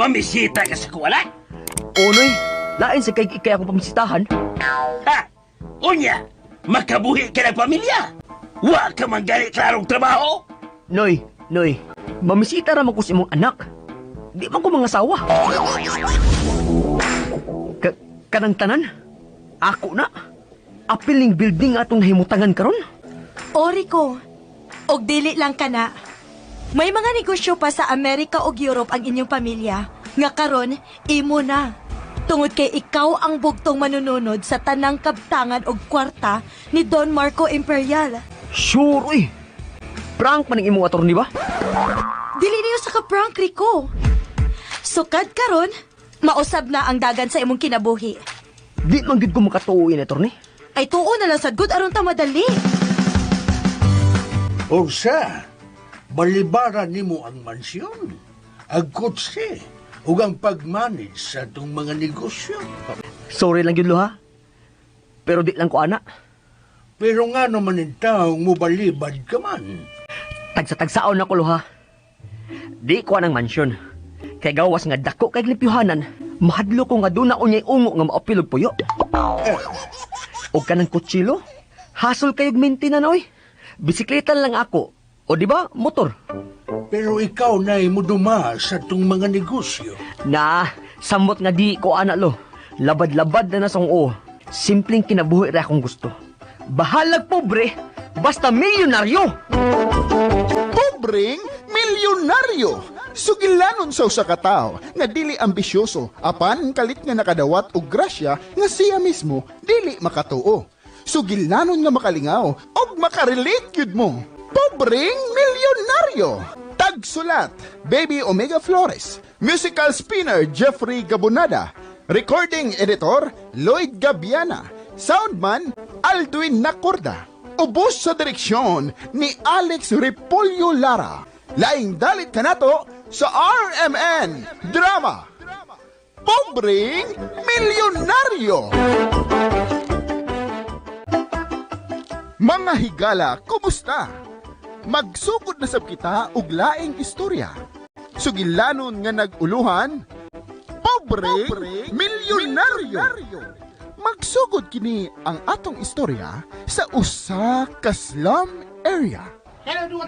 Mamisita ka sa kuwala? Onoy, lain sa kay ikay akong pamisitahan. Ha? Unya, makabuhi ka ng pamilya. Wa ka man gani klarong trabaho. Noy, Noy, mamisita ra man ko sa imong anak. Di man ko mga sawa. Kanang tanan, ako na. Apiling building atong nahimutangan karon. Oriko, og dili lang kana. May mga negosyo pa sa Amerika ug Europe ang inyong pamilya. Nga karon, imo na. Tungod kay ikaw ang bugtong manununod sa tanang kabtangan og kwarta ni Don Marco Imperial. Sure, uy. Prank man ang imong attorney ba? Dili niyo sa ka-prank, Rico. Sukad karon, mausab na ang dagan sa imong kinabuhi. Di man gyud ko makatuo in attorney. Ay tuo na lang sad gud aron ta madali. Unsa, balibaran nimo ang mansyon, ang kotse, ug ang pag-manage sa atong mga negosyo. Sorry lang gyud ha. Pero di lang ko ana. Pero nga naman ang taong mobalibad ka man. Tagsa-tagsaon ako luha. Di ko anang mansyon. Kay gawas nga dako kay limpyuhanan, mahadlo ko nga duna unyay ungo nga maapil og puyo. Og kanang kutsilo, hasol kayog maintenance oy. Bisikleta lang ako. O di ba, motor. Pero ikaw na muduma sa atong mga negosyo. Na, samot nga di ko ana lo. Labad-labad na nasong o. Simpleng kinabuhi ra akong gusto. Bahalag pobre, basta milyonaryo. Pobreng milyonaryo. Sugilanon sa usa ka tawo nga dili ambisyoso apan kalit nga nakadawat og grasya nga siya mismo dili makatuo. Sugilanon nga makalingaw og makarelate gyud mo. Pobreng milyonaryo. Tagsulat, Baby Omega Flores. Musical spinner Jeffrey Gabonada. Recording editor Lloyd Gabiana. Soundman Aldwin Nacorda. Ubos sa direksyon ni Alex Repolyo Lara. Laing dalit kanato sa RMN Drama. Pobreng Milyonaryo. Mga higala, kumusta? Magsugod na sab kita og laing istorya. Sugilanon nga nag-uluhan, Pobreng Milyonaryo. Magsugod kini ang atong istorya sa usa ka slum area. Oo.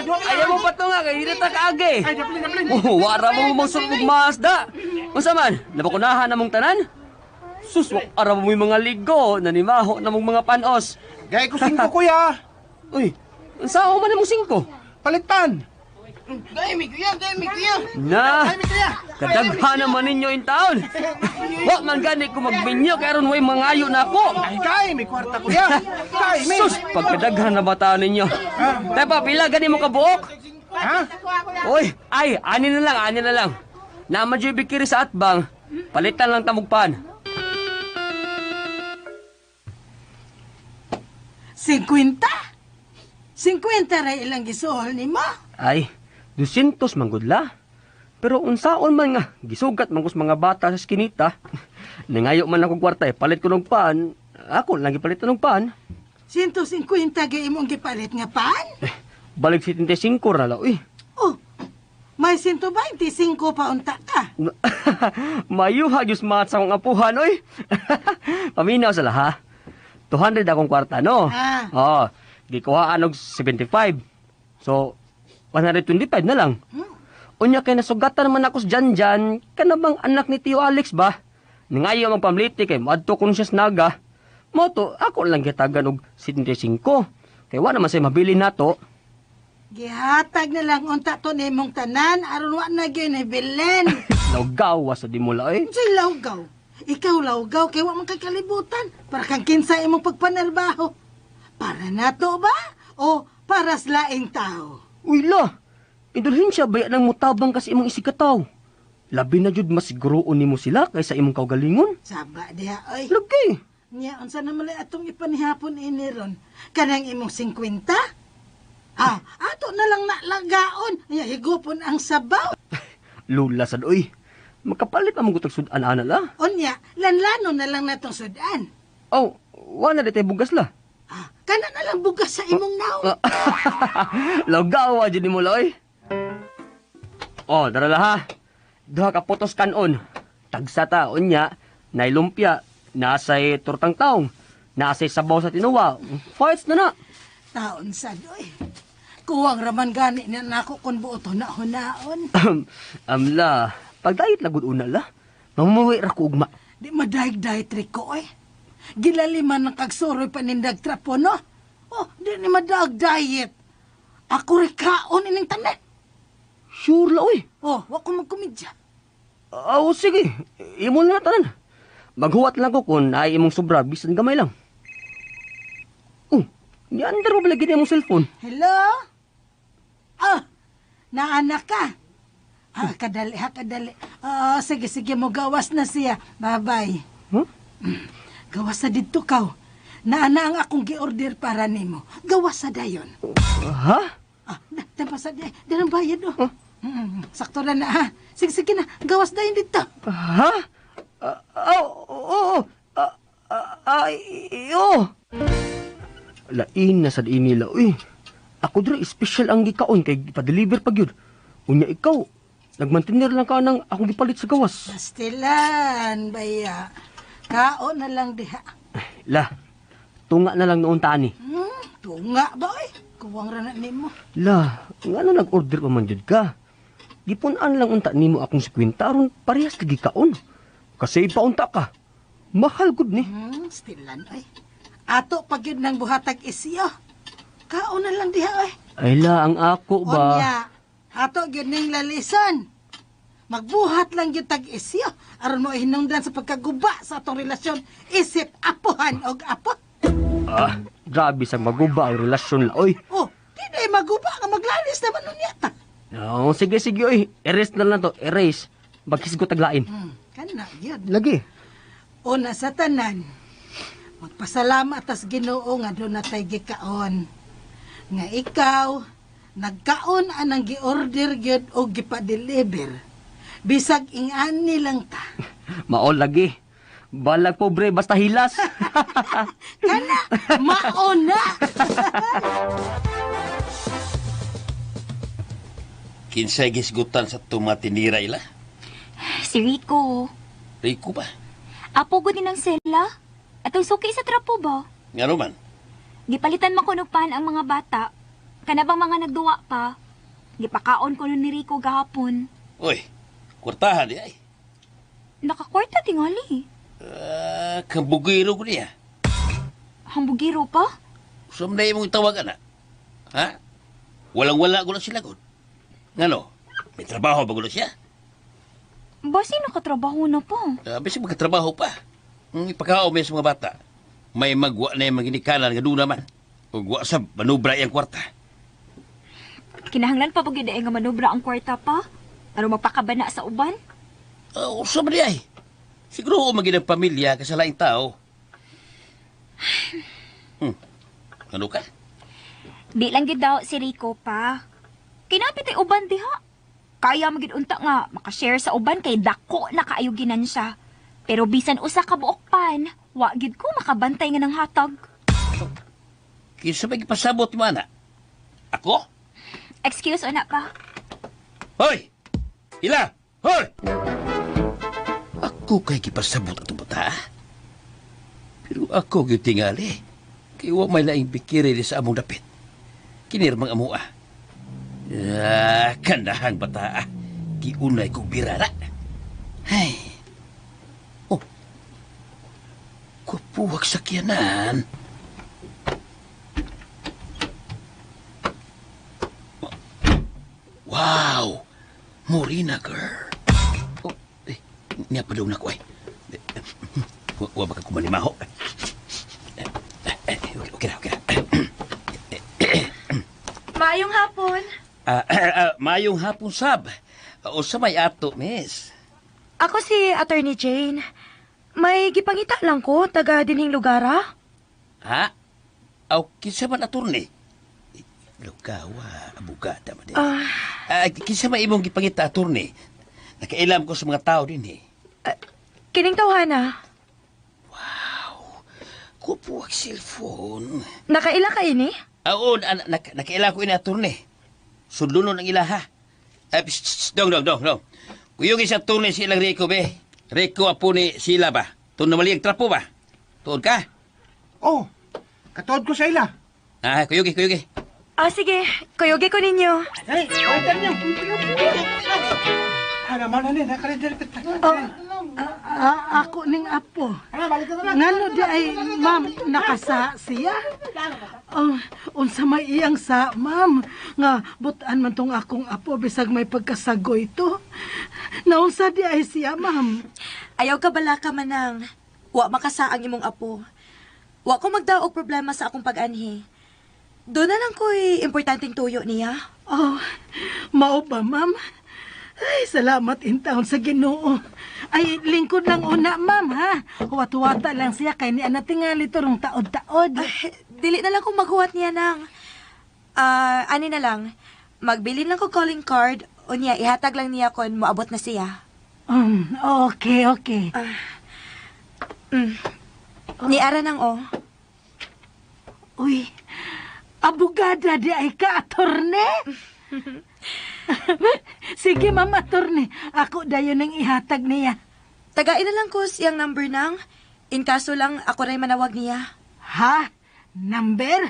Ayaw mo pa to nga, kay dito ta kaagi. Oh, wara mo mong sulog masda. Unsa man, nabakunahan na mong tanan? Sus, ara mo yung mga ligo, nanimaho na mong mga panos. Gay ko singko, kuya. Uy, unsa man mong singko? Palitan. Na, kadaghan naman ninyo in taon. Wa man gani ko magbinyo kay aron way mangayo na ako. Ay, kay, may kwarta, kuya. Kay, may. Sus, pagkadaghan na bata ninyo. Tepa, pila gani mo kabuok? Ha? Uy, ay, ani na lang, ani na lang. Naman dyan bikiri sa atbang. Palitan lang tamugpan. 50? 50 ra ilang gisuol nimo? Ay, 200 manggudla. Pero unsaon man nga, gisugat man kus mga bata sa skinita. Nangayo man ako kwarta eh, palit ko ng pan. Ako lang gipalitan ng pan. 150 gi imong gipalit nga pan? Eh, balik 75 ra la, uy. Oh, may 125 pa unta ka. Mayuha gyud mat sa akong apuhan, oy. Paminaw sa laha. 200 akong kwarta, no? Ah. Oh, gikuhaan og 75. So, 125 na lang. Unya kay nasugatan naman ako sa Janjan, kana bang anak ni Tio Alex ba? Nangayo ang pamliti kay moadto kun siya sa Naga. Moto, ako lang gitagan og 75. Kay wa naman say mabili nato. Gihatag na lang unta to nimong tanan aron wa na gyud ni bilin. Lawgawa sa dimula eh. Unsay lawgaw? Ikaw lawgaw kay wa man kay kalibutan para kang kinsa imong pagpanarbaho. Para nato ba o para sa laing tao? Uy la, indulhensya ba nang mutabang kasi imong isigataw? Labi na jud masiguroon nimo sila kaysa imong kaugalingon. Saba diha oy. Lagi. Nya unsa naman lay atong ipanihapon ini ron? Kanang imong 50? Ah, ato na lang nalagaon. Nya higupon ang sabaw. Lula sad oy. Makapalit pa mong sud-an ana la. Unya, lanlano na lang natong sudan. Oh, wala na ditay bugas la. Ah, kana na lang bugas sa imong naong. Lagawa jud nimo la oy. Oh, dara la ha. Duha ka putos kanon. Tagsa ta unya, nay lumpia, nasay tortang taong, nasay sabaw sa tinuwa. Fights na na. Taon sa doy. Kuwang raman gani na nako kun buot hunaon. Amla, pagdayet lagud una la. Mamumuwi ra ko ugma. Di madaig-dayet Rico oy. Gilaliman ng kagsuroy panindag trapo, no? Oh, di ni madaag diet. Ako rin kaon ining tanan. Sure la oy. Oh, wa ko magkomedya. Oh, sige. Imo na tanan. Maghuwat lang ko kung naay imong sobra bisan gamay lang. Oh, niandar mo ba lagi imong cellphone? Hello? Ah, naanak ka. Ah, kadali ha, kadali. Ah, sige, sige, mo gawas na siya. Bye-bye. Huh? Gawas sa didto kaw. Naana ang akong gi-order para nimo. Gawas sa dayon. Ha? Ah, na, tampa sa di, di bayad oh. Sakto na na ha. Sige, sige na. Gawas dayon dito. Ha? Ah, oo. Ah, ah, oh. Lain na sad ini la uy. Ako diri special ang gikaon kay pa-deliver pa gyud. Unya ikaw, nagmantener lang ka ng akong gipalit sa gawas. Pastilan, baya. Kaon na lang diha. La, tunga na lang noon tani. Tunga ba oy? Kuwang ra na nimo. La, nga na nag-order pa man jud ka. Gipun-an lang unta nimo akong 50 aron parehas lagi kaon. Kasi ipaunta ka. Mahal gud ni. Stilan oy. Ato pa gyud nang buhatag isyo. Kaon na lang diha oy. Ay la, ang ako ba? Unya, ato gyud ning lalisan. Magbuhat lang gyud tag isyo aron mo hinungdan sa pagkaguba sa atong relasyon isip apuhan og apo. Ah, grabe sa maguba ang relasyon la oy. Oh, di na maguba nga maglalis naman unya ta. No, sige sige oy. Erase na lang to, erase. Maghisgot taglain. Kana gyud. Lagi. Una sa tanan, magpasalamat tas Ginoo nga doon natay gikaon. Nga ikaw, nagkaon anang gi-order gyud og gipa-deliver. Bisag ingani lang ta. Mao lagi. Balag pobre basta hilas. Kana, mao na! Kinsay gisgutan sa tumatinira ila? Si Rico. Rico ba? Apo gud ni ng sela. Atong suki sa trapo ba? Ngano man? Gipalitan man kuno pan ang mga bata. Kana bang mga nagduwa pa? Gipakaon ko ni Rico gahapon. Uy, kwartahan di ay. Nakakwarta tingali. Ah, kambugiro ko niya. Hambugiro pa? Saan na imong tawag ana? Ha? Walang-wala ko na sila gud. Ngano? May trabaho ba gulo siya? Basi nakatrabaho na pa. Bisag magkatrabaho pa. Ipakaon may sa mga bata. May magwa na yung maginikanan nga doon naman. Ug wa sa manubra iyang kwarta. Kinahanglan pa pag nga manubra ang kwarta pa? Aron magpakabana sa uban? Usa man di ay. Siguro maging ang pamilya kasi laing tao. Ano ka? Di lang gid daw si Rico pa. Kinapit ay uban diha. Kaya magid unta nga makashare sa uban kay dako na kaayo ginansya. Pero bisan usa ka buok pan, wa gid ko makabantay nga ng hatag. Kinsa may gipasabot mo ana? Ako? Excuse ana pa. Hoy! Ila! Hoy! Ako kay gipasabot atong bata. Pero ako gyud tingali. Kay wa may laing bikiri di sa among dapit. Kinirmang amoa. Ah, kanahang bata. Giunay kong birara. Ay. Oh. Kupuwag sakyanan. Wow! Morena girl. Oh, eh, niya pa daw na ko ay. Wa baka kumanimaho. Okay, okay na, okay na. Maayong hapon. Maayong hapon, sab. O sa may ato, miss. Ako si Attorney Jane. May gipangita lang ko, taga dinhing lugar, ah. Ha? Aw, kinsa man attorney? Lugawa, abogada man din. Kinsa man imong gipangita, attorney? Nakailam ko sa mga tao din eh. Kining tawhana. Wow! Kupo ang cellphone. Nakaila ka ini? Oo, nakaila ko ini, attorney. Sudlunon ang ilaha. Ay, psst, psst, dong, dong, dong, dong. Kuyog sa tunay silang Rico, be. Rico, apo ni sila ba? Tun na mali ang trapo ba? Tuon ka? Oh, katuod ko sa ila. Ah, kuyugi, kuyugi. Ah, sige. Kuyugi ko ninyo. Ay, palitan niyo. Ana man ani nakaready Oh, ako ning apo. Ngano di ay ma'am nakasa siya? Oh, unsa may iyang sa ma'am nga butan man tong akong apo bisag may pagkasagoy to. Naunsa di ay siya ma'am? Ayaw ka bala ka manang. Wa makasa ang imong apo. Wa ko magdaog problema sa akong pag-anhi. Doon na lang ko'y importanteng tuyo niya. Oh, mao ba ma'am? Ay, salamat in taon sa Ginoo. Ay, lingkod lang una, ma'am, ha? Huwat-huwata lang siya kay ni ana tingali to rong taod-taod. Ay, dili na lang kung maghuwat niya nang. Ah, ani na lang. Magbilin lang ko calling card o niya ihatag lang niya kon moabot na siya. Okay, okay. Ni ara nang oh. Uy, abogada di ay ka, atorne. Sige, ma'am, atorne. Ako dayon ang ihatag niya. Tagain na lang ko siyang number nang. In kaso lang ako ray manawag niya. Ha? Number?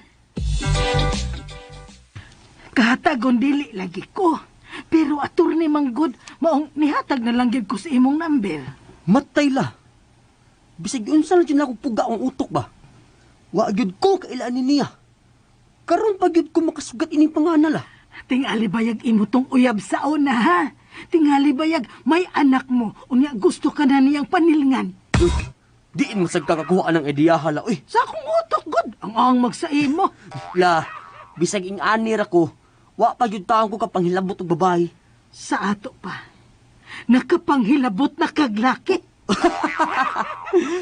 Kahatagon dili lagi ko. Pero atorne manggod, maong nihatag na lang gyud ko sa imong number. Matay la. Bisag unsa na jud nako puga ang utok ba. Wa gyud ko kailaan ni niya. Karon pa gyud ko makasugat ining panganal ah. Tingali bayag imo tong uyab sa una, ha? Tingali bayag may anak mo, unya gusto ka na niyang panilngan. Uy, diin mo sad kakakuha ng ideyaha la uy. Sa akong utok, god, ang ang magsaimo. La, bisag ing ani ra ko, wa pa gyud taon ko kapanghilabot og babae. Sa ato pa, nakapanghilabot na kaglaki.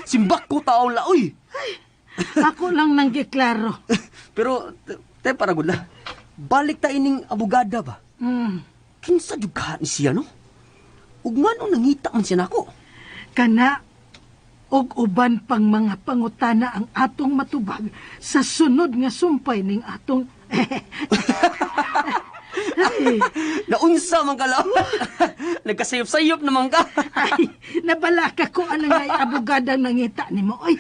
Simbak ko taon la uy. Ako lang nang giklaro. Pero te para gud la. Balik ta ining abogada ba? Kinsa jud ka ni siya no? Ug nganong nangita man siya nako? Kana og uban pang mga pangutana ang atong matubag sa sunod nga sumpay ning atong Ay, Naunsa man ka la. Nagkasayop-sayop naman ka. ay, nabalaka ko ana nga abogada nangita nimo. Ay,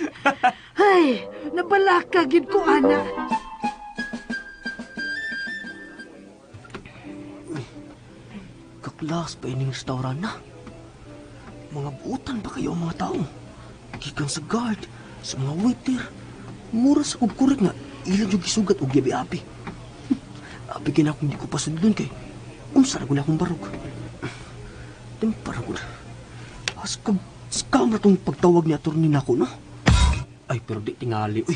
ay, nabalaka gid ko ana. Kaklas pa ining restaurant na. Mga buutan ba kayo ang mga tao? Gikan sa guard, sa mga waiter. Mura sa kugkurik nga, ilan yung gisugat og gabi-abi. Abi kina akong di ko pasundon kay unsa ra gud akong barog. Tempara gud. Askag scam ra tong pagtawag ni attorney nako no. Ay pero di tingali uy.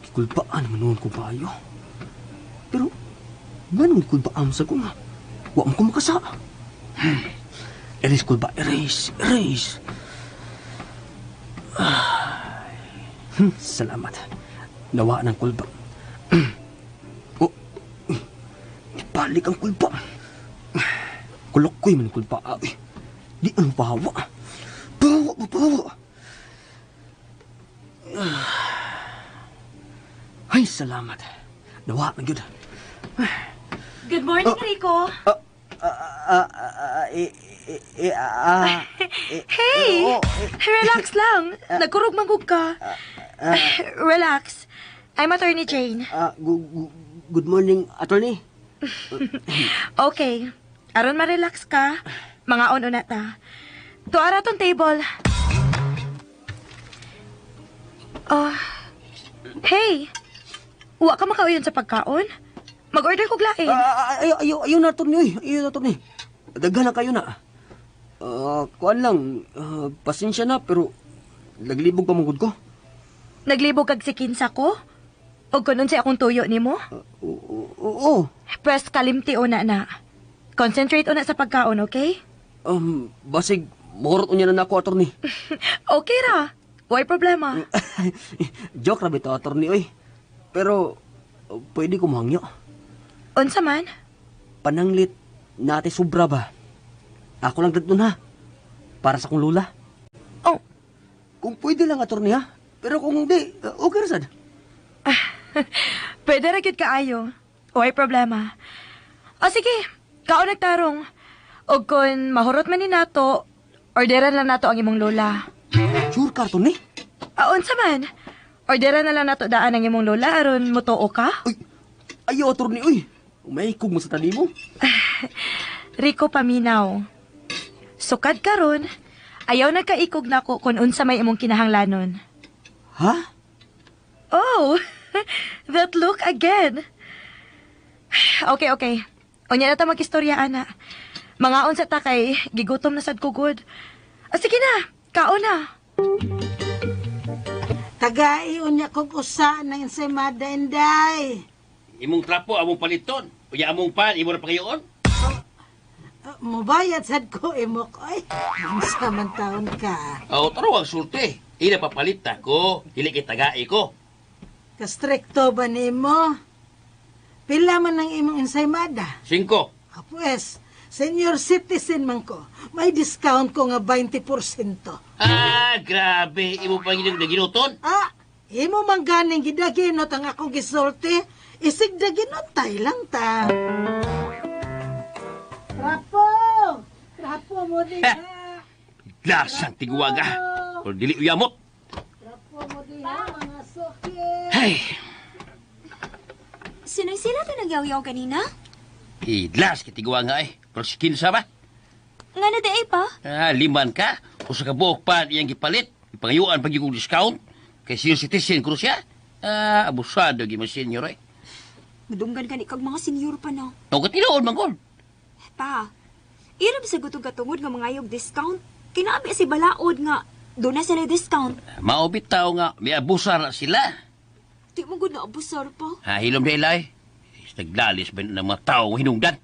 Gikulbaan man nuon ko bayo. Pero nganong gikulbaan sa ko nga? Wa man ko makasa. Erase kulba, erase, erase. Ay. Salamat. Nawa ng kulba. Oh, balik ang kulba. Kulok ko'y man kulba. Ay, di ang bawa. Bawa, bawa. Ay, salamat. Nawa na gyud. Good morning, Rico. Hey! Relax lang. Nagkurog manggug ka. Relax. I'm Attorney Jane. Good morning, attorney. Okay. Aron ma-relax ka, mga on una ta. Tuara tong table. Oh. Hey. Wa ka makauyon sa pagkaon? Mag-order kog lain. Ayaw, ayaw, ayaw na, attorney. Uy. Ayaw na, attorney. Daghan na kayo na. Kuan lang, pasensya na, pero naglibog pa mong ko. Naglibog kag si kinsa ko? Og kunon sa akong tuyo nimo? Oo. Pwes kalimti una na. Concentrate una sa pagkaon, okay? Basig, mahurot unya na nako, attorney. Okay ra. Way problema. Joke ra bitaw, attorney, oy. Pero, pwede ko mahangyo. Unsa man? Pananglit nate sobra ba? Ako lang dadto na. Para sa akong lula. Oh. Kung pwede lang, attorney, ha? Pero kung hindi, okay ra sad. Pwede ra gyud kaayo. Way problema. O sige, Kaon nagtarong. Og kun mahurot man ni nato, orderan lang nato ang imong lola. Sure karton ni? Ah, unsa man? Orderan na lang nato daan ang imong lola aron motuo ka? Uy, ayo attorney uy. Umaykog mo sa tani mo. Rico, paminaw. Sukad karon, ayaw nagkaikog nako kung unsa may imong kinahanglanon. Ha? Oh, that look again. Okay. Unya na ta mag-istorya, ana. Mangaon sa ta kay gigutom na sad ko gud. Ah, sige na, kaon na. Tagai unya kog usa ng ensaymada, Inday. Imong trapo, among paliton. Unya among pan, imo na pangayoon. Mubayad sad ko imo ko. Ay, unsa man taon ka. O, taro ang sulti. Ila papalit ako, dili kay tagai ko. Kastrikto ba nimo? Pila man ang imong ensaymada? 5. Ah, pues, senior citizen man ko. May discount ko nga 20%. Ah, grabe. Imo pang inyong naginuton. Ah, imo man ganing gidaginot ang akong gisulti. Isig daginotay lang ta. Trapo! Trapo mo diha! Lasang tiguwaga. O dili uyamot. Trapo mo diha, mga suki! Ay, Sino'y sila to nagyaw-yaw ganina? idlas kay tiguwaga eh. Pero si kinsa ba? Nga na di ay pa? Ah, liman ka. Usa ka buok pa iyang gipalit. Ipangayuan pag yung discount. Kay senior citizen ko siya. Ah, abusado gyud mo senior eh. Madunggan gani kag mga senior pa no. O katinuod man gud. Pa, irab sa gutog katungod nga mga ayog discount. Kinabi si balaod nga doon na sila discount. Mao bitaw nga may abusar na sila. Di mo gud na abusar pa. Ha, hilom na ilay. Naglalis ba ng mga tao hinungdan?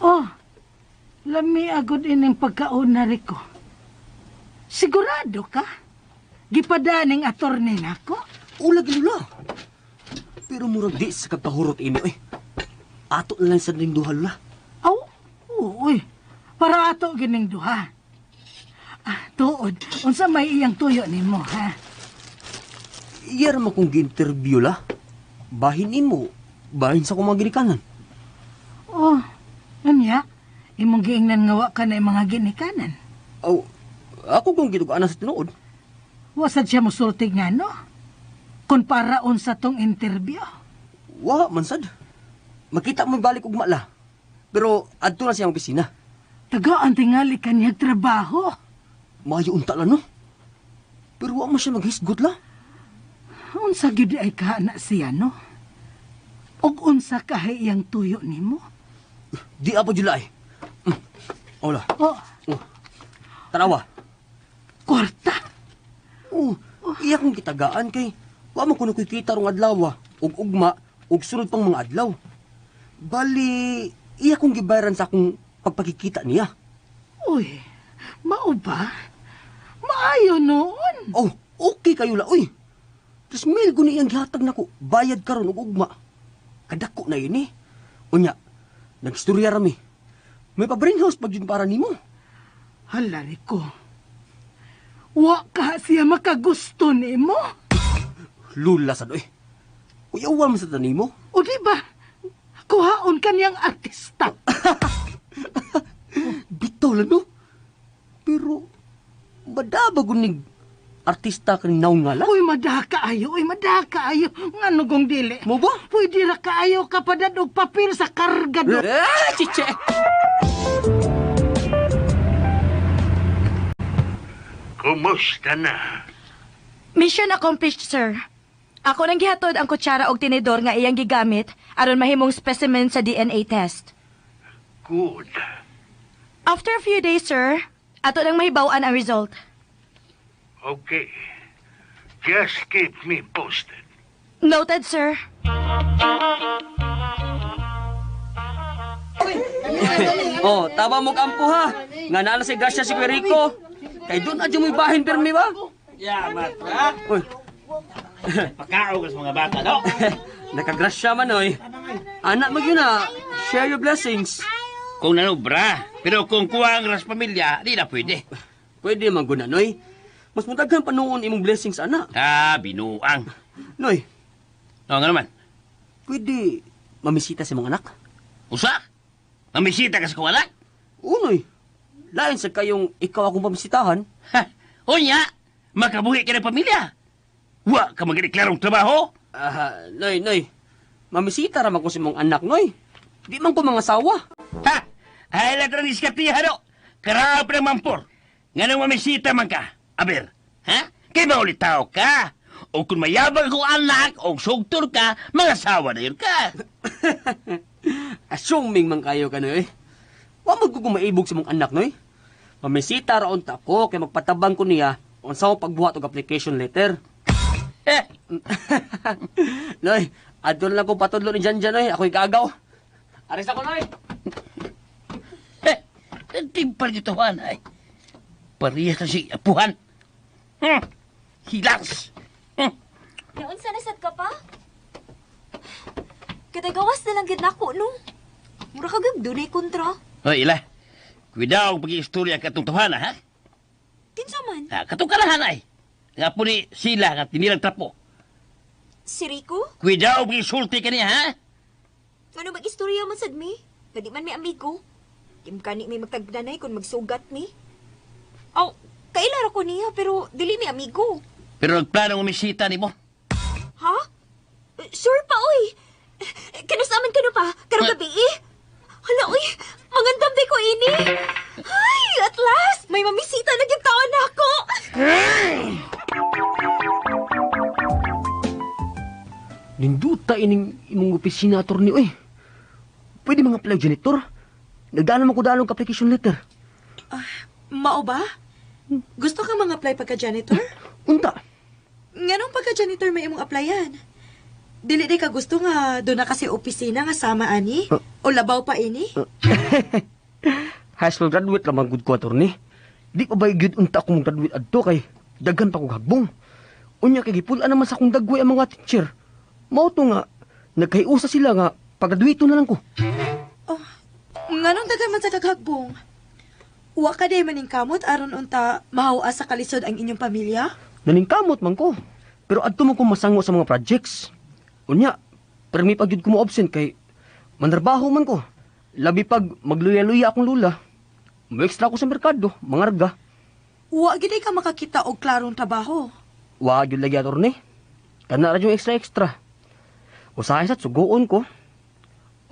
Oh, lami agod ining pagkauna, Rico. Sigurado ka? Gipadaning attorney nako? Ula gilula. Pero murag di sa kagkahurot ini oy. Ato na lang sa ning duha lula. Aw, uy. Para ato gining duha. Ah, tuod, unsa may iyang tuyo nimo, ha? Iya ra man kong gi-interview la. Bahin nimo, bahin sa akong mga ginikanan. Oh, unya, imong giingnan nga wa ka na mga ginikanan. Aw, ako kong gitugaan sa tinuod. Wa sad siya mosulti nga, no? Kung para unsa tong interview. Wa man sad. Makita mo balik ugma la. Pero adto na siyang opisina. Tagaan tingali kaniyag trabaho. Maayo unta la no. Pero wa man siya maghisgot la. Unsa gyud ay ka na siya, no? Og unsa kahay iyang tuyo nimo? Di apa jud ay. Ola. Oh, Oh. Tanawa. kwarta. Oh, iya kong kitagaan kay wa man kuno ko'y kita rong adlaw ug ugma ug sunod pang mga adlaw. Bali, iya kong gibayaran sa akong pagpakikita niya. Uy, mao ba? Maayo noon. Oh, okay kayo la, uy. 3,000 guni iyang gihatag nako, bayad karon ug ugma. Kadako na yun eh. Unya, nagstorya rami. May pa-brain house pag yun para nimo. Hala, Rico. Wa ka siya makagusto nimo. Lula sad oy. Uyawan man sa tanimo. O di ba? Kuhaon ka niyang artista. Bitaw lang no. Pero madabag unig artista kaning naong nga lang. Uy, madaha kaayo. Uy, madaha kaayo. Ngano gong dili? Mo ba? Pwede ra kaayo kapadad og papel sa karga do. Ah, chiche! Kumusta na? Mission accomplished, sir. Ako nang gihatod ang kutsara og tinidor nga iyang gigamit aron mahimong specimen sa DNA test. Good. After a few days, sir, ato nang mahibaw-an ang result. Okay. Just keep me posted. Noted, sir. Oh, tama mo kampo ha. Nga naa na si Gracia si Kuya Rico. Kay doon adyo mo'y bahin permi ba? Yamat ha. Uy, Pakaog sa mga bata, no? nakagrasya man oy. Anak mo yun na, share your blessings. Kung nanubra, pero kung kuwang ras pamilya, di na pwede. Pwede man guna noy. Mas mudaghan pa noon imong blessings, ana. Ah, binuang. Noy, O, nga naman. Pwede mamisita sa mga anak? Usa? Mamisita ka sa kong anak? Unoy, lain sa kayong ikaw akong pamisitahan. Ha? Unya, makabuhi ka ng pamilya. Wa ka magdeklarong trabaho. Ah, Noy, Noy, mamisita raman ko sa mong anak, Noy. Di man ko mga sawa. Ha? Ay, lahat ng iskartiya, no? Karap ng mampor. Nga nang mamisita man ka. Aber, ha? Kay ba ulit tao ka? O kung mayabang kong anak o sugtor ka, mga sawa na yun ka. Assuming man kayo ka, Noy. Wa man ko maibog sa mong anak, Noy. Mamisita raon ta ko kay magpatabang ko niya unsa ko pagbuhat og application letter. Eh, Noy, adto na lang ko patudlo ni Janjan, Noy. Ako'y kaagaw. Aris ako, Noy. eh, timpal yung tawahan, ay. Parehas na si apuhan. Hilas. Naunsa na sad ka pa? Katagawas na lang gid nako no. Mura ka gag dunay kontra. Hoy, ila. Kuidaw pag-iistorya ka itong tawahan, ha? Kinsa man? Ha, katong kalahan ay. Nga po ni sila nga tinilang trapo. Si Rico? Kuidaw pag-isulti ka niya, ha? Ngano mag-istorya man sad mi? Pwede man may amigo. Di mo kani may magtagdanay kung magsugat mi. Aw, kaila ra ko niya pero dili mi amigo. Pero nagplano umisita ni mo. Ha? Sure pa, oy. Kanusaman ka no pa? Karong gabi eh. Hala, oy. Mangandam day ko ini. Ay, at last, may mamisita na gyud taon na ako. Ninduta ining imong opisina, attorney, oy. Pwede mga apply janitor. Nagdaan naman ko daan og application letter. Mao ba? Gusto ka mga apply pagka-janitor? Unta. Nganong pagka-janitor may imong applyan? Dili di ka gusto nga doon na kasi opisina nga sama ani? O labaw pa ini? High school graduate lang good ko, attorney. Di pa ba gyud unta akong graduate adto kay daghan pa kog hagbong. Unya kay gipul-an naman sa akong dagway ang mga teacher. Mao to nga nagkahiusa sila nga paggraduate na lang ko. Oh, nganong daghan man sa kaghagbong? Wa ka day maning kamot aron unta mahawa sa kalisod ang inyong pamilya? Naningkamot man ko. Pero adto man ko masango sa mga projects. Unya, permi pag gyud ko mo absent kay manarbaho man ko. Labi pag magluya-luya akong lula. Mo-extra ako sa merkado, mangarga. Wa gid ka makakita og klarong trabaho. Wa gyud lagi, attorney. Kana ra yung extra-extra. Usahay sa sugoon ko.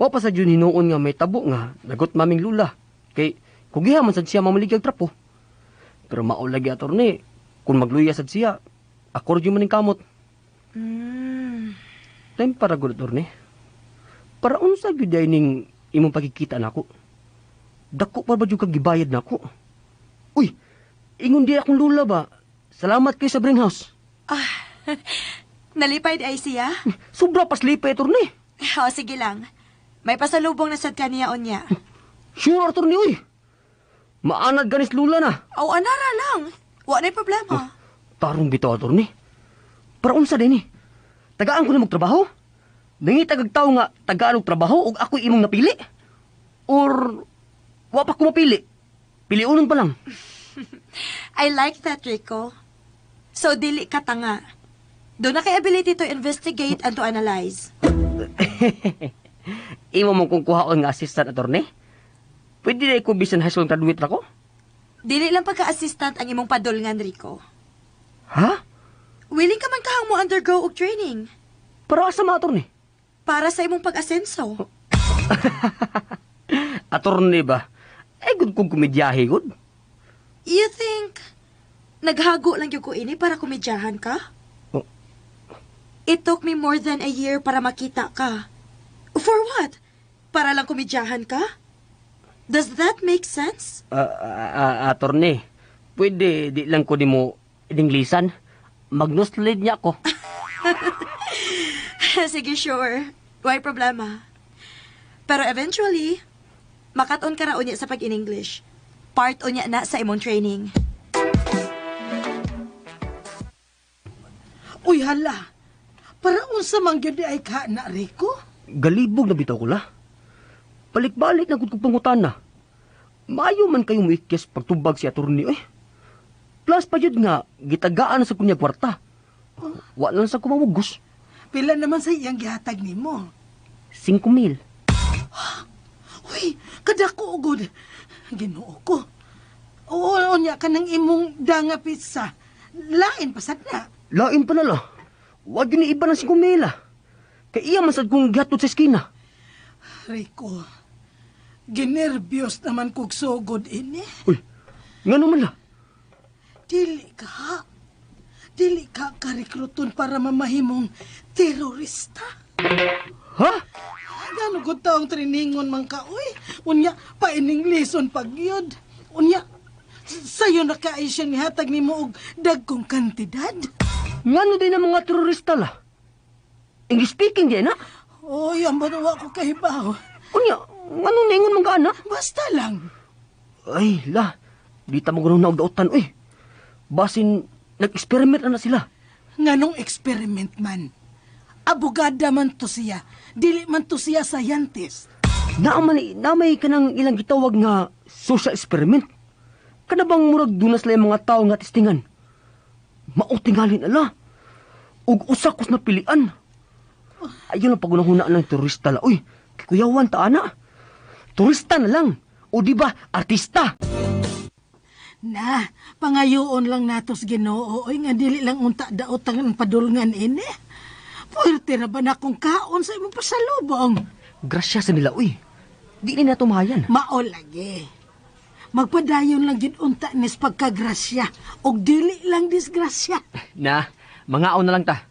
Wa pa sa jud hinuon nga may tabo nga nagot maming lula. Kay kugiha man sad siya mamaligag trapo. Pero mao lagi, attorney, kung magluya sad siya, ako ra jud maning kamot. Time para gud, attorney. Para unsa gyud ay ning imong pagkikita nako? Dako pa ba jud kag gibayad nako? Uy, ingon di akong lula ba? Salamat kay sa Bring House. Nalipay di ay siya? Sobra pas lipay, attorney. O, sige lang. May pasalubong na sad kaniya unya. Sure, attorney, uy. Maanad ganis lula na. Aw, anara lang. Wa na'y problema. Tarong bitaw, attorney. Para unsa din eh. Tagaan ko na magtrabaho. Nangita kag tao nga tagaan og trabaho ug ako'y imong napili. Or wa pa ko mapili. Piliunon pa lang. I like that, Rico. So, dili ka tanga. Doon na kay ability to investigate and to analyze. Imo mo kung kuhaon nga assistant, attorney. Pwede na ko bisan high school graduate ra ko. Dili lang pagka-assistant ang imong padulngan, Rico. Ha? Willing ka man kahang mo undergo og training Para asa ma, attorney? Para sa imong pag-asenso. Attorney ba? Eh, good kong komedyahe, good. You think naghago lang yung ko ini para komedyahan ka? Oh. It took me more than a year para makita ka. For what? Para lang komedyahan ka? Does that make sense? Attorney, pwede di lang ko nimo ininglisan. Magnoslid niya ako. Sige, sure. Why problema? Pero eventually, makat-on ka ra unya sa pag-in-English. Part unya na sa imong training. Uy, hala. Para unsa man gyud ay ka na, Rico? Galibog na bitaw ko la. Balik-balik na gud kong pangutana. Maayo man kayo muikyas pagtubag si attorney eh. Plus pa jud nga gitagaan sa kunya kwarta. Wa lang sa kumamugos. Pila naman sa iyang gihatag nimo? 5,000. Uy, kadako ugod. Ginoo ko. Oo, unya ka ng imong danga pizza. Lain pasad na. Lain pa na la. Wa gyud ni iba ng 5,000 ah. Kay iya man sad kong gihatod sa eskina. Rico, ginerbyos naman kog sugod ini. Uy, ngano man la? Dili ka. Dili ka karikruton para mamahimong terorista. Ha? Gano ko taong triningon man ka, uy. Unya, painingleson pagyod. Unya, sayo na kaay siya nihatag nimo og dagkong kantidad. Ngano din ang mga terorista la? English speaking di na? Oy, ang banuwa ko kahibaw. Unya, ngano ningon man ka ana? Basta lang. Ay, la. Di ta mo na og dautan, uy. Basin, nag-experiment na sila. Nganong experiment man. Abogada man to siya. Dili man to siya scientist. Naamay ka ng ilang gitawag nga social experiment. Kana bang murag dunas lang mga tao nga testingan? Mautingalin ala. Ug usa kus na pilian. Ayun ang pagunahuna ng turista la. Uy, kikuyawan ta ana. Turista na lang. O di ba, artista. Na, pangayoon lang natos Ginoo oy nga dili lang unta daot ang padulngan ini. Puwerte ra ba na kung kaon sa imong pasalubong? Grasya sa nila, uy. Di ni na tumayan. Mao lagi. Magpadayon lang gid unta nis pagkagrasya og dili lang disgrasya. Na, mangaon na lang ta.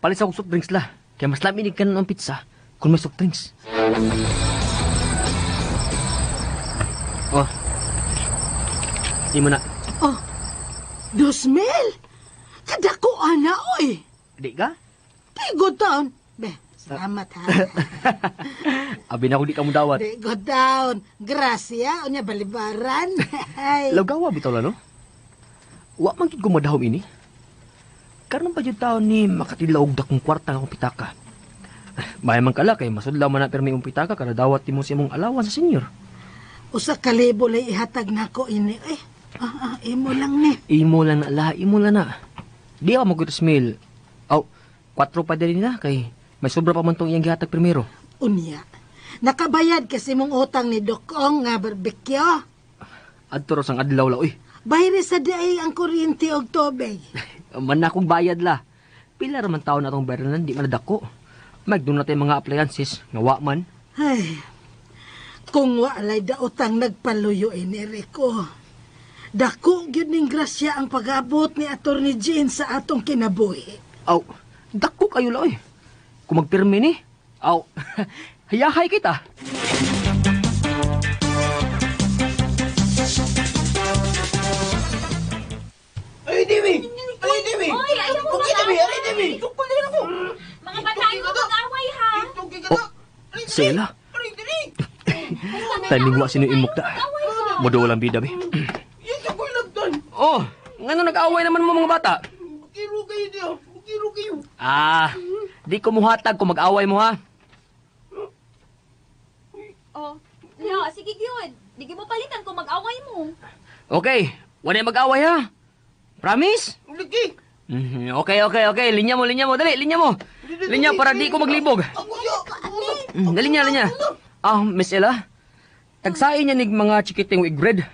Palit sa akong soft drinks la. Kaya mas lami ni kanon ang pizza kung may soft drinks. Oh. Di mo na. Oh, 2,000. Kadako ana, oy. Di ka? Di good taon. Be, salamat ha. Abi na ko di ka mo dawat. Di good taon. Gracia, unya balibaran. Ay. Lawgawa bitaw la, no? Wa man gid ko madahom ini. Karon pa jud taon ni makatilaw og dakong kwarta nga akong pitaka. May man kala kay masudlaw man na pirmi imong pitaka kada dawat nimo sa imong alawan sa senior. Usa ka libo lay ihatag nako ini. Eh, imo lang ni. Imo lang na la, imo lang na. Di ako mag smell. Aw, 4 pa din na kay may sobra pa man tong iyang gihatag primero. Unya. Nakabayad kasi mong utang ni Dokong nga barbecue. Adto ra sang adlaw la oy. Bayri sa diay ang kuryente og tubig. Man akong bayad la. Pila ra man taon na atong bayranan, di man nadako. Magdun na tayo mga appliances nga wa man. Ay, kung walay daotang nagpaluyo ini Rico. Dako gyud ning grasya ang pag-abot ni Attorney Jean sa atong kinabuhi. Aw, dako kayo la oy. Kung magpirmi ni, aw, hayahay kita. Ay, Dimi! Ay, Dimi! Oy, ayaw mo Okay, Dimi! Ay, Dimi! Mga bata, ayaw mo mag-away ha. Oh, Sela. Timing wa sino imok ta. Modo walang bida be. Oh, ngano nag-away naman mo mga bata? Kiro kayo diyo! Kiro kayo! Ah, di ko muhatag kung mag-away mo ha. Oh, la, sige gyud. Di mo palitan kung mag-away mo. Okay, wala mag-away ha. Promise? Lagi! Okay, okay, okay. Linya mo, linya mo. Dali, linya mo. Linya para di ko maglibog. Dali niya, linya. Ah, Miss Ella. Tagsain niya nig mga chikiting with bread.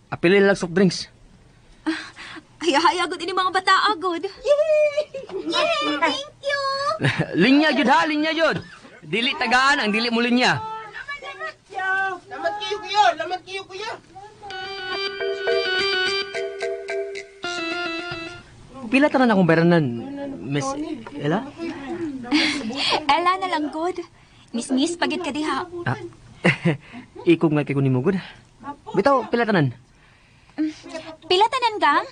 Apilil lang soft drinks. Ay, agod ini mga bata agod. Yay! Yay! Thank you! Linya jud ha, linya jud. Dili tagaan ang dili mo linya. Lamat kayo kuya! Lamat kayo kuya! Pila tanan akong bayranan, Miss Ella? Ella na lang good. Miss pagit ka diha. Ah, ikog nga kay kunin mo good. Bitaw, pila tanan? Pila tanan gang?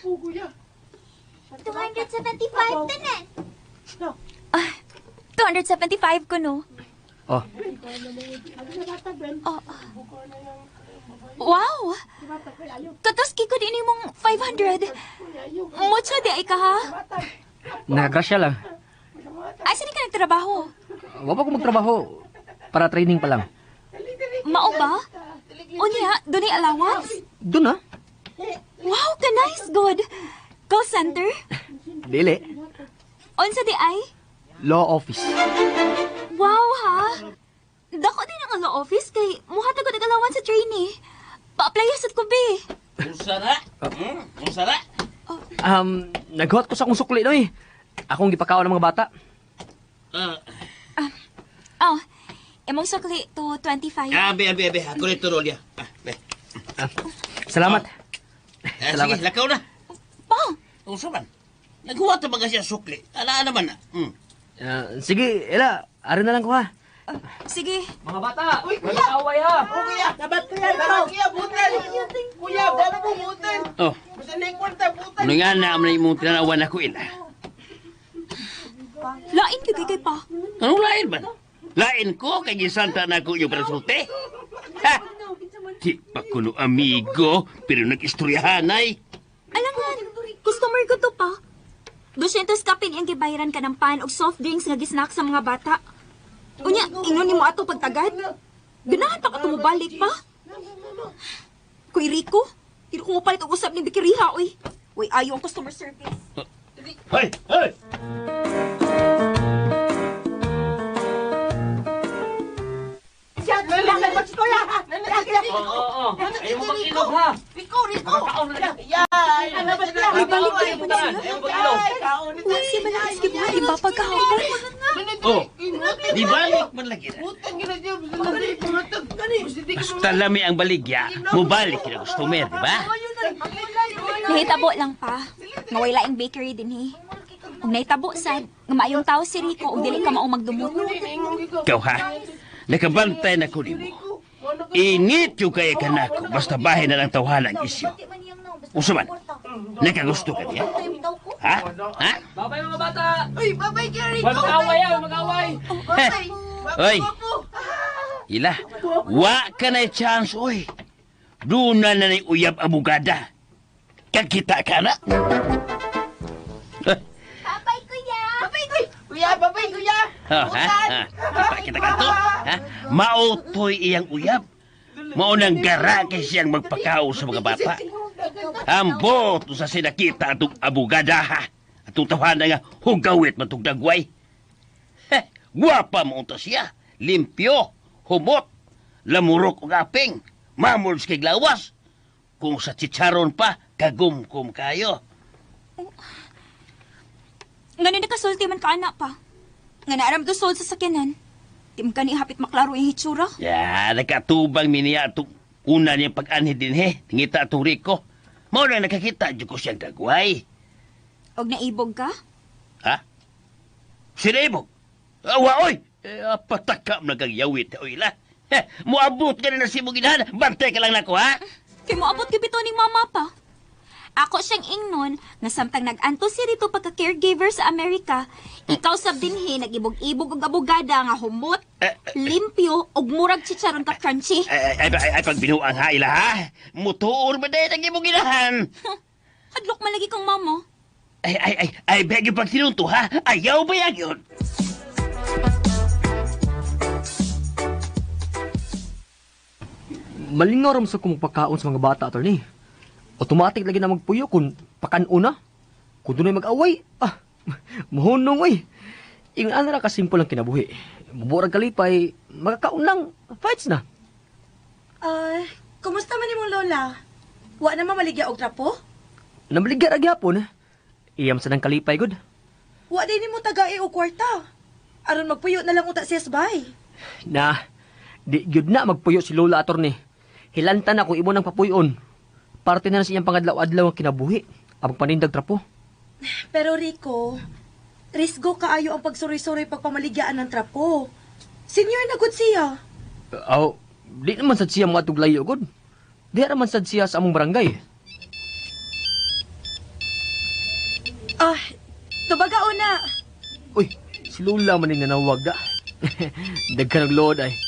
275 tanan. Ah, 275 ko no. Oh, Oh. Wow! Katos ko din imong 500. Mucho di ay ka ha? nakagrasya lang. Asa ni ka nagtrabaho? Wa pa ko magtrabaho. Para training pa lang. Mao ba? Unya, dunay allowance? Doon ah. Wow, ka nice good. Call center? Dili. Unsa di ay? Law office. Wow ha. Dako din ang law office kay muhatag ko nagalawan sa trainee. Pa-apply sad ko be. Unsa ra? Unsa ra? Naghuwat ko sa akong sukli noy. Akong gipakaon ng mga bata. Oh, imong sukli to 25. Abi, abi, abi. Ako nito rol ya. Ah, be. Salamat. Sige, lakaw na. Pa, Unsa man? Naghuwat ba siya sukli? Ala naman na. Sige, Ella, ari na lang ko ha. Sige. Mga bata, uy, mag-away ha. Kuya, dapat kuya, kuya, butan. Kuya, dapat mo butan. Oh. Basta na yung kwarta, butan. Ano nga na ang imong tinanawan ako ila? Lain gyud kay pa. Anong lain man? Lain ko kay gisanta na ko yung presulte. Ha? Di pa kuno amigo, pero nag-istoryahan ay. Alangan, customer ko to pa. 200 kapin ang gibayaran ka ng pan og soft drinks nga gisnack sa mga bata. Unya, ingon nimo ato pagtagad. Ganahan pa ka tumubalik pa. Kuy Rico, dili ko mopalit og usab ni Bikiriha oy. Uy, ayo ang customer service. Hoy, hoy! Oo, oo. Ayaw mo pag-ilog ha. Rico, Rico. Uy, balik ko na sila. Ayaw mo pag-ilog. Uy, siya malakas kay mga iba pagkahapon. Oh, di balik man lagi na. Basta lami ang baligya, mubalik na customer, di ba? Nahitabo lang pa. Nga way laing bakery din he. Ug nahitabo sad nga maayong tao si Rico ug dili ka maong magdumot. Ikaw ha, nakabantay na ko nimo. Init yung kaya ka nako, basta bahay na lang tawhana ang isyo. Usa man, nakagusto ka niya? Ha? Ha? Bye-bye mga bata. Uy, babay kay Rico. Huwag mag-away ha, huwag mag-away. Heh. Oy, ila, wa ka na chance, oy. Doon na na uyab abugada. Kakita ka na. Bye-bye, kuya! Babay, kuya. Kuya, babay, kuya. Ha, ha, ha. Kita kita ka to. Ha? Mautoy iyang uyab. Maunang gara kay siyang magpakao sa mga bata. Ambot sa sinakita atong abugada ha. Atong tawanan nga hugawit matong dagway. Heh, guwapa mo unta siya. Limpyo, humot, lamurok og aping, mamol sa kiglawas. Kung sa chicharon pa, kagumkum kayo. Ngano nakasulti man ka anak pa. Nga naaram do sold sa sakyanan. Di man kani hapit maklaro yung hitsura. Ya, nakatubang mi niya atong una niyang pag-anhi din he. Tingita atong Rico. Mao na nakakita jud ko siyang dagway. Og naibog ka? Ha? Sinibog? Awa, oy! Eh, patakam na kang yawit, oy la. Heh, muabot ka na na si Muginahan. Bantay ka lang nako, ha? Kay moabot gyud bitaw ning mama pa. Ako siyang ingnon nga samtang nag-anto si Rito pagka caregiver sa Amerika, ikaw sab dinhi nag-ibog-ibog og abogada nga humot, limpyo ug murag chicharon ka crunchy. Ay, ay, ay, ay, pagbinuang ha, ila, ha? Mutuor ba dahil ang imong ginahan? Hadlok man lagi kang mama. Ay, ay, ay, ay, begi pag tinunto, ha? Ayaw ba yan yun? Malingaw ra sa kung pagkaon sa mga bata, attorney. Automatic lagi na magpuyo kung pakan-una. Kung dunay mag-away, muhunong, oy. Ingon ana ra kasimple ang kinabuhi. Muburag kalipay, magkakaon lang, fights na. Kumusta man imong lola? Wa na mamaligya og trapo? Namaligya ra gyapon. Iyam sa nang kalipay gud. Wa din nimo tagai og kwarta. Aron magpuyo na lang uta siya sa bahay. Na, di gyud na magpuyo si Lola, attorney. Hilanta na kung imo nang papuyon. Parte na na sa iyang pangadlaw-adlaw ang kinabuhi. Ang panindag trapo. Pero Rico, risgo kaayo ang pagsuroy-suroy pagpamaligyaan ng trapo. Senior na gud siya. Aw, di naman sad siya moadtog layo gud. Di ra man sad siya sa among barangay. Ah, tubaga una. Uy, si Lola man ning nanawag da. Daghan og load ay.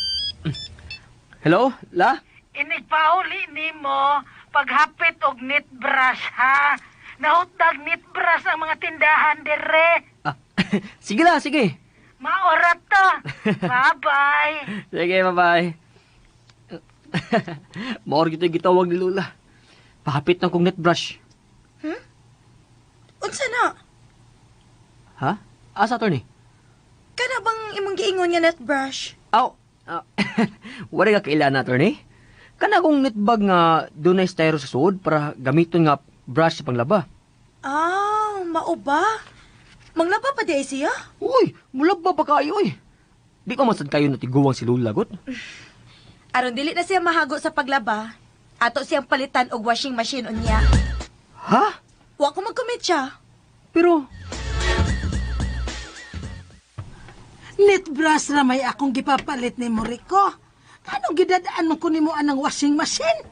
Hello, La? Inigpauli nimo paghapit og knit brush ha. Nahutdag knit brush ang mga tindahan dire. Ah, sige la, sige. Maorat to. Bye-bye. Sige, bye-bye. Maor gyud gitawag ni Lola. Pahapit na kong net brush. Unsa na? Ha? Asa, attorney? Kana bang imong giingon nga net brush? Aw, wala ka kailan, attorney. Kana kong net bag nga dunay styro sa suod para gamiton nga brush sa panglaba. Ah, mao ba? Manglaba pa di ay siya? Uy, mulaba pa kayo, uy. Di ko masad kayo natiguwang si Lula, gut. Aron dili na siya mahago sa paglaba, ato siyang palitan og washing machine unya. Ha? Wa ko mag-commit siya. Pero, Net brush ra may akong gipapalit ni Rico. Anong gidadaan mo ko nimo anang washing machine?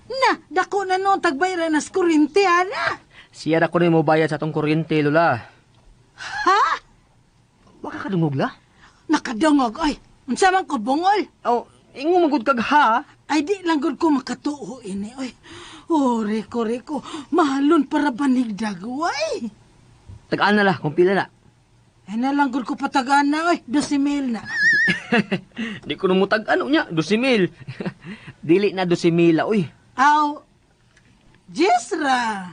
Na, dako na noon tagbayra na sa kuryente, ana. Siya na ko na mo bayad sa atong kuryente, Lola. Ha? Wa ka kadungog, la? Nakadungog, oy. Unsa man ko bungol? Oh, ingo magud kag ha? Ay, di lang gud ko makatuo ini, oy. Oh, Rico, Rico, mahalon para banigdag, way. Tag-an na la, kung pila na. Ay, na lang gud ko patagaan na, oy. 12,000 na. Di ko numutag ano niya, 12,000. Dili na 12,000, la, uy. Aw, Jessra.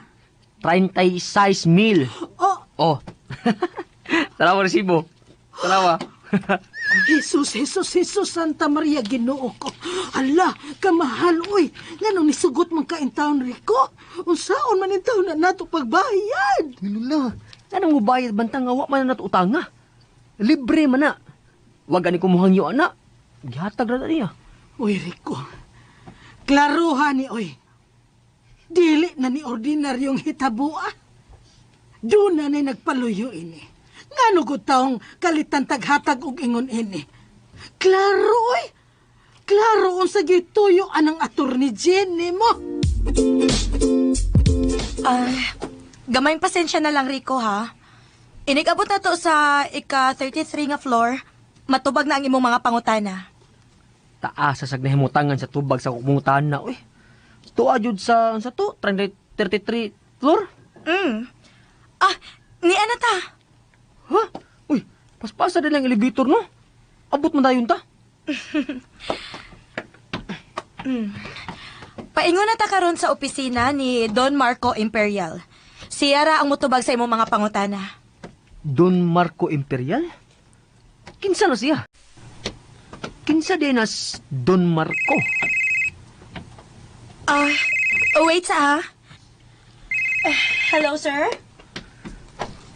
36,000. Oh, Oh. Tarawa resibo. Tarawa. Jesus, Jesus, Jesus, Santa Maria, Ginoo ko. Ala, kamahal, uy. Nganong nisugot man ka in town, Rico? Unsaon man in town na nato pagbayad? Lula, anong mo bayad bantang nga wa man na nato utang nga? Libre man na. Wag gani kumuhang yo ana. Gihatag ra na niya. Uy, Rico. Klaruha ni, uy. Dili na ni ordinaryong hitabua. Doon na ni nagpaluyo ini. Ngano ko taong kalitan taghatag og ingon ini. Klaro, uy. Klaro unsa gituyo anang attorney Jenny mo. Ah, gamayng pasensya na lang, Rico, ha? Inig-abot na to sa ika-33 nga floor. Matubag na ang imong mga pangutana. Taas sa sagnahimutangan sa tubag sa kumutan na, uy. Tuwa jud sa to 33 floor. Ah, ni ana ta. Ha? Uy, paspasa din lang elevator no. Abot man dayon ta. Paingon na ta karon sa opisina ni Don Marco Imperial. Siya ra ang mutubag sa imong mga pangutana. Don Marco Imperial? Kinsa na siya? Kinsa din nas Don Marco? Ah, oh, wait sa ha. Ah, hello, sir?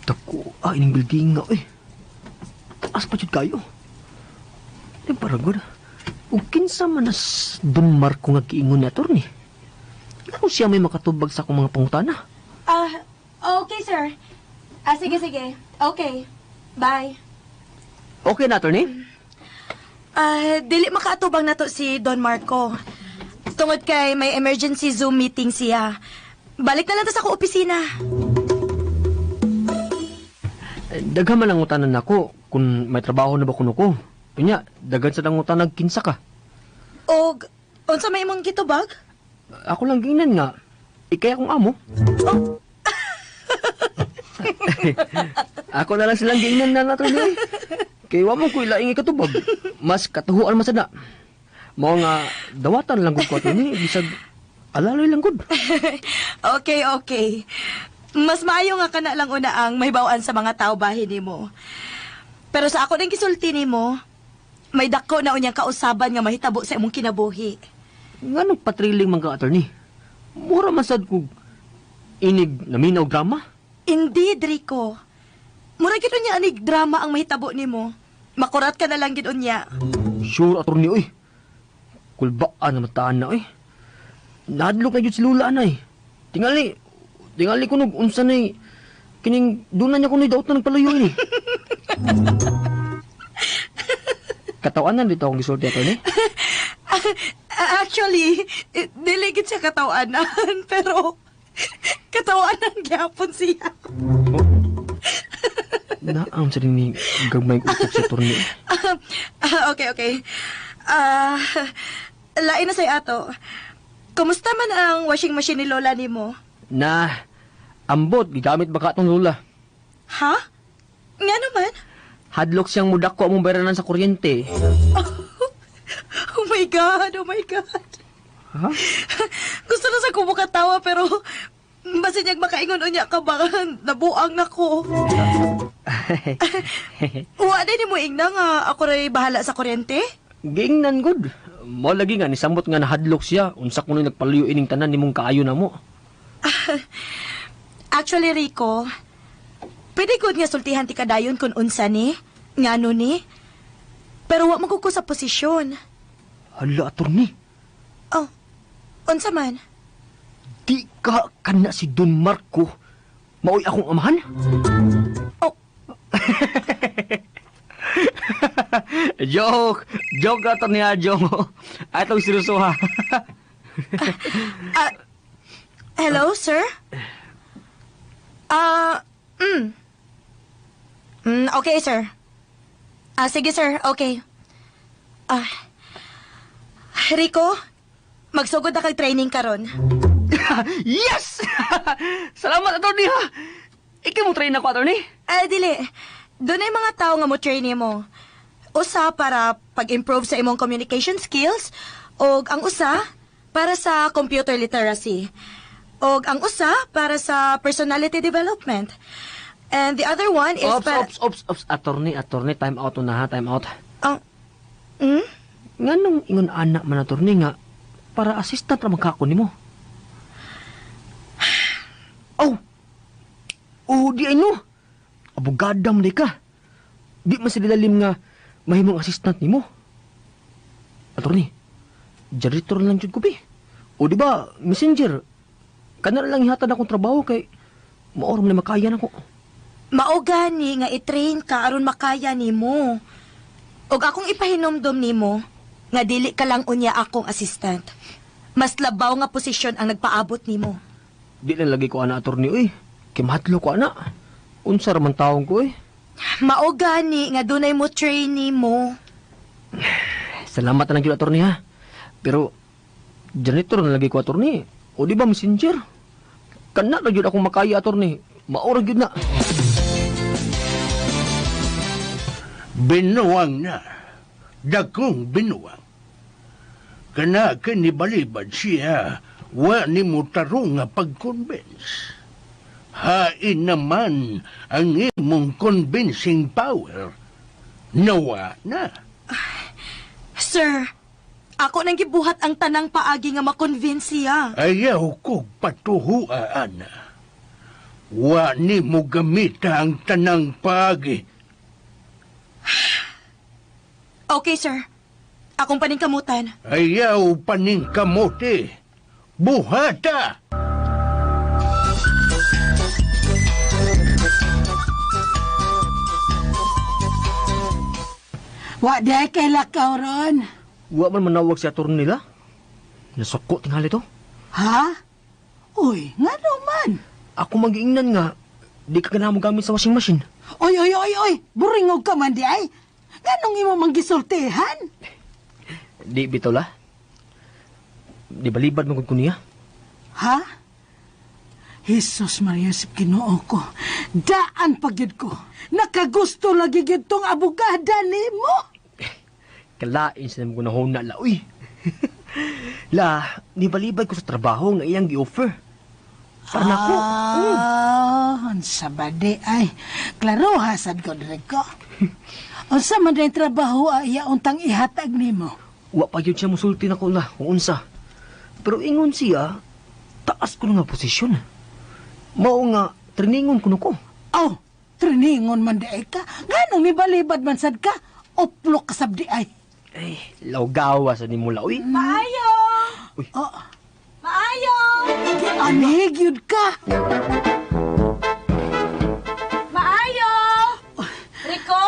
Dako, ining building nga, eh. Taas pa jud kayo. Di paragod. Ug kinsa man nas Don Marco nga giingon ni attorney? Ngano siya may makatubag sa akong mga pangutana? Ah, okay, sir. Ah, sige, sige. Okay. Bye. Okay na, attorney? Ah, dili makaatubang na to si Don Marco. Tungod kay may emergency Zoom meeting siya. Balik na lang ta sa akong opisina. Daghan man ang utanan nako kung may trabaho na ba kuno ko. Unya, daghan sa nangutana kinsa ka. Og unsa may imong gitubag? Ako lang giingnan nga, ikay akong amo. Ako na lang silang giingnan na attorney. Kay wa mo ko ilaing ikatubag. Mas katuhuan man sad na. Mao nga dawatan lang gud ko attorney, bisag alaloy lang gud. Okay, okay. Mas maayo nga kana lang una ang may bawaan sa mga tao bahin nimo. Pero sa ako din gisulti nimo, may dako na unyang kausaban nga mahitabo sa imong kinabuhi. Nganong patriling man ka attorney? Mura man sad kog inig naminaw drama. Indeed, Rico. Mura gid unya anig drama ang mahitabo nimo. Makurat ka na lang gid unya. Sure attorney oy. Kulbaan na mataan na oy. Nahadlok na jud si Lula anay. Tingali, tingali kunog unsa nay kining doon na niya kunoy daot na nagpaluyo ini. Katawan dito akong gisulti attorney. Actually, dili gid siya katawanan, pero katawanan gyapon siya. Naam sa ni gagmay utok sa attorney. Okay, okay. Ah, lain na say ato. Kumusta man ang washing machine ni Lola nimo? Na, ambot gigamit ba ka atong Lola? Ha? Nga naman? Hadlok siyang mudako among bayranan sa kuryente. Oh my God, oh my God. Ha? Gusto na sa kubo katawa pero basin niyag makaingon unya ka ba nabuang na ko. Wa din mo ingna nga ako ray bahala sa kuryente. Giingnan gud. Mao lagi nga nisamot nga nahadlok siya unsa kuno nagpaluyo ining tanan nimong kaayo namo. Actually, Rico, pwede gud nga sultihan ti kadayon kung unsa ni, ngano ni. Pero wa man ko sa posisyon. Hala, attorney. Oh, unsa man? Di ka kana si Don Marco. Maoy akong amahan? Oh. Joke! Joke, attorney ha, joke. Atong seryoso ha. Ah, hello, sir? Ah, Okay, sir. Ah, sige, sir. Okay. Ah, Rico, magsugod na kag training karon. Yes! Salamat, attorney ha. Ikaw mo train ako, attorney. Ah, dili. Doon ay mga tao nga mo train mo. Usa para pag-improve sa imong communication skills og ang usa para sa computer literacy. Og ang usa para sa personality development. And the other one is Ops, para ops, ops, ops. Attorney, attorney, time out na ha, time out. Ang hmm? Nganong ingon anak man, attorney, nga para assistant ra magkako nimo. Oh! Oh, di ay no. Abogada man di ka. Di man sila lalim nga mahimong assistant nimo. Attorney, janitor lang jud ko bi. O di ba, messenger. Kana lang ihatag akong trabaho kay maor man na makaya nako. Mao gani nga i-train ka aron makaya nimo. Og akong ipahinomdom nimo nga dili ka lang unya akong assistant. Mas labaw nga posisyon ang nagpaabot nimo. Di lang lagi ko ana, attorney, uy. Kay mahadlok ko ana. Unsa ra man taong ko, eh. Mao gani nga dunay mo train nimo. Salamat na lang gyud, attorney, ha. Pero janitor na lagi ko, attorney. O di ba messenger? Kana ra gyud akong makaya, attorney. Mao ra gyud na. Binuang na. Dakong binuang. Kana kinibalibad siya, wa ni mo tarong nga pag-convince. Hain naman ang imong convincing power. Nawa na. Sir, ako nang gibuhat ang tanang paagi nga makonvince siya. Ayaw kog patuhua, ana. Wa ni mo gamita ang tanang paagi. Okay, sir. Akong paningkamutan. Ayaw paning kamote. Buhata! Wa di ay kay lakaw ron. Wa man manawag si attorney nila. Nasuko tingali to. Ha? Uy, ngano man? Ako magiingnan nga di ka ganahan mo gamit sa washing machine. Oy, oy, oy, oy, buringog ka man di ay. Nganong imo manggisultihan? Di bitaw la. Di balibad man gud ko niya. Ha? Jesus Maria Josep, Ginoo ko. Daan pa gyud ko. Nakagusto lagi gyud tong abogada nimo. Kalain sa nang gunahona la, uy. La, nibalibad ko sa trabaho nga iyang gi-offer. Para nako. Ah, unsa ba di ay? Klaro ha sad ko diri ko. Unsa man day trabaho ay iya untang ihatag nimo? Wa pa gyud siya musulti nako la kung unsa. Pero ingon siya, taas ko na nga posisyon. Mao nga treningon kuno ko. Oh, treningon man di ay ka. Nganong nibalibad man sad ka? Oplo ka sab di ay. Ay, lawgawa sa nimo la, uy. Maayo! Uy. Oh, Maayo! anhi gyud ka. Maayo! Rico?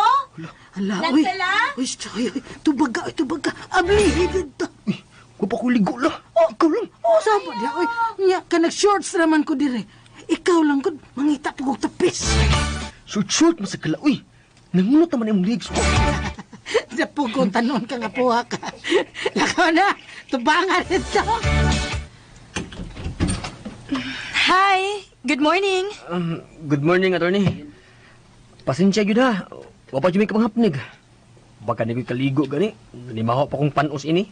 Ala, uy. Nagsala? Uy, uy, uy, tubaga, uy, tubaga. Ablihi dito. Uy, wa pa ko ligo la. Oh, ikaw lang. Oh, sabo diya, uy. Nya, ka nag-shorts naman ko dire. Ikaw lang gud, mangita pa kog tapis. Short short man sa kala, uy. Nangunot naman imong legs ko. Napugon tanon ka nga puha ka. Lakaw na, tubangan ito. Hi! Good morning! Good morning, attorney. Pasensya gyud ha. Wa pa jud may kapanghapnig. Baka ni ko'y kaligo gani. Nimaho pa kong panos ini.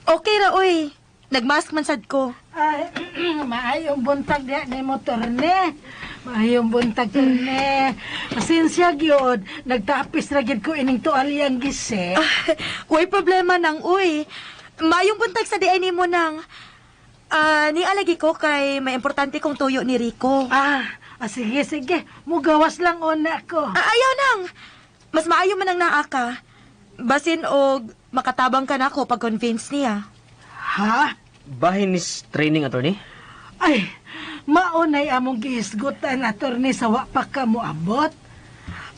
Okay ra, uy. Nagmask man sad ko. Ay, maayong buntag diha ni mo, Torne. Maayong buntag, Torne. Pasensya gyud, nagtapis ra gyud ko ining tualyang gise. Way problema nang uy. Maayong buntag sa diay nimo nang. Ah, ni alagi ko kay may importante kong tuyo ni Rico. Ah, sige, sige. Mugawas lang una ko. Ah, ayaw nang. Mas maayo man ang naa ka. Basin og makatabang ka nako pag convince niya. Ha? Bahin is training, attorney. Ay, maunay among gihisgutan, attorney, sa wa pa ka moabot.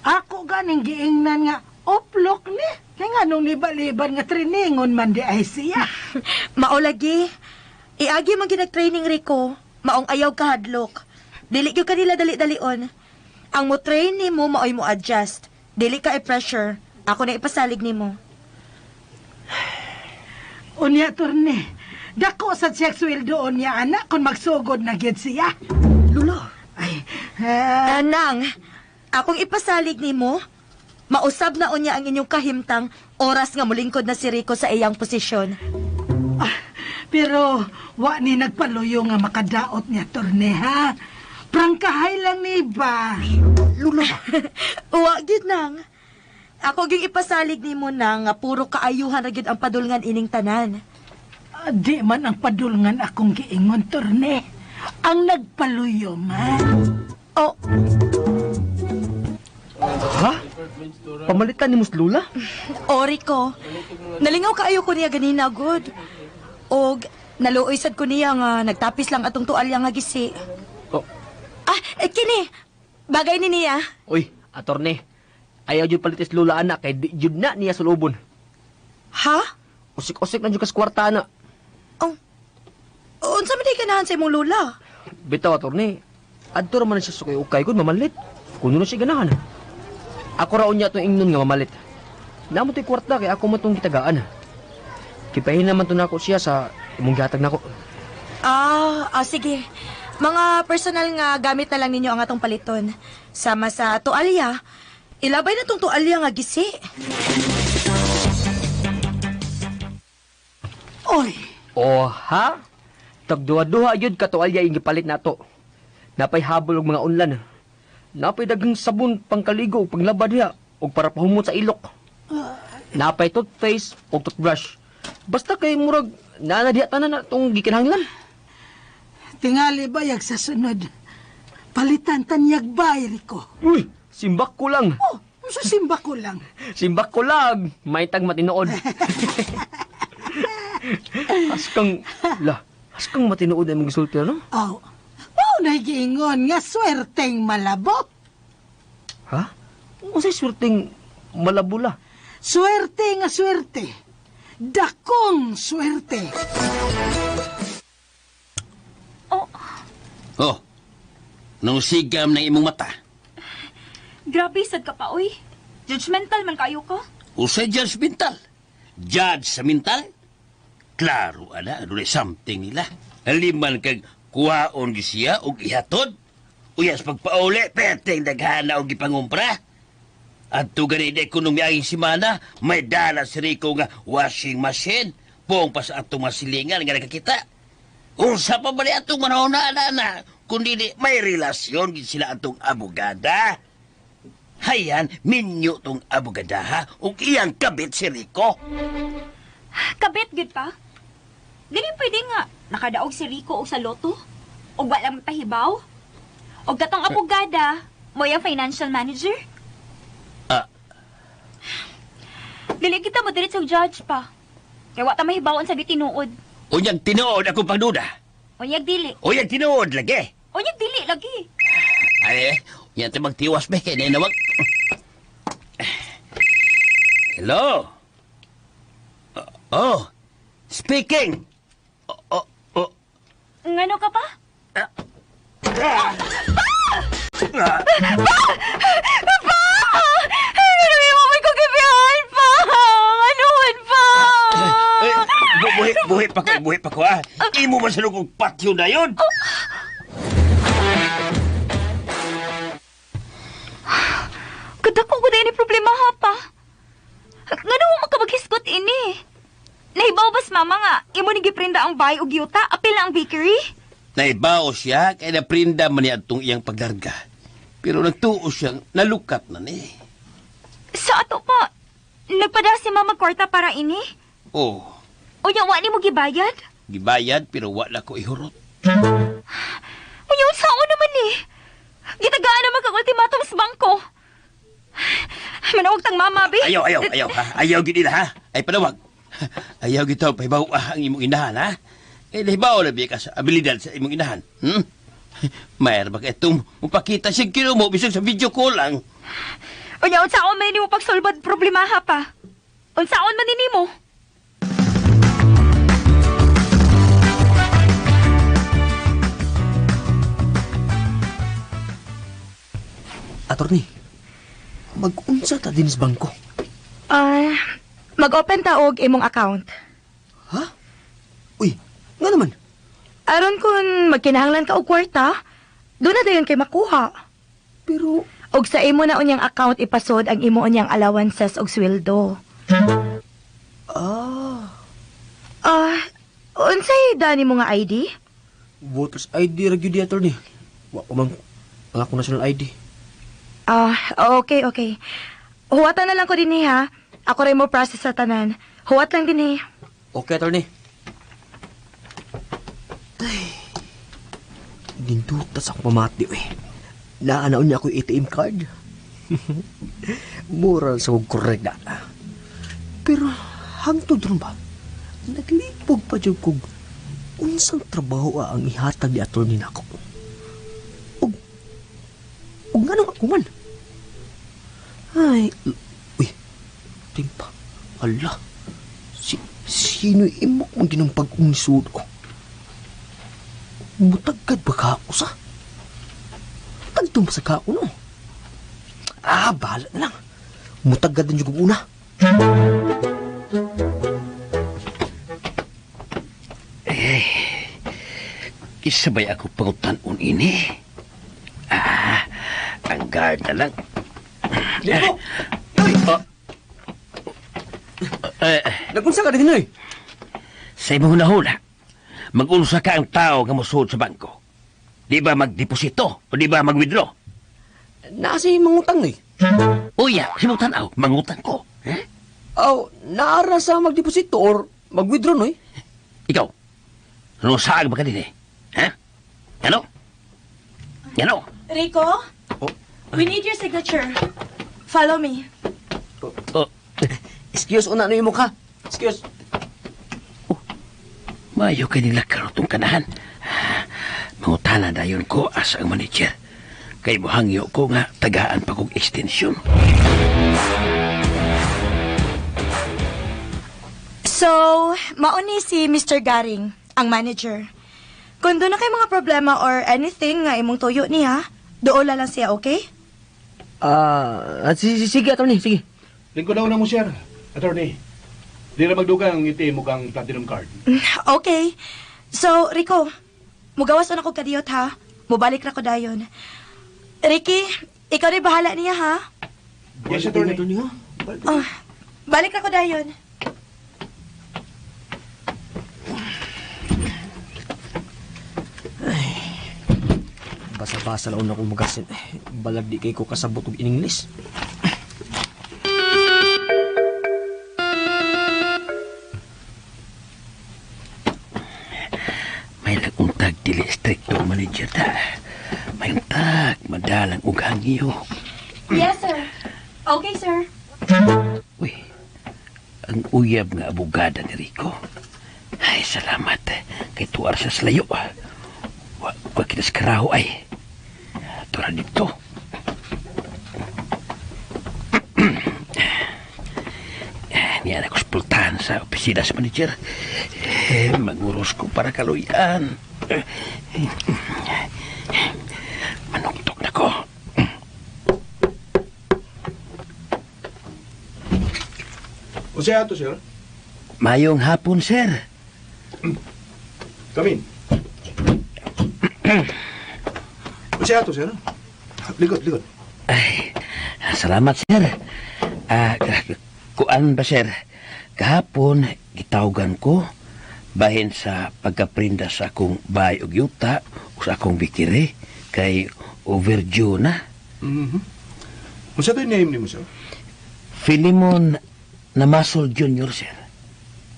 Ako ganing giingnan nga oplok ni. Kaya nga nung liba-liban nga triningon man di ay siya. Mao lagi. Iagi man ginag-training Rico. Maong ayaw kahadlok. Dili gyud kanila dali-dalion. Ang mo train nimo maoy mo adjust. Dili ka i-pressure. Ako na ipasalig nimo. Unya, torne. Dako sa siya sweldo unya, anak, kung magsugod na gyud siya. Lula. Ay, ah, Anang, akong ipasalig nimo, mausab na unya ang inyong kahimtang oras nga mulingkod na si Rico sa iyang posisyon. Ah, pero wa ni nagpaluyo nga makadaot niya, torne, ha? Prangkahay lang ni ba? Lula. Wa gyud nang. Ako gyud ipasalig nimo nang nga puro kaayuhan ra gyud ang padulngan ining tanan. Ah, di man ang padulngan akong giingon, torne. Ang nagpaluyo man. Oh, Ha? Pamalitan ni Mus Lula? o Rico, nalingaw kaayo ko niya ganina good. Og naluoy sad ko niya nga nagtapis lang atong tualya nga gisi. Oh. Ah, eh, kini. Bagay ni niya. Uy, attorney. Ayaw jud palitis Lula anak kay di jud na niya sulubon. Ha? Usik-usik na jud kas kwarta na. Oh. Unsa man di ganahan sa imong lula? Bitaw, attorney. Adto ra man siya sukay ukay kun mamalit. Kuno na siya ganahan. Ako ra unya tong ingnon nga mamalit. Namo to'y kwarta kay ako mo tong gitagaan. Kipahin naman to nako siya sa imong gihatag nako. Ah, sige. Mga personal nga gamit na lang ninyo ang atong paliton. Sama sa tualya. Ilabay na tong tualya nga gisi. Oy, O ha? Tagduha-duha yun katualya yung gipalit nato. Napay habol og mga unlan. Napay daghang sabon pangkaligo ug panglaba diha ug para pahumot sa ilok. Napay toothpaste ug toothbrush. Basta kay murag naa na diha tanan na tong gikinahanglan. Tingali bayag sa sunod. Palitan tanyag bay, Rico. Uy, simbak ko lang. Oh, unsa simba ko lang. Simbak ko lang. May tag matinood. Askang la, askang matinood ay magisulti no? Aw, oh, nagiingon nga swerteng malabo. Ha? Unsay swerteng malabula? Swerte nga swerte. Dakong swerte. Oh, Oh, nung sigam ng imong mata, grabe sad ka pa, oy. Judgmental man kayo ka. usay judge mental. Judge sa mental? Klaro, ana, dunay something nila. Haliman kag kuhaon gi siya og ihatod. Uyas pagpauli, peteng daghana og gipangumpra. Adto gani di ko nung miaging semana, may dala si Rico nga washing machine. Buong pa sa atong masilingan nga nakakita. Unsa pa ba ni atong manahon na na, kundi di may relasyon gid sila atong abogada. Hayan, minyo tong abogada ha, ug iyang kabit si Rico. Kabit gyud pa. Dili pwede nga nakadaog si Rico og sa loto. Og walang pahibaw. Og katong abogada, mo yung financial manager. Ah. Dili kita mo diretso og judge pa. Kay wa ta mahibawon sa gitinuod. Unyang tinuod akong pagduda. Unyag dili. Unyang tinuod lagi. Unyag dili lagi. Ay, yan tayo magtiwas be, kaya nawag. Hello? Oh, speaking. Oh. Ngano ka pa? Ah! Pa! Ano yung mo ko gibihan pa? Anuhan pa? Eh, buhi, buhi pa ko, ah. Imo ba sa lukong patyo na yun? Kadako ko din problema ha pa. Ngano mo makabaghisgot ini? Nahibaw bas mama nga imo ni giprinda ang bay og yuta, apil na ang bakery. Naibaw siya kay naprinda man niya atong iyang paglarga. Pero nagtuo siyang nalukat na ni. Sa ato pa, nagpada si mama kwarta para ini? Oh. Unya, wa ni mo gibayad? Gibayad pero wala ko ihurot. Unya, unsaon naman ni? Gitagaan naman kag ultimatum sa bangko. Manawag tang mama, bi. Ayaw, ayaw, ayaw. Ha? Ayaw gid nila, ha? Ay, panawag. Ayaw gid tawag pahibaw ang imong inahan, ha? Eh, nahibaw na biya ka sa abilidad sa imong inahan. Hmm? Mayar ba ka itong mupakita siya kinumo bisag sa video call lang? Unya, unsaon man nimo pagsulbad problemaha pa? Unsaon man nimo? Attorney, mag-unsa ta din sa bangko? Mag-open ta og imong account. Ha? Uy, nga naman? Aron kung magkinahanglan ka og kwarta, doon na dayon kay makuha. Pero... Og sa imo na unyang account ipasod ang imo unyang allowances og sweldo. Ah. Unsay dani mo nga ID? Voters ID ra gyud di, attorney. Wa pa man ang akong national ID. Okay, okay. Huwatan na lang ko dinhi, ha. Ako rin mo process sa tanan. Huwat lang dinhi. Okay, attorney. Ay, ginduta sa akong pamati, eh. Naanaon niya ako yung ATM card. Moral sa kong correct na. Pero hangtod ron ba? Naglipog pa dyan kung unsang trabaho ang ihatag ni attorney nako. Og nga nang ako man. Ay, uy, timpa. Ala, sino imok mong ginong pag-unisod ko? Mutagad ba ka ako sa? Tagtum sa ka ako, no? Bahala na lang. Mutagad din yung una. Eh, isabay ako pangutan-on ini. Ang guard na lang. Lipo! Uy! Nagunsa ka din, oy? Sa imong hunahuna, mag-unsa ka ang tao nga mosuod sa bangko. Di ba magdeposito o di ba mag-withdraw? Nasa yung mangutang, eh. Uya, simutan aw, mangutang ko. Eh? Aw, naara sa magdeposito or mag-withdraw, no, eh? Ikaw, ano saag ba ka din, eh? Ha? Ano? Ano? Rico? Oh. We need your signature. Follow me. Oh. Excuse, una na yung mukha. Excuse. Oh, mayo ka nila karotong kanahan. Mangutana dayon ko as ang manager. Kay muhangyo ko nga tagaan pa kong extension. So, mauni si Mr. Garing, ang manager. Kung doon na kay mga problema or anything nga imong tuyo niya, doola lang siya, okay? Sige, attorney, sige. Lingkod na una mo, sir. Attorney, di na magdugang ang ATM mo kang platinum card. Okay. So, Rico, mugawas na ako kadiyot, ha? Mubalik ra ko dayon. Ricky, ikaw na bahala niya, ha? Yes, attorney. Oh, balik ra ko dayon. Ay, basa-basa lang ako magasin. Balag di kay ko kasabot og in English. May laguntag dili stricto manager ta. May untag madalang og hangyo. Yes, sir. Okay, sir. Uy, ang uyab nga abogada ni Rico. Ay, salamat. Kay tuar sa slayo. Wa kita sa karaho ay. Tura dito. Niya na ko spultahan sa opisina sa manager. Manguros ko para kaluyan. Manuktok na ko. O siya ato, sir? Mayong hapon, sir. Come in. O siya ato, sir? Likod, likod. Ay, salamat, sir. Kuan ba, sir? Kahapon, gitawagan ko. Bahin sa pagkaprinda sa akong bahay og yuta o sa akong bikiri kay overdue na. Mhm. Unsa to'y name nimo, sir? Filimon Namasol Jr., sir.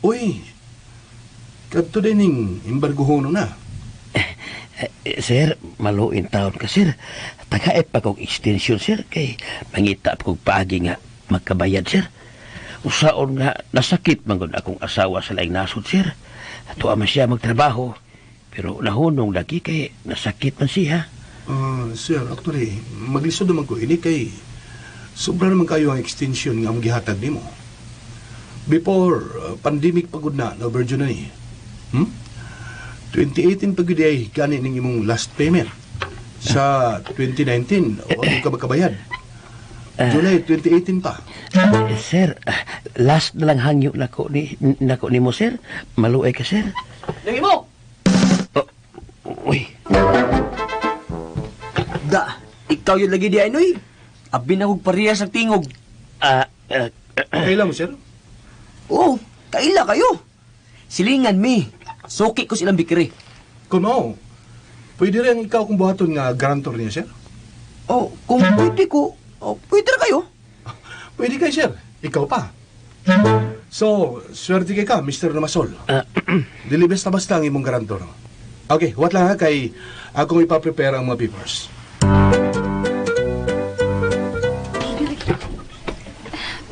Uy, kadto din ning embargohono na. Eh, sir, maluin taon ka, sir. Tagait pa kong extension, sir, kay mangita pa kong paagi nga magkabayad, sir. Usaon nga nasakit man gud akong asawa sa laing nasod, sir. Tuwa man siya magtrabaho, pero nahunong lagi kay nasakit man siya. Ah, sir, actually, maglisod naman ko ini kay sobra naman kayo ang extension nga among gihatag nimo. Before pandemic pagud na, na overdue na ni. 2018 pagud ay gani ning imong last payment. Sa 2019, wa ka makabayad. July 2018 pa. Eh, sir, last na lang hangyo nako ni nako nimo, sir. Maluay ka, sir. Nang imo! Oh, uy, Da, ikaw yun lagi di ay, Noy. Abi na kog parehas ang tingog. ah, ah, Okay lang, sir. Oo, kaila kayo. Silingan mi. Suki ko silang bikiri. Kung mao, pwede rin ikaw kung buhaton nga garantor niya, sir. Oh, kung pwede ko, oh, pwede ra kayo. Pwede kay, sir. Ikaw pa. So, swerte kay ka, Mr. Namasol. Dili basta basta ang imong garantor. Okay, what lang ha kay akong ipaprepare ang mga papers.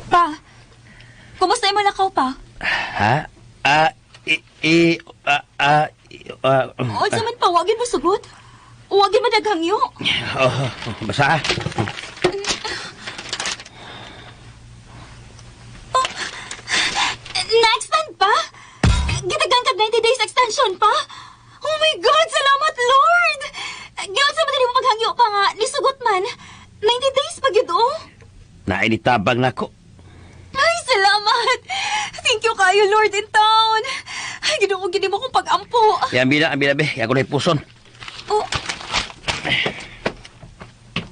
Pa, kumusta imo lakaw pa? Ha? Ah, i, i, ah, ah, i, ah, Unsa man pa, wagin mo sugot. Wagin mo daghangyo. Oh, basta ah. Na-extend pa? Gitagan kag 90 days extension pa? Oh my God! Salamat, Lord! Giyon sa man mo maghangyo pa nga, nisugot man. 90 days pa gyud oh. Nainitabang nako. Ay, salamat! Thank you kayo, Lord in town. Ay, Ginoo, gini mo kong pag-ampo. Yan, bina, bina, be. Ako na puson. Oh.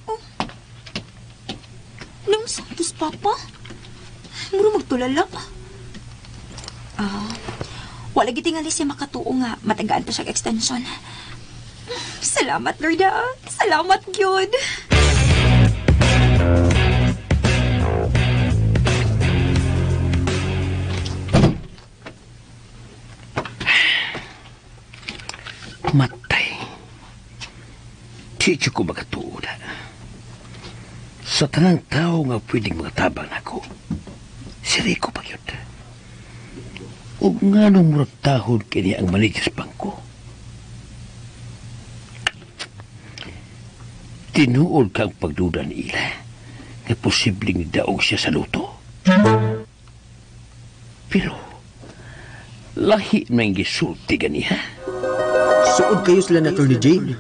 Oh. Nung Santos, Papa? Muro magtulala. Ah, wala gitingali siya makatuo nga matagaan pa siya extension. Salamat, Lord. Ah. Salamat, gyud. Matay. Di ko makatuo na. Sa tanang tao nga pwedeng mga nako, si Rico pa yun. Ug nga nung murag tahod kini ang manager sa bangko. Tinuod ka ang pagduda ni Ila nga posibleng daog siya sa luto. Pero, lahi man gisulti ganiha. Suod kayo sila na Attorney Jane.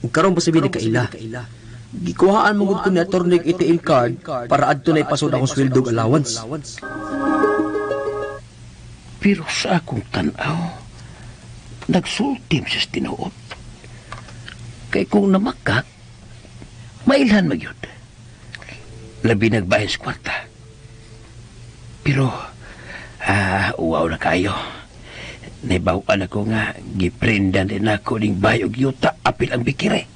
Ug karon pa sabi ni kaila. Gikuhaan mo gud ko ni Attorney og ATM card para adto na ipasod akong sweldo ug allowance. Pero sa akong tanaw, nagsultim siya sa tinuod. Kay kung namakak, mailhan magyud. Labi nagbahin sa kwarta. Pero, uwaw na kayo. Naibawan ako nga, giprendan din ako ning bayog yuta, apil ang bikire.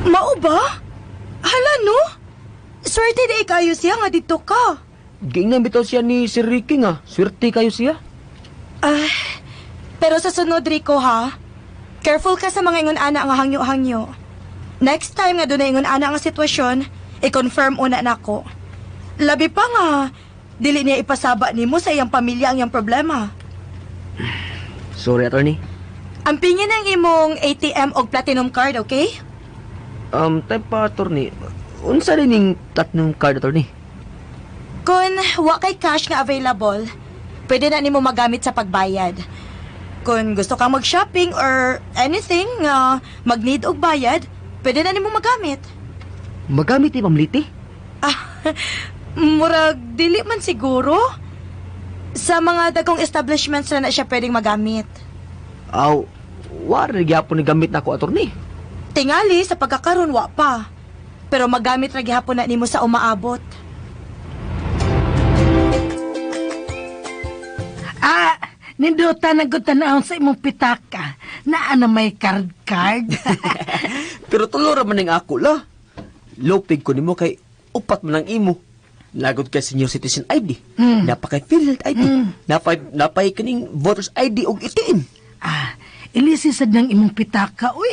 Mao ba? Hala no? Swerte di kayo siya nga dito ka. Giingnan bitaw siya ni Sir Ricky nga. Swerte kayo siya. Ah, pero sa sunod, Rico, ha? Careful ka sa mga ingon ana nga hangyo-hangyo. Next time nga doon na ingon ana nga sitwasyon, i-confirm una nako. Labi pa nga, dili niya ipasaba nimo sa iyang pamilya ang iyang problema. Sorry, attorney. Ampingin ang imong ATM og platinum card, okay? Time pa, attorney. Unsa rin ning platinum card, attorney? Kung wa kay cash nga available, pwede na nimo magamit sa pagbayad. Kung gusto kang mag-shopping or anything nga mag-need og bayad, pwede na nimo magamit. Magamit ni pamliti? Ah, murag dili man siguro. Sa mga dagkong establishments na na siya pwedeng magamit. Aw, wa ra gyapon ni gamit nako, attorney. Tingali sa pagkakaron wa pa. Pero magamit ra gihapon na nimo sa umaabot. Nindota na gud tan-awon sa imong pitaka. Naa na may card card. Pero tulo ra man ning ako la. Lupig ko nimo kay upat man ang imo. Lagod kay senior citizen ID. Napakay PhilHealth ID. Napay kaning voters ID og ATM. Ah, ilisi sad nang imong pitaka, uy.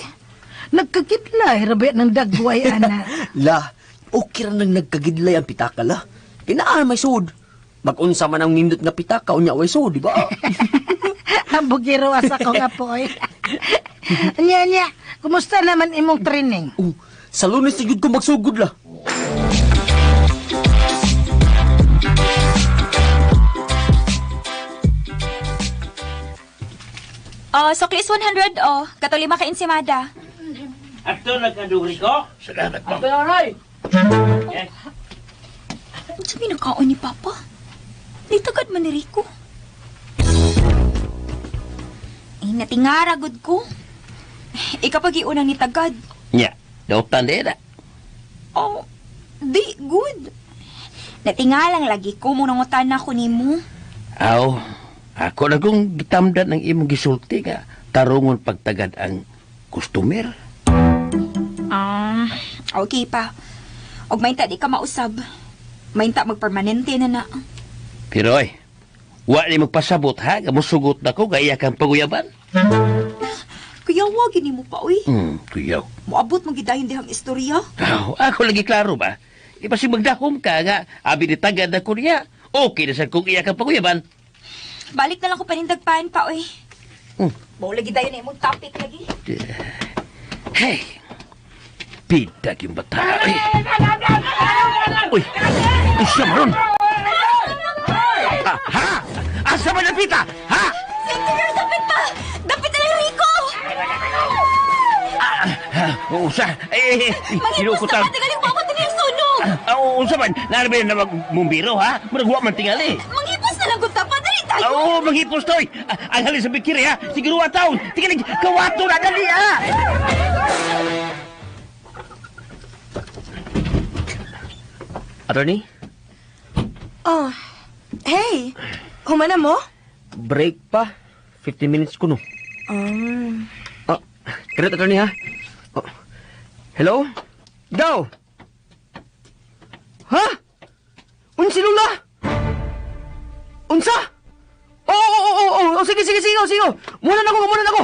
Nagkakidlay, rabi ng dagway, ana. La, okay ra nang nagkagidlay ang pitaka la. Kinaan may sud. Mag-unsa man ang nindot nga pitaka unya way sud, di ba? Ang bugiro asa ko nga po, oy. Nya, nya, kumusta naman imong training? Oh, sa Lunes na gyud ko magsugod la. Oh, sukli is 100 oh. Kato lima ka ensimada. Ato nagkaduri ko. Salamat, ma'am. Ato na, Nay! Unsa may nakaon ni Papa? Nitagad man ni Rico. Eh, natingara gud ko. Ikaw pag-iunang nitagad. Nya, dautan din na. Oh, di good. Natingalang lagi ko mo nangutan na ko nimo. Aw, ako na kong gitamdan ang imong gisulti nga tarungon pagtagad ang customer. Okay pa. Og mainta di ka mausab. Mainta magpermanente na na. Pero ay, wa ni magpasabot ha, nga musugot na ko gaya kang paguyaban. Kuya, wag gini mo pa, uy. Kuyaw. Moabot mo gidayon dihang istorya. Aw, ako lagi klaro ba? Ipasi magdahom ka nga, abi ni tagad na ko niya. Okay na sa kung iya kang paguyaban. Balik na lang ko panindagpan pa, uy. Mao lagi dayon na imong topic lagi. Hey, pidag yung bata. Uy, uy, siya maron. Ah, ha? Asa man ang pita? Ha? Sir, dapit pa! Dapit na lang, Rico! Usa, eh, Manghipos na ka, tingaling mo ako tiniyang sunog! Unsa man, narabi na magmumbiro, ha? Murag man tingali. Manghipos na lang gud ta pa, dali tayo! Oo, manghipos toy. Ang halin sa bikiri, ha? Siguro taon. Tingaling, kawato na dali, ha? Attorney, Oh, hey, humana mo? break pa. 15 minutes ko no. Oh, credit attorney ha. Oh. Hello? Daw. Ha? Unsi lula? Unsa? Oh, sige, sige, sige, sige. Muna na ako, muna na ako.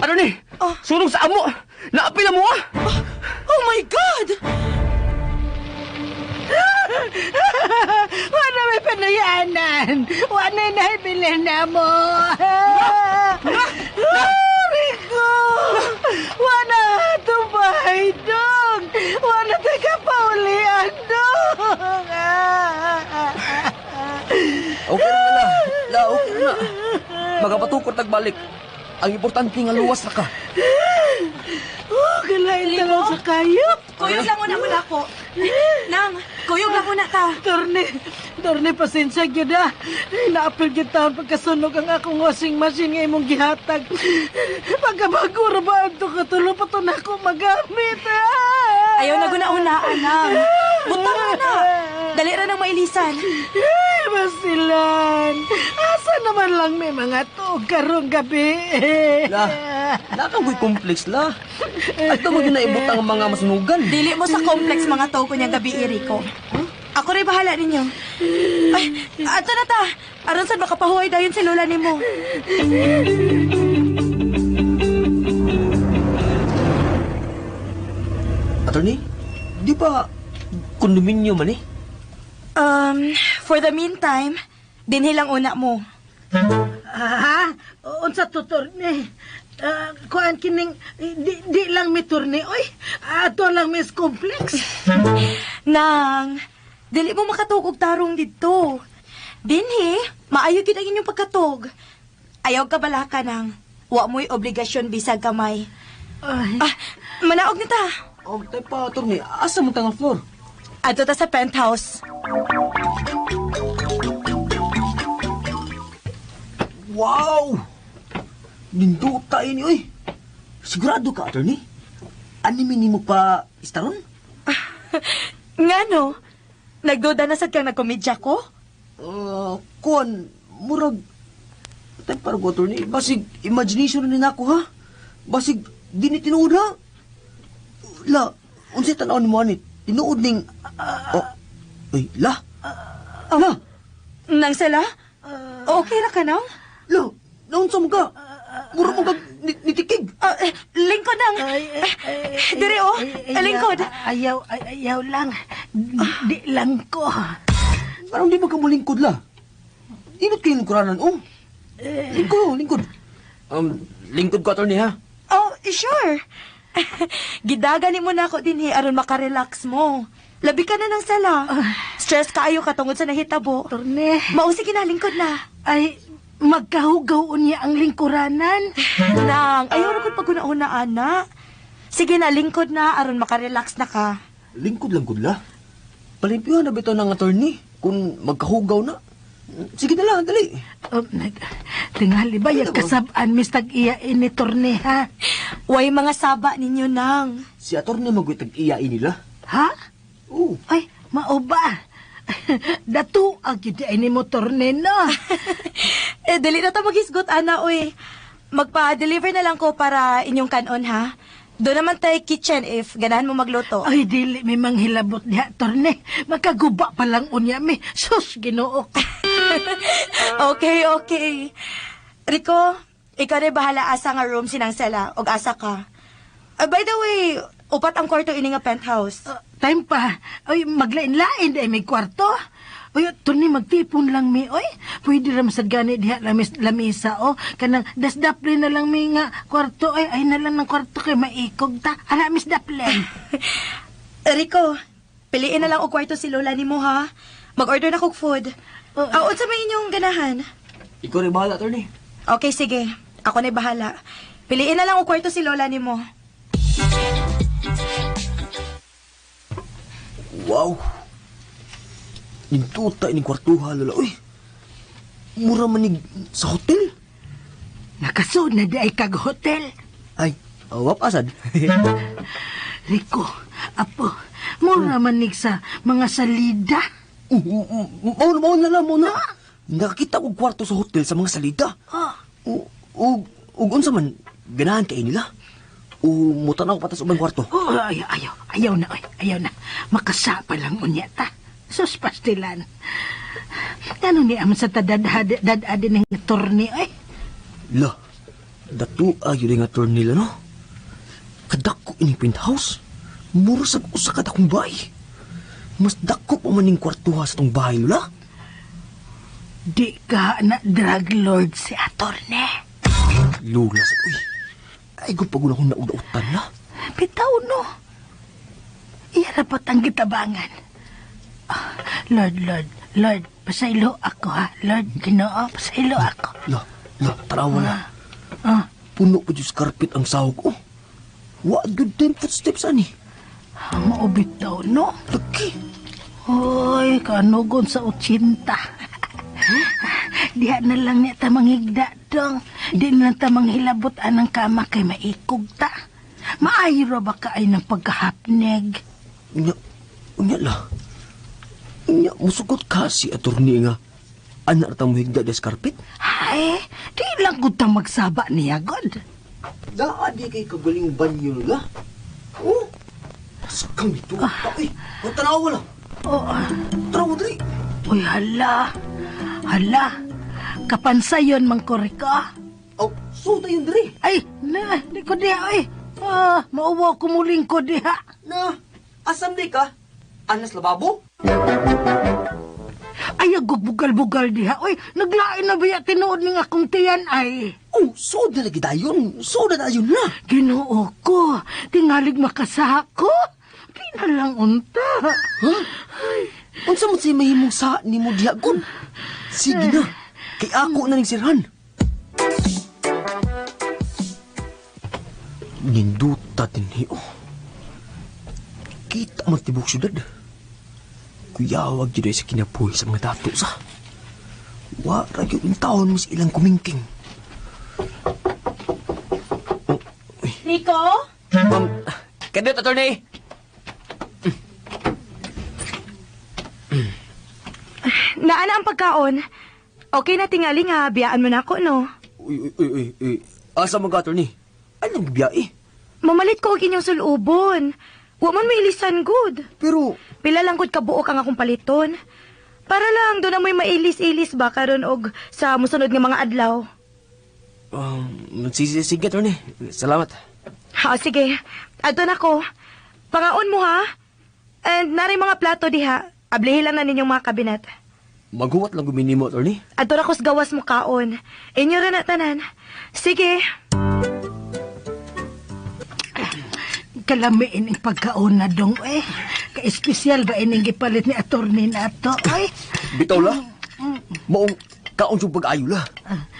Attorney, Oh. sunog sa amo. Naapil mo ah. Oh my God! Wala may panayanan. Wala na naibilin na mo. Rico! Wala tubay dong. Wala taga paulian dong. Okay na la. La, okay na. Magapatukod tagbalik. Ang importante nga luwas na ka. Oh, galain na lang sa kayo. Kuyog lang muna muna ako. Nang, kuyog lang muna ta. Torne, Torne, pasensya gyud ah. Naapil gyud taon pagkasunog ang akong washing machine nga imong gihatag. Pagkabago ra ba ang katulo pa to na ako magamit. Ah. Ayaw na guna-una, Nang. Butang na na. Dali ra nang mailisan. Ay, basilan. Asa naman lang may mga tuog karong gabi. La, nakagoy complex la. At mo yun na ibutang ang mga masunugan. Dili mo sa complex mga tao ko niyang gabi, Rico. Ako rin bahala ninyo. Ay, ato na ta. Aron sad makapahuway dayon si lola nimo. Attorney, di ba condominium man eh? For the meantime, dinhi lang una mo. Ha? Unsa to, Torne? Kuan kining di lang mi Torne oy. Ato lang mi complex. Nang, dili mo makatug og tarong didto. Dinhi, maayo gid ang inyong pagkatug. Ayaw ka balaka nang. Wa mo'y obligasyon bisag gamay. Ay, Ah, manaog ni ta. O, tayo pa, attorney. Asa mo tang floor? Adto ta sa penthouse. Wow! Nindota ini, oy. Sigurado ka, attorney? Anime nimo pa istaron? Ngano? Nagduda na sad kang nagkomedya ko? Kuan, murag... Tay para ko, attorney. Basig, imagination na nako, ha? Basig, di ni tinuod, ha? La, unsay tan-aw ni mo ani? Tinuod ning... Oh, ay, la? La? Nang sala? Okay ra ka nang? La, naunsa mo ka? Mura mo kag nitikig. Lingkod nang. Dire oh, lingkod. Ayaw, ayaw lang. Di lang ko. Parang di ba ka mulingkod, la? Inot kayo lingkuranan, oh. Lingkod, lingkod. Lingkod ko, attorney, ha? Oh, sure. Gidagan mo na ako dinhi aron makarelax mo. Labi ka na ng sala. Stress kaayo ka tungod sa nahitabo. Torne. Mao sige na, lingkod na. Ay, magkahugaw niya ang lingkuranan. Nang, ayaw ra kong paguna-una, ana. Sige na, lingkod na aron makarelax na ka. Lingkod lang, kudla. Palimpyuhan na bitaw ng attorney kung magkahugaw na. Sige na lang, dali. Tingali ba, yung kasabaan, mis tag-iya ini, torne, ha? Way mga saba ninyo nang. Si attorney mag-uwi tag-iya nila. Ha? Oo. Ay, mao ba? Datu, ang yun ay ni mo, torne, no? Eh, dali na ta maghisgot, ana, uy. Magpa-deliver na lang ko para inyong kanon, ha? Doon naman tayo kitchen if ganahan mo magluto. Ay, dili may manghilabot diha, torne. Makaguba pa lang unya mi. Sus, Ginoo ko. Okay, okay. Rico, ikaw na bahala asa nga room sinang sela og asa ka. By the way, upat ang kwarto ini nga penthouse. Time pa. Ay, maglain-lain dahil may kwarto. Uy, torne, magtipon lang mi, oy. Pwede ra masad gani diha lamisa, oh. Kanang dasdaple na lang mi nga kwarto, ay, ay na lang ng kwarto kay maikog ta. Ala, mis daple. Rico, piliin na lang og kwarto si Lola nimo, ha? Mag-order na kog food. Unsa may inyong ganahan? Ikaw na bahala, attorney. Okay, sige. Ako na bahala. Piliin na lang og kwarto si Lola nimo. Wow! Nintuta ining kwartuha, Lola. Uy! Mura manig sa hotel. Nakasuod na di ay kag hotel. Ay, wap asad. Rico, apo, mura manig sa mga salida. Mao na lang, mao na. Nakakita kog kwarto sa hotel sa mga salida. Ug unsa man, ganahan kay nila. O mutanaw patas ubang kwarto. Oh, ayaw, ayaw, ayaw na, oy, ayaw na. Makasapa lang unya ta. Sus, pastilan. Ano ni am sa tadad-dad ng torni, ay? La, datu ayo nga torni la, no? Kadako ining penthouse. Mura sa usa ka dakong bahay. Mas dako pa man ning kwartuha sa tong bahay, Lola. Di ka na drug lord si atorne. Lola sa uy. Ay, kung paguna akong naudautan na. Bitaw, no? Iya rapat ang gitabangan. Lord, Lord, Lord, pasaylo ako, ha? Lord, Ginoo, pasaylo ako. La, la, tarawa na. Puno pa diyos carpet ang sahog, oh. Wa good time footsteps, ani. Maubitaw, no? Laki. Hoy, kanugon sa 80. Diha na lang niya tamang higda, dong. Di na lang tamang hilabot anang kama kay maikog ta. Maayo ra ba ka ay ng pagkahapneg? Unya, unya la. Unya, musugot ka si attorney nga. Anak ra tang muhigda des carpet? Ay, di lang gud ta magsaba niya, god. Daa di kay kagaling banyo la. Oh, sakang ito. Ay, tanawa la. Oh. Tanawa dali. Uy, hala. Hala. Kapansayon, Mang Koriko. Oh, so tayo diri. Ay, na, di ko diha, ay. Ah, mauwaw ko muling ko diha. Na, asam di ka? Anas lababo? Ay, agugbugal-bugal diha. Uy, naglain na ba tinuod ning akong tiyan ay? Oh, so na lagi dayon. So na dayon na. Ginoo ko, tingalig makasaha ko. Di na lang unta. Huh? Unsa mo siya mahimong sa nimo diha gun? Sige na, kay ako na ning sirhan. Ninduta din oh. Kita man tibok syudad. Kuyawag jud ay sa kinabuhi sa mga dato sa. Wa ra gyud ang taon mo sa ilang kumingking. Oh, uy. Rico? Kadiyot, attorney! Naana ang pagkaon. Okay na tingali nga, biyaan mo na ako, no? Uy, uy, uy, uy, uy. Asa man ka, attorney? Anong biyae? Mamalit ko og inyong sulubon. Wa man mailisan good. Pero, Pila lang gud kabuok ang akong paliton. Para lang doon na mo'y mailis-ilis ba karon og sa musunod nga mga adlaw. Sige, sige, attorney. Salamat. Ha, sige. Adto na ko. Pangaon mo ha. And naray mga plato diha. Ablihi lang na ninyong mga kabinet. Maghuwat lang gumini mo, attorney. Adto na ko sa gawas mo kaon. Inyo ra na tanan. Sige. Kalamiin ang pagkaon na dong eh. Ka-espesyal ba ining gipalit ni attorney na ato ay? Bitaw la. Maong kaon yung pag-ayo la.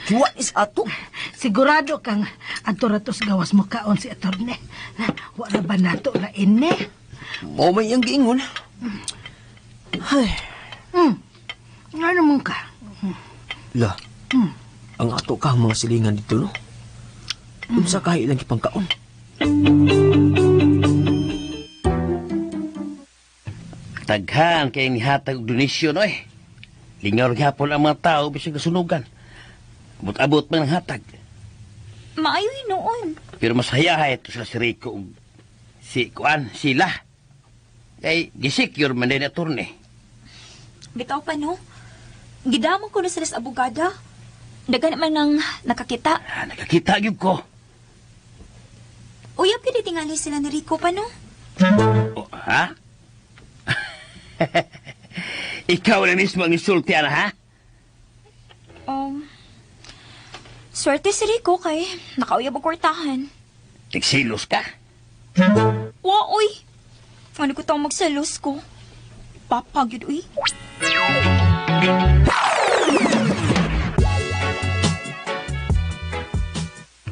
Kiwa is ato. Sigurado kang adto ra tos gawas mo kaon si attorney. Wa ra ba nato la ini? Mao may iyang giingon. Ay, Ano mong ka? la. Ang ato ka ang mga silingan dito, no? Unsa kahi ilang gipangkaon? Taghan kay nihatag og donasyon oy. Lingaw ra gyapon ang mga tao bisag nasunugan. Abot-abot man ang hatag. Maayo noon. Pero mas hayahay ito sila si Rico ug si Kuan, sila. Kay gisecure man din attorney. Bitaw pa no. Gidamon ko na sila sa abogada. Daghan man ang nakakita. Ah, nakakita gyud ko. Uyab gyud tingali sila ni Rico pa no. Oh, ha? Ikaw na mismo ang isulti, ana, ha? Swerte si Rico kay nakauyab og kwartahan. Nagsilos ka? Wa oy. Ano ko tong magselos ko? Papa gyud uy.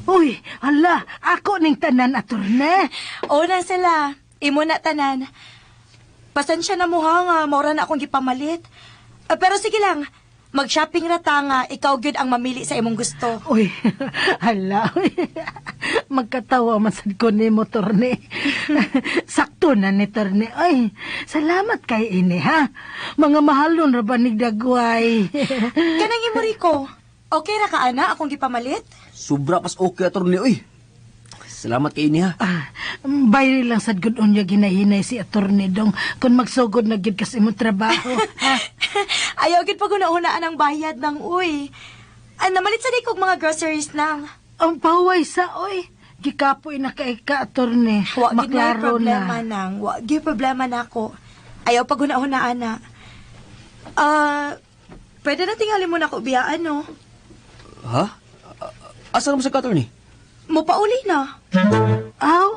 Uy, hala, ako ning tanan attorney. O na sila. Imo na tanan. Pasensya na mo ha nga, maura na akong gipamalit. Ah, pero sige lang, mag-shopping ra ta nga, ikaw gyud ang mamili sa imong gusto. Uy, hala. Uy. Magkatawa man sad ko nimo, torne. Sakto na ni torne. Ay, salamat kay ini ha. Mga mahalon ra ba ni dagway. Kanang imo Rico, okay ra ka ana akong gipamalit? Sobra pas okay, attorney, uy. Salamat kay ini, ha. Ah, bayri lang sad gud unya ginahinay si attorney dong kung magsugod na gyud kasi imong trabaho. Ha? Ayaw gyud pag-una-unaan ang bayad ng uy. Ah, namalit sa di kog mga groceries nang. Ang paway sa oy. Gikapoy na kay ka attorney. Wa gyud na Maklaro problema na. nang. Wa gyud problema nako. Ayaw pag-una-unaan na. Ah, pwede na tingali mo na ko biyaan no. Ha? Asa naman sa ka, attorney? Mupauli na. Aw,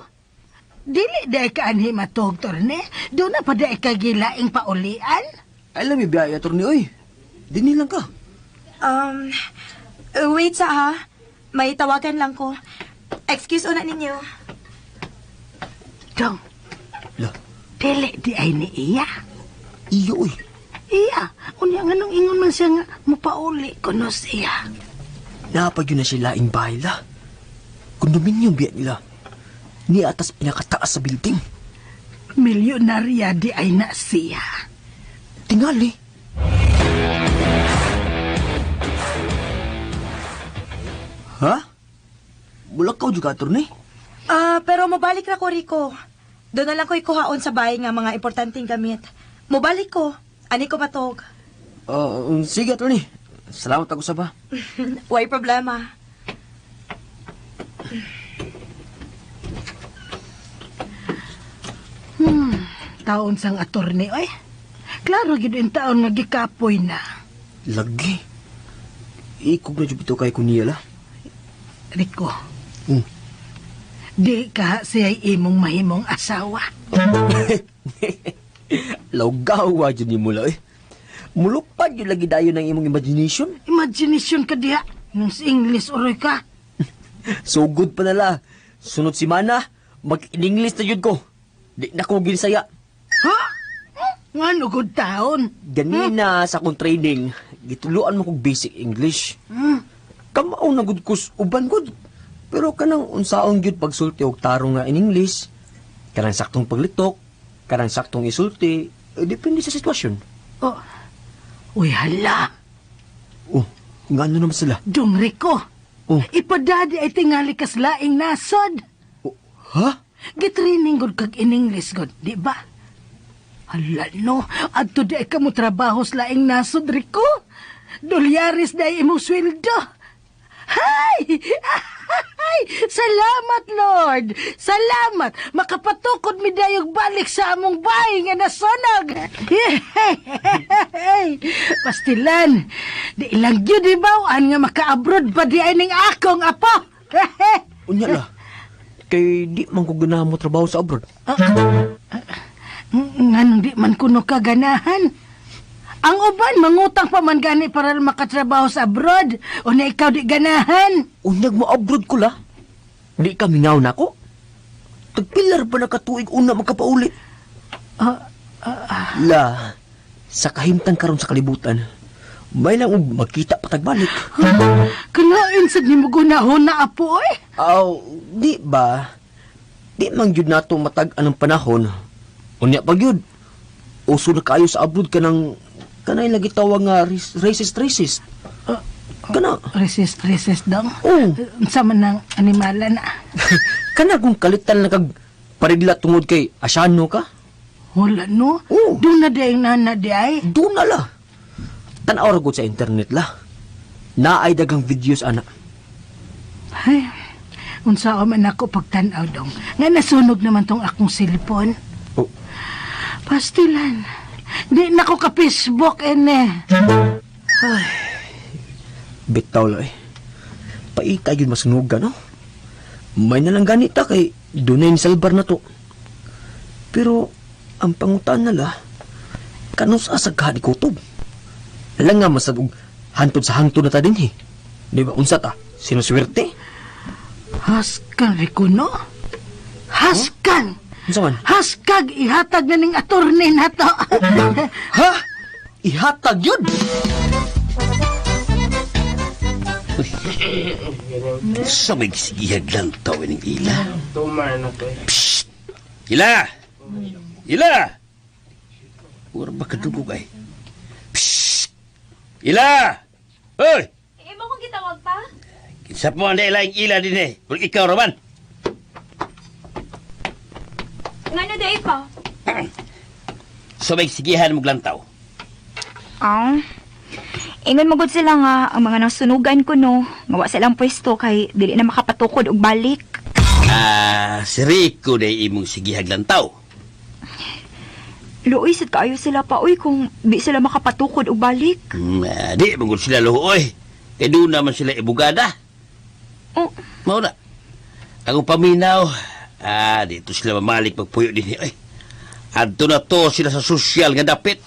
dili day ka anhi matog, torne. Doon na pa day ka gilaing paulian. Ay, alam biyahe, attorney, uy. Dini lang ka. Wait sa ha. May tawagan lang ko. Excuse una ninyo. Dong, La, dili di ay ni iya. iyo, uy. Iya, unya nga nung ingon man siya nga mupauli kuno siya. Napag yun na siya laing bahay, la. Kondominium biya nila. Ni atas pinakataas sa building. Milyonarya di ay na siya. Tingali. Ha? Mulakaw juga, attorney. Ah, pero mobalik ra ko Rico. Doon na lang ko ikuhaon sa bahay nga mga importanteng gamit. Mobalik ko. Ani ko matog. Sige, attorney. Salamat ako sa ba. Way problema. Taon sang attorney, oy. Klaro gid in taon nga gikapoy na. Lagi. Ikog na jud ito kay kuniya la. Rico. Di ka siya imong mahimong asawa. Lawgawa jud ni mo la eh. Mulupad yun lagi dayon ng imong imagination. Imagination ka diha. Nung sa English oroy ka. So good pa nala. Sunod si Mana, mag-English na yun ko. Di na ko ginsaya. Ha? Nga no good taon. Ganina sa akong training, gituluan mo kog basic English. Kamao na gud kus uban gud. Pero kanang unsaon gyud pagsulti og tarong nga in English, kanang saktong paglitok, kanang saktong isulti, eh, depende sa sitwasyon. Oh. Uy, hala. Oh, ngano naman sila? Dong Rico, Oh. ipadadi ay tingali kas laing nasod. Oh, ha? Gitraining gud kag in English gud, di ba? Hala no, adto di ay kamo trabaho sa laing nasod, Rico. Dolyaris na imong sweldo. Hay! Hay! Salamat, Lord! Salamat! Makapatukod mi dayog balik sa among bahay nga nasunog! Pastilan, di lang gyud ibaw-an nga maka-abroad pa di ay ning akong apo! Unya la. Kay di man ko ganahan mo trabaho sa abroad. Nganong di man kuno ka ganahan? Ang uban, mangutang pa man gani para makatrabaho sa abroad. O na ikaw di ganahan. Unyag mo abroad ko la. Di ka mingaw na ko. Tagpilar ba na katuig una magkapauli? La, sa kahimtang karon sa kalibutan, may lang og magkita patagbalik. Kalain sad nimo gunahon na apo eh. Aw, di ba? Di man gyud nato matag-an ang panahon. Unya pa gyud. Uso na kaayo sa abroad kanang kanay lagi tawag nga racist racist. Kana Resist, resist dong. Oh. Unsa man ang animala na. Kana kung kalitan na kag paridla tungod kay asyano ka. Wala no. Oh. Doon na di ang nana di ay. Doon na la. Tan-aw ra gud sa internet la. Naay dagang videos ana. Ay, unsa man ako pagtan-aw dong. Nga nasunog naman tong akong cellphone. Oh. Pastilan. Di na ko ka-Facebook ene. Bitaw la eh. Paita yun masunugan, no? May nalang ganita kay dunay ni salbar na to. Pero ang pangutan na la, kanus sa asaghan kutob. Lang nga masad og hantod sa hangtod na ta din eh. Di ba unsa ta? Sinuswerte? Haskan, Rico, no? Haskan! Unsa man? Haskag ihatag na ning attorney na to. Ha? Ihatag yun! Sa may gisigihag lang tawin ng ila. Psst! Ila! Ila! Ura ba kadugog ay? Psst! Ila! Hoy! Imo kong gitawag pa? Kinsa mo ang ila ila din eh. Kung ikaw raman. Ngano di pa? Sa may sigihan mo lantaw. Ah. Ingon mo gud sila nga ang mga nasunugan ko no, nga wa silang pwesto kay dili na makapatukod og balik. Ah, si Rico na imong sigihag lantaw. Luoy sad kaayo sila pa oy kung di sila makapatukod og balik. Di, mangod sila luhoy. Kay doon naman sila ibugada. Oh, Mao na. Ang paminaw, dito sila mamalik magpuyo din. Ay, adto na to sila sa sosyal nga dapit.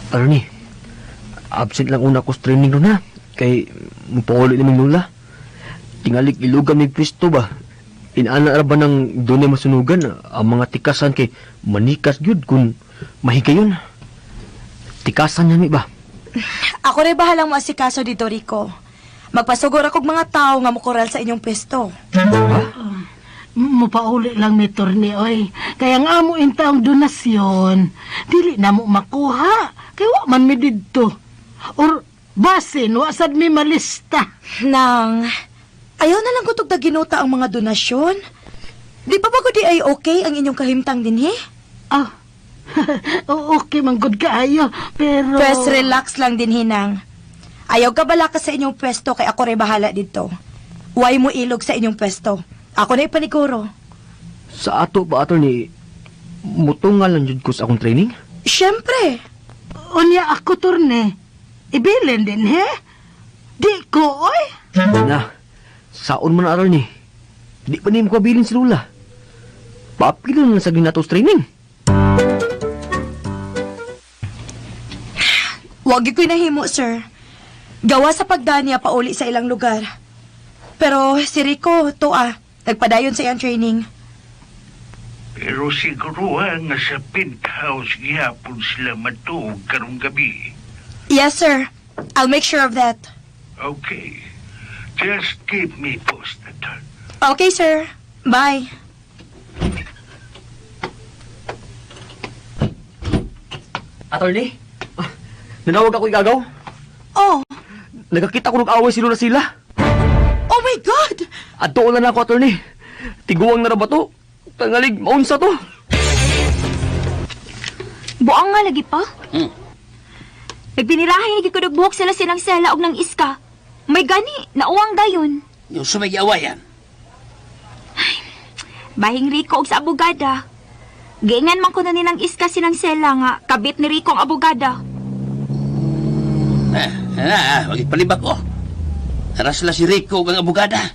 Ano ni? Absent lang una ko sa training ron ha. Kay mupauli ni Lula. Tingalik ilugan may pwesto ba? Inaana ra ba ng dunay masunugan ang mga tikasan kay manikas gyud kung mahigayon. Tikasan niya mi ba? Ako rin bahalang moasikaso dito, Rico. Magpasugor akong mga tao nga mukural sa inyong pwesto. Mupauli lang mi torne oy. Kaya nga amo in taong donasyon, dili na mo makuha. Kay wa man mi didto. Or basin wa sad mi malista. Nang, ayaw na lang ko tugtag ginuta ang mga donasyon. Di pa ba ko di ay okay ang inyong kahimtang dinhi? Ah. Okay man gud kaayo, pero Pwes relax lang din hinang. Ayaw ka bala ka sa inyong pwesto kay ako rin bahala dito. Way mo ilog sa inyong pwesto. Ako na ipaniguro. Sa ato ba ato ni mutungal lang jud ko sa akong training? Siyempre. Unya ako torne. Ibilin din he. Di ko oy. Na, saon man aral ni. Di pa nimo kabilin si Lula. Paapilo na lang sa ginatos training. Wag ko'y nahimo, sir. Gawa sa pagdaniya pauli sa ilang lugar. Pero si Rico, to nagpadayon sa iyang training. Pero siguro nga sa penthouse gihapon sila matuog karong gabi. Yes, sir. I'll make sure of that. Okay. Just keep me posted. Okay, sir. Bye. Attorney? Nanawag ako igagaw. Oh, Nagakita ko ng away si Lola sila. oh my God! Adto na ako, attorney. Tiguang na ra ba to? Tangalig, maunsa to. Buang nga lagi pa. Nagbinirahay lagi ko buhok sila silang sela og nang iska. May gani, nauwang dayon. Yung sumagiawayan. Bahing Rico og sa abogada. Giingan man ko na nilang iska silang sela nga kabit ni Rico ang abogada. Wag palibak ko. Tara sila si Rico ug ang abogada.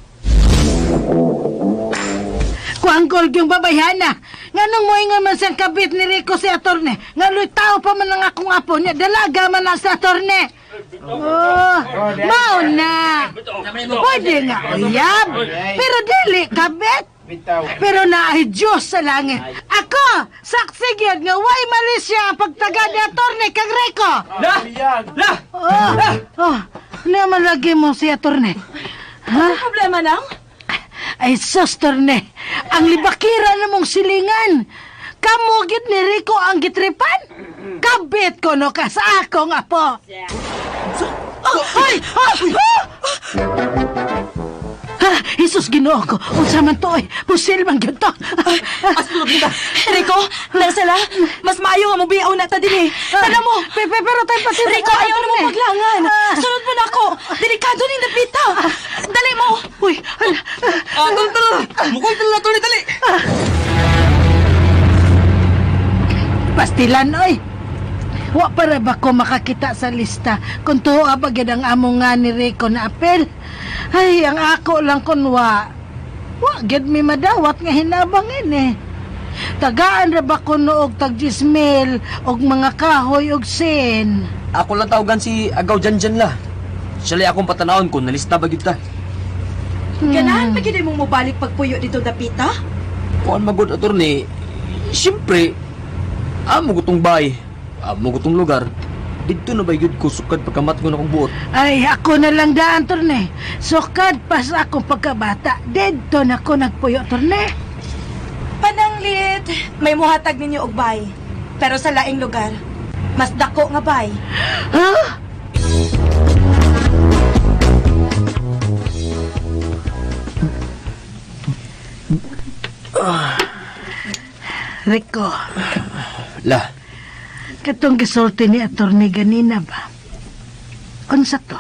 Kuang gold yung babayhana. Nganong moingon man siyang kabit ni Rico si atorne. Nga tao pa man ang akong apo niya. Dalaga man na sa atorne. Oh, mao na. Pwede nga uyab. Pero dili kabit. Pero naay Diyos sa langit. Ako, saksi gyud nga way mali siya ang pagtaga ni atorne kang Rico. La! La! Oh, oh, naman lagi mo si atorne. Ha? Ano problema nang? Ay, sus, torne. Ang libakira na mong silingan. Kamo gid ni Rico ang gitripan. Kabit ko no ka sa akong apo. Oh, ay! Ah! Ah! Ah, Jesus Ginoo ko. Unsa man to oy? Pusil man gyud to. Rico, Marcela, mas maayo nga mobiyaw na ta dinhi. Tala mo. Pepe, pero tayo pati. Rico, ayaw na mo paglangan. Sunod mo na ako. Delikado ning dapita. Dali mo. Uy, hala. Ah, tara, tara! Mukol tala, attorney, dali! Pastilan oy. Wa para ba ko makakita sa lista kung tuwa ba gyud ang amo nga ni Rico na apel? Ay, ang ako lang kun wa. Wa gyud mi madawat nga hinabang ini. Tagaan ra ba ko og tag 10,000 og mga kahoy og sen. Ako lang tawagan si Agaw Janjan la. Siya lang akong patanawon kung nalista ba gyud ta. Ganahan pa gyud mong mobalik pagpuyo dito dapita? Kuan magod attorney, siyempre, amo gutong bay, amo gutong lugar. Didto na ba gyud ko sukad pagkamat ko na akong buot. Ay, ako na lang daan, torne. Sukad pa sa akong pagkabata. Didto na ko nagpuyo, torne. Pananglit, may muhatag ninyo og bay. Pero sa laing lugar, mas dako nga bay. Ha? Rico, La, katong gisulti ni attorney ganina ba? Unsa to?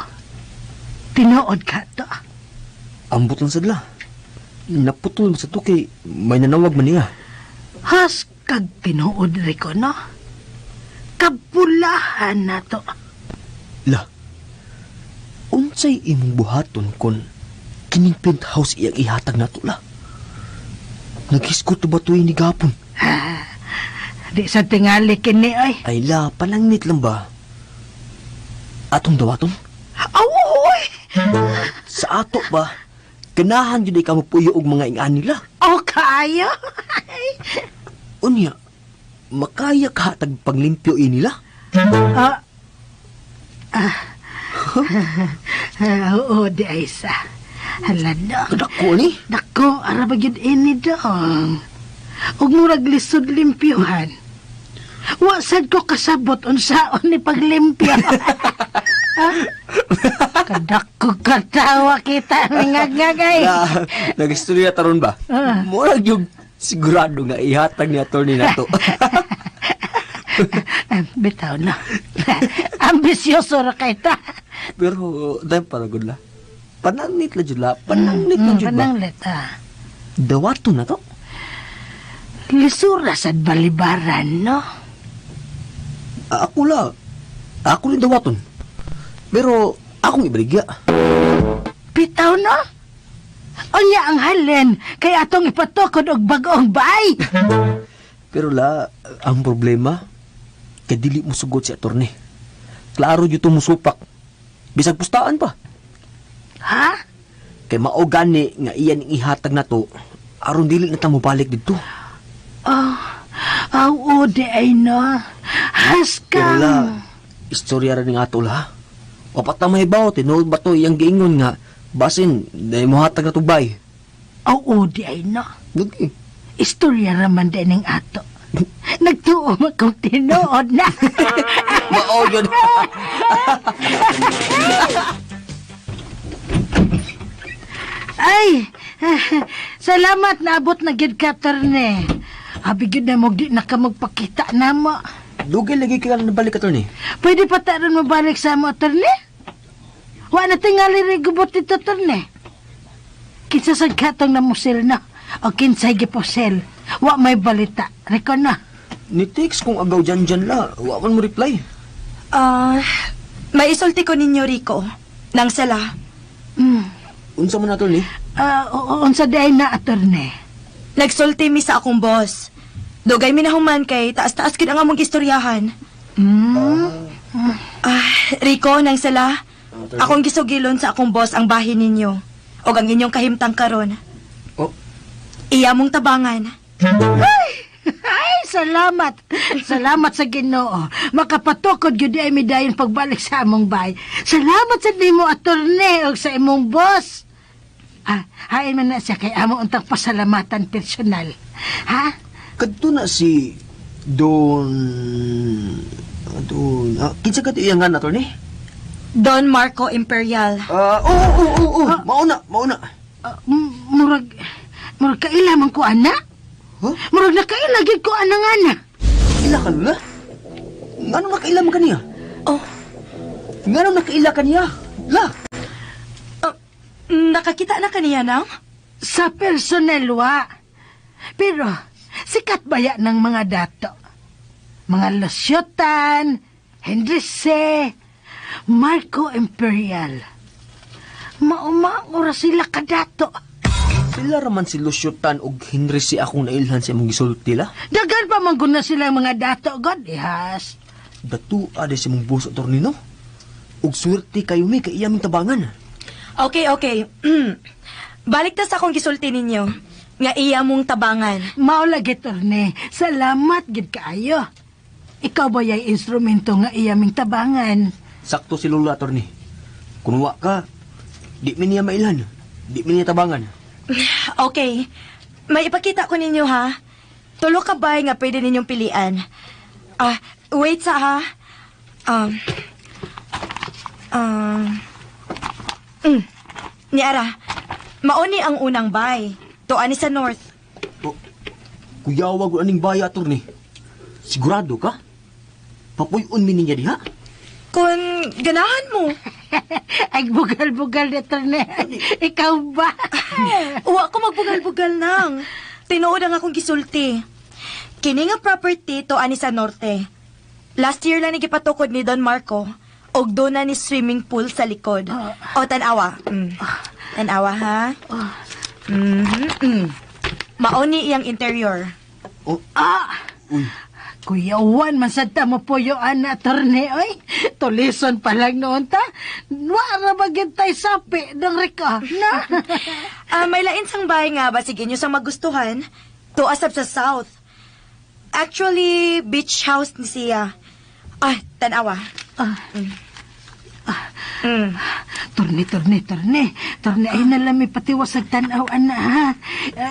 Tinuod ka to? Ambot lang sadla. Naputol man sa to kay may nanawag man niya. Has kag tinuod, Rico, no? Kabulahan na to. La, unsay imong buhaton kon kining penthouse iyang ihatag nato la? Naghiskot ba tuwi ni gapon? Di sa tingali kini ay. Ay la, panangnit lang ba? Atong dawaton? Awoy! Sa ato ba? Ganahan yun ay kamupuyo og mga ingan nila. O kaayo? Unya, makaya ka tag panglimpyo nila? Ah. Ah. Ah, oo, di ay sa. Hala do. Kadako ni. Dako, ara ba gyud ini dong. Ug murag lisod limpyuhan. Wa sad ko kasabot unsaon ni paglimpyo. Ha? Kadako katawa kita ngagngagay. Na, nagistorya taron ba? Ah. Murag yung sigurado nga ihatag ni attorney nato. Ah, bitaw na. Ambisyoso ra kay ta. Pero, dahil para gud la. Panangnit la jud la. Panangnit la jud ba? Pananglit ah. Dawato na to. Lisura sad balibaran, no? Ako la. Ako rin dawaton. Pero, akong ibaligya. Bitaw no? Unya ang halin kay atong ipatukod og bag-ong bay. Pero la, ang problema, kay dili mo sugot si attorney. Klaro jud to musupak. Bisag pustaan pa. Ha? Kay mao gani nga iyan ang ihatag nato aron dili na ta mobalik didto. Oh, aw, di ay no. Pero la, Haskang. istorya ra ning ato la. Wapat na mahibaw, tinuod ba to iyang giingon nga basin dahil mohatag na tubay. Aw, di ay no. Lagi. Istorya raman din ning ato. Nagtuo man kong tinuod na. Mao yun. Ay, salamat naabot na gyud ka, Torne. Abi gyud na mo di na ka magpakita namo. Dugay lagi ka lang nabalik, attorney. Pwede pa ta ron mabalik sa amo, Torne? Wa na tingali rin gubot dito, Torne. Kinsa sad katong namusil na o kinsay giposel. Wa may balita. Reko na. Ni text kung agaw dyan dyan la, wa man mo reply. Ah, may isulti ko ninyo, Rico. Nang sala. Unsa man, attorney? Ah, unsa di ay na, Torne? Nagsulti mi sa akong boss. Dugay mi nahuman kay taas-taas gid ang among istoryahan. Ah, Rico, nang sala. Akong gisugilon sa akong boss ang bahin ninyo. Og ang inyong kahimtang karon. Oh. Iya mong tabangan. Ay, salamat. Salamat sa Ginoo. Makapatukod gyud ay mi dayon pagbalik sa among bay. Salamat sa nimo, attorney, ug sa imong boss. Ah, hain man na siya kay amo untang pasalamatan personal. Ha? Kadto na si Don Don kinsa ka iyang nga, attorney? Don Marco Imperial. Ah, oo, oo, oo, oo. Mauna, mauna. Ah, murag murag kaila man ko ana. Huh? Murag nakaila gyud ko ana nga na. Ila ka lula? Ngano nakaila man kaniya? Oh, Ngano nakaila kaniya? La. nakakita na kaniya nang? Sa personal wa. Pero sikat baya ng mga dato. Mga Lusyotan, Henry C., Marco Imperial. Mauma ora sila kadato. Sila raman si Lucio Tan og Henry si akong nailhan sa imong gisulti la. Dagan pa man guna sila mga dato, God, ihas. Datu ade sa imong boss attorney no. Ug swerte kayo mi kay iya ming tabangan. Okay, okay. Balik ta sa akong gisulti ninyo. Nga iya mong tabangan. Mao lagi, Torne. Salamat, gid kaayo. Ikaw ba yay instrumento nga iya ming tabangan? Sakto si Lola attorney. Kun wa ka, di mi niya mailhan. Di mi niya tabangan. Okay. May ipakita ko ninyo ha. Tulo ka bay nga pwede ninyong pilian. Ah, wait sa ha. Um, um, mm, ni Ara, mauni ang unang bay. Tuan ni sa north. Oh, kuyawag aning baya attorney. Sigurado ka? Papuy-un mi niya diha. Kung ganahan mo. Ay, bugal-bugal na, Torne. Ikaw ba? Uwa ko magbugal-bugal nang. Tinuod ang akong gisulti. Kini nga property to ani sa norte. Last year lang ni gipatukod ni Don Marco og doon na ni swimming pool sa likod. O tan-awa. Tan-awa ha. Mhm. Mao ni iyang interior. Oh, Ah! uy. Kuya Juan, man sad ta mo puyo ana, Torne, oy. Tulison pa lang noon ta. Wara ba gyud tay sapi ng rika? Na? Ah, may lain sang bahay nga ba sige nyo sang magustuhan. Tuas sab sa south. Actually, beach house ni siya. Ah, tan-awa. Ah. Mm. Torne, torne, torne. Torne, ay na lang may patiwas sa tanaw, ana, ha?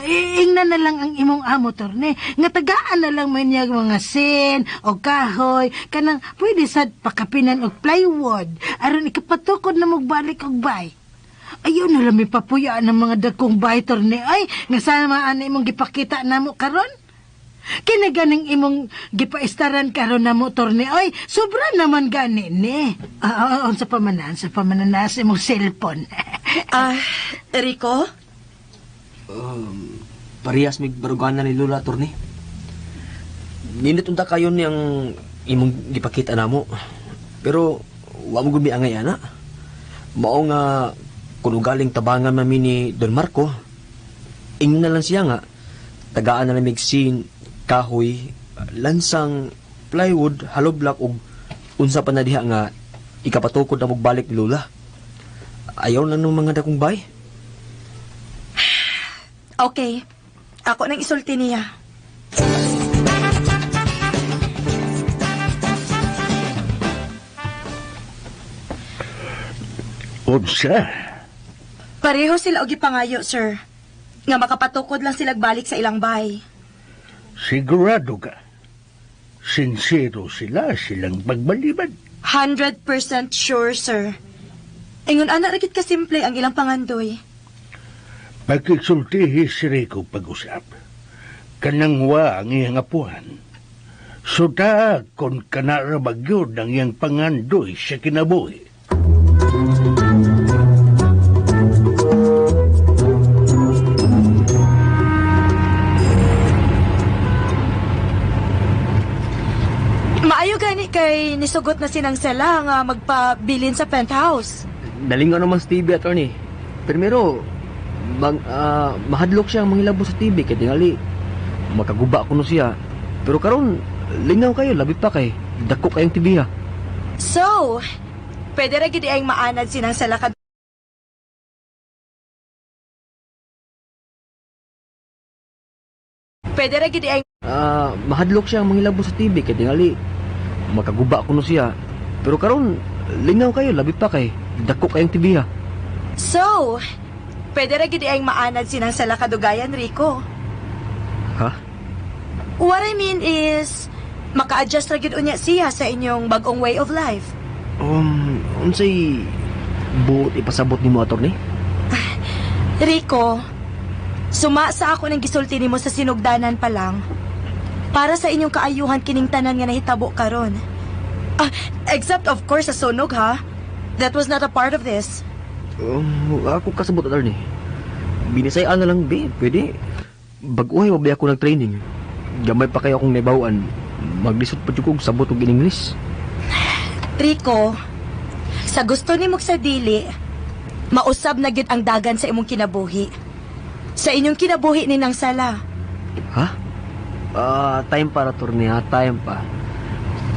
Iingna na lang ang imong amo, torne. Nga tagaan na lang may niya mga sin o kahoy. Kanang pwede sad pakapinan og plywood. Aron ikapatukod na magbalik og bay. Ayaw na lang may papuyaan ng mga dagkong bay, torne. Ay, nga sama ana imong gipakita namo karon. Kini ganing imong gipaistaran karon namo torne. Ay, sobra naman gani ni. Ah, ah, unsa pa man na, unsa pa man na sa imong cellphone. Ah, Rico? Parehas mig baruganan ni Lola attorney. Nindot unta kayo niyang imong gipakita namo. Pero wa mo gud mi angay ana. Mao nga kun ugaling tabangan mami ni Don Marco, ingnon na lang siya nga tagaan na lang mig sin, kahoy, lansang, plywood, hollow block ug unsa pa na diha nga ikapatukod na mogbalik ni Lola. Ayaw lang ng mga dakong bay. Okay. Ako nang isulti niya. Unsa? Pareho sila og gipangayo, sir. Nga makapatukod lang sila balik sa ilang bahay. Sigurado ka. Sincero sila silang pagbalibad. 100% sure, sir. Ingon ana ra gid ka simple ang ilang pangandoy. Pagkisultihi si Rico pag-usap. Kanang wa ang iyang apuhan. Suda kung kanara bagyod ang iyang pangandoy sa kinabuhi. Maayo gani kay nisugot na sinang sela nga magpabilin sa penthouse. Nalingaw naman sa TV, attorney. Primero, mahadlok siya ang manghilabo sa TV kay tingali makaguba kuno siya. Pero karon lingaw kayo, labi pa kay dako kayong TV ha. So, pwede ra gid ay maanad sinang sela kad Pwede ra gid ay Mahadlok siya ang manghilabo sa TV kay tingali makaguba kuno siya. Pero karon lingaw kayo, labi pa kay dako kayong TV ha. So, pwede ra gid ay maanad sinang sela kadugayan, Rico. Ha? What I mean is, maka-adjust ra gyud unya siya sa inyong bagong way of life. Unsay buot ipasabot nimo, attorney? Rico, suma sa ako ng gisulti nimo sa sinugdanan pa lang. Para sa inyong kaayuhan kining tanan nga nahitabo karon. Except of course sa sunog ha. That was not a part of this. Ako kasabot, attorney. Binisayaan na lang, be. Pwede. Baguhay, wabay ako nag-training. Gamay pa kayo akong naibawaan. Maglisod pa jud kog sabot og in English. Rico, sa gusto nimo sa dili, mausab na gyud ang dagan sa imong kinabuhi. Sa inyong kinabuhi ni nang sala. Ha? Time para, attorney, ha? Time pa.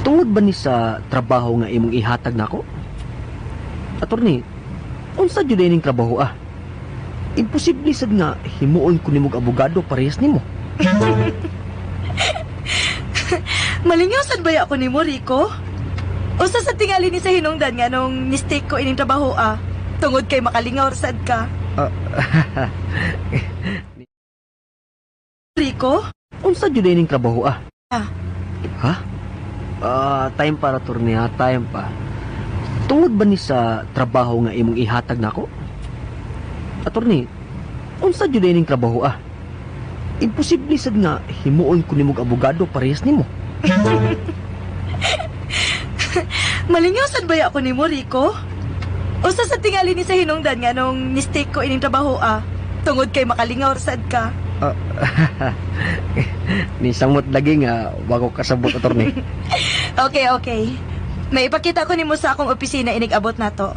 Tungod ba ni sa trabaho nga imong ihatag nako? Attorney, unsa jud ining trabaho ah? Imposible sad nga himuon ko nimog abogado parehas nimo. Malingaw sad baya ako nimo, Rico? Usa sa tingali ni sa hinungdan nga nung mistake ko ining trabaho ah. Tungod kay makalingaw sad ka. Rico? Unsa jud ining trabaho ah? Ah. Ha? Time para, attorney, ha? Time pa. Tungod ba ni sa trabaho nga imong ihatag nako? Attorney, unsa jud ining trabaho ah? Imposible sad nga himuon ko nimog abogado parehas nimo. Malingaw sad baya ako nimo, Rico? Usa sa tingali ni sa hinungdan nga nung mistake ko ining trabaho ah. Tungod kay makalingaw sad ka. Ni samot lagi nga wa ko kasabot, attorney. Okay, okay. May ipakita ko nimo sa akong opisina inig-abot nato.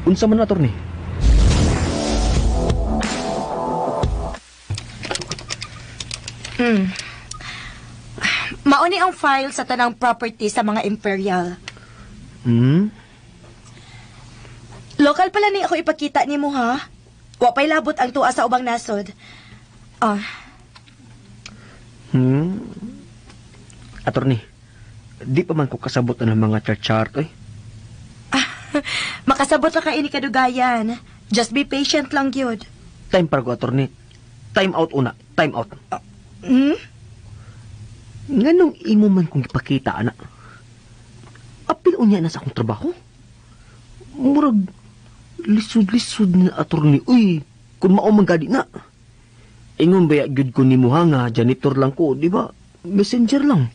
Unsa man, attorney? Mauni ang file sa tanang property sa mga Imperial. Lokal pala ni ako ipakita nimo ha. Wa pa'y labot ang tuwa sa ubang nasod. Attorney, di pa man ko kasabot na ng mga chart-chart, eh. Makasabot ra ka ini kadugayan. Just be patient lang gyud. Time para ko, attorney. Time out una. Time out. Nganong imo man kong ipakita, ana? Apil unya na sa akong trabaho. Murag lisod-lisod na, attorney. Uy, kung mao man gadi na. Ingon ba gyud ko nimo ha nga janitor lang ko, di ba? Messenger lang.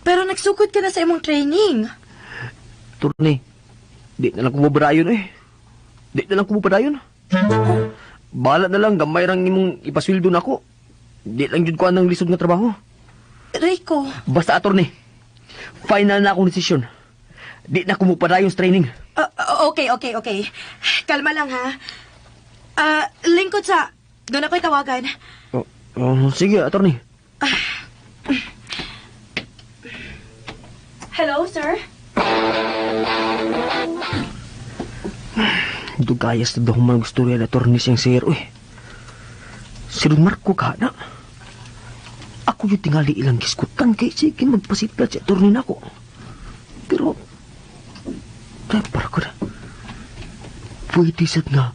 Pero nagsugod ka na sa imong training. Attorney, di na lang kumubarayon eh. Di na lang kumubarayon. Bahala na lang, gamay rang imong ipasweldo nako. Di lang jud ko anang lisod nga trabaho. Rico. Basta, attorney, final na akong desisyon. Di na kumupadayon sa training. Okay, okay, okay. Kalma lang ha. Lingkod sa... Doon ako'y tawagan. Oh, sige, attorney. Hello, sir? Dugayas na daw man gusto rin, attorney siyang sir. Uy, si Don Marco ka na. Ako yung tingali ilang giskutan kay sige magpasiplat si attorney na ako. Pero, kaya para ko na. Pwede sad nga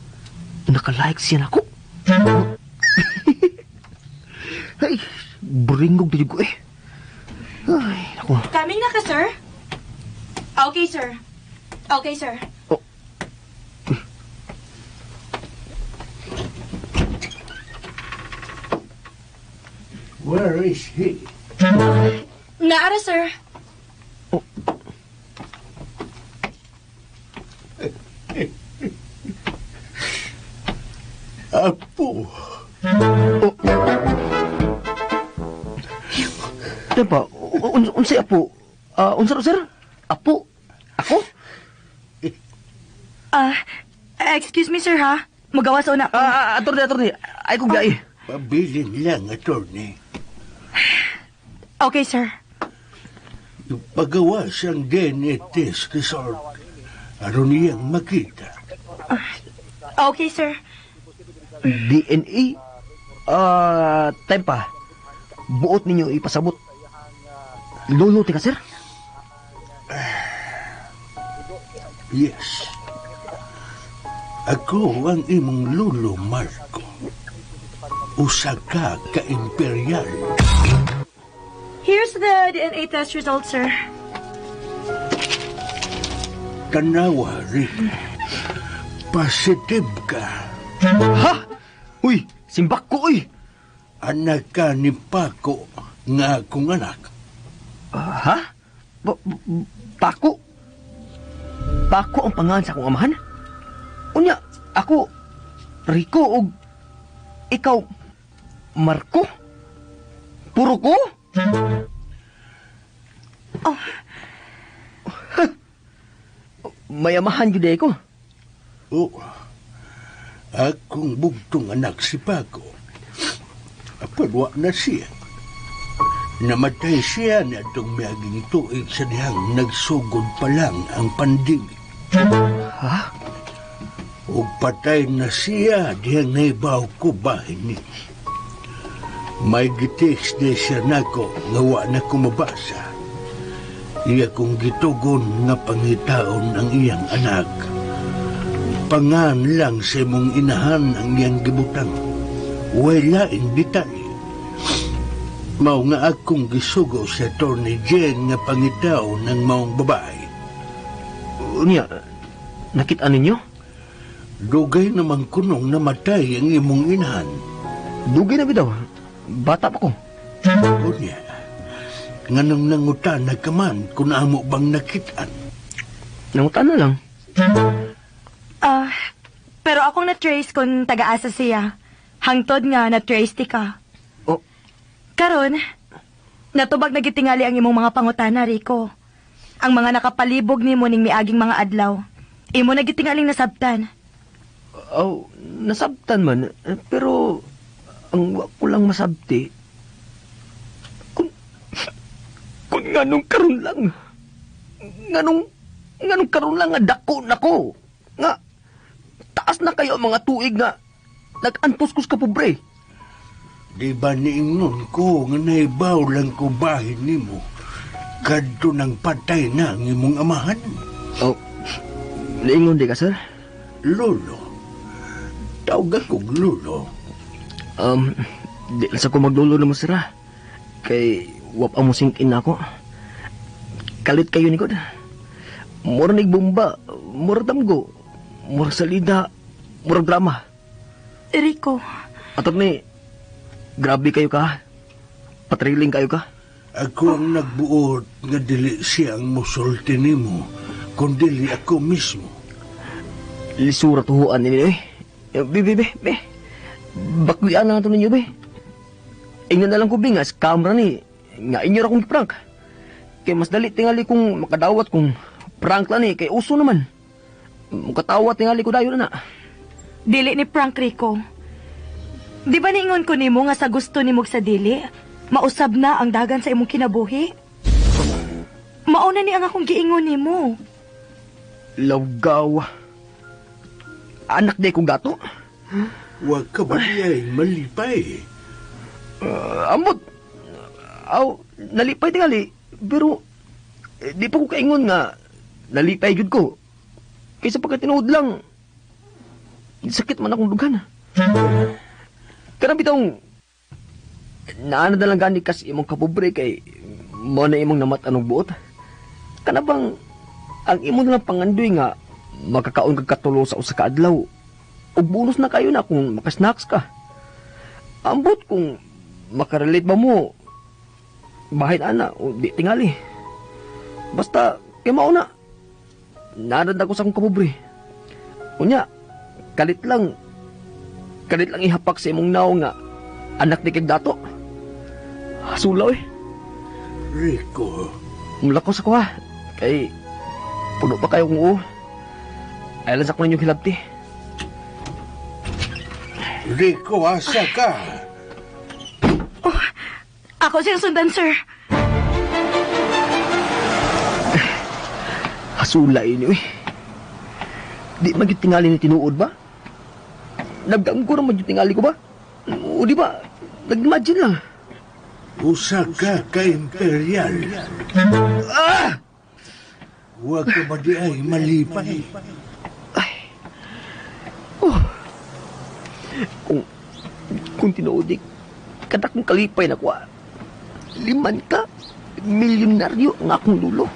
nakalike siya nako. Ay, buringog na ko eh. Ay, naku. Coming na ka, sir? Okay, sir. Okay, sir. Oh. Where is he? Naara, sir. Oh. Apo. Oh. Diba, unsay apo? Unsa ro, sir? Apo? Ako? Excuse me, sir, ha? Magawas una ko. Attorney, attorney. Ay kong biyahe. Pabilin lang, attorney. Okay, sir. Pagawa siyang DNA test result. Aron niyang makita. Okay, sir. DNA? Time pa. Buot ninyo ipasabot. Lolo, tika, sir? Yes. Ako ang imong lolo, Marco. Usa ka ka-imperial. Here's the DNA test result, sir. Tanawa, Rick. Positive ka. Ha? Uy, simbak ko, uy. Anak ka ni Paco nga akong anak. Ha? Paco? Paco ang pangalan sa akong amahan? Unya, ako, Rico, og ikaw, Marco? Puro ko? Oh. Mayamahan jud ko. Oo. Akong bugtong anak si Paco. Apan wa na siya. Namatay siya na itong miaging tuig sa dihang nagsugod pa lang ang pandemic. Ha? O patay na siya dihang naibaw ko bahin ni. May gitext di siya nako nga wa na ko mabasa. Iya kong gitugon nga pangitaon ang iyang anak. Pangan lang sa imong inahan ang iyang gibutang. Wala laing detalye. Mao nga akong gisugo sa Attorney Jen nga pangitaon ng maong babae. Unya, nakita ninyo? Dugay naman kunong namatay ang imong inahan. Dugay na bitaw. Bata pa ko. Unya, nganong nangutana ka man kung amo bang nakitaan? Nangutana lang. Pero akong na-trace kung taga-asa siya. Hangtod nga na-trace ti ka. Oh. Karon, natubag nagitingali ang imong mga pangutana, Rico. Ang mga nakapalibog nimo ning miaging mga adlaw. Imo nagitingaling nasabtan. Oh, nasabtan man. Pero ang wa ko lang masabti, kung nganong karon lang. Nganong karon lang nga dako nako. Nga taas na kayo ang mga tuig nga nag-antos ko sa kapobre. Di ba niingon ko nga naibaw lang ko bahin nimo kadto nang patay na ang imong amahan? Oh, niingon di ka, sir? Lolo. Tawag akong lolo. Di lang sa ko maglulo na mo, sir, ah. Kay wap ang musingkin na ako. Kalit kayo ni God. Mura nig bomba, mura damgo, mura salida, mura drama. Rico. Attorney, grabe kayo ka. Patriling kayo ka. Ako ang nagbuot nga dili siya ang musulti nimo, kun dili ako mismo. Lisura tuhuan ninyo eh. Be, be, be, be. Bakwian na ito ninyo, be. Ingnan na lang ko, be, nga scam ra ni. Nga inyo ra kong prank. Kay mas dali tingali kong makadawat kung prank lang ni, kay uso naman. Makatawa tingali ko dayon na. Dili ni prank, Rico. Di ba niingon ko nimo nga sa gusto nimo sa dili, mausab na ang dagan sa imong kinabuhi? Mauna ni ang akong giingon nimo. Lawgaw. Anak di kong gato. Huwag ka ba diyay malipay? Ambot. Aw, nalipay tingali. Pero, di pa ko kaingon nga nalipay gyud ko. Kaysa pagkatinuod lang, sakit man akong dughan. Kanang bitong, naana na lang gani kas imong kapobre kay Mo na imong namat-anog buot. Kana bang ang imo na lang pangandoy nga makakaon kag katulo sa usa ka adlaw. Ug bonus na kayo na kung makasnacks ka. Ambot kung makarelate ba mo, bahin ana o di tingali. Basta kay mao na. Narad ako sa akong kapobre. Unya, kalit lang ihapak sa imong naong nga anak ni kag dato. Sulaw eh. Rico. Mulakaw sa kuha. Kay puno pa kayo kung oo. Ayaw lang sa ko ninyong hilabti. Rico, asa ka? Oh, ako siyang sundan, sir. Hasula ini, eh. Di magyud tingali ni tinuod ba? Nagdamgo ra magyud tingali ko ba? O di ba? Nag-imagine lang. Usa ka ka imperial. Ah! Huwag ka ba di ay malipay? Ay. Oh. Kung tinuod, kadakong kalipay na kuha. Liman ka, milyonaryo ang akong lulo.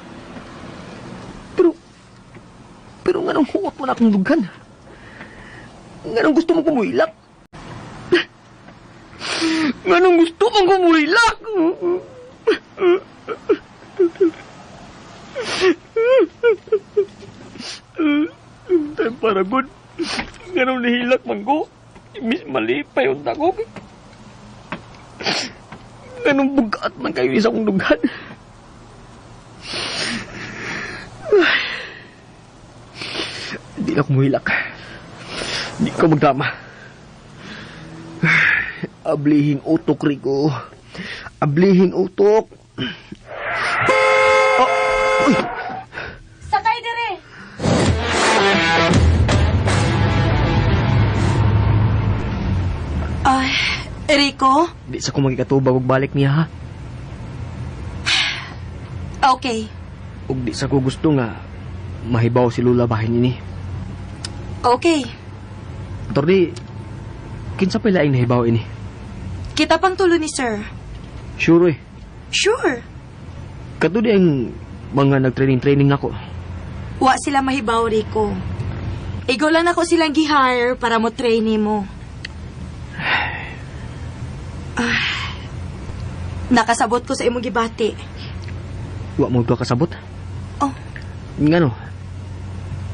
Pero nganong huot mo na akong dughan? Nganong gusto mo kumuilak? Nganong gusto mong kumuilak? Tayo paragod. Nganong nihilak man ko? Miss malipay yung tako. Nganong bugat man kayo isa kong dughan? Hindi na kumuhilak. Hindi ko magdrama. Ablihing utok, Rico. Ablihing utok. Oh, uy! Sakay dire! Ay, Rico? Di sa ko magikatubag og balik niya, ha? Okay. Ug di sa ko gusto nga mahibaw si Lula bahin ini. Okay. Tordi, kinsa pa laing nahibaw ini? Kita pang tulo ni sir. Sure eh. Sure. Kato di ang mga nag-training-training nako. Wa sila mahibaw, Rico. Igo lang ako silang gi-hire para mo train mo. Ah, nakasabot ko sa imong gibati. Wa mo ka kasabot? Oh. Ngano?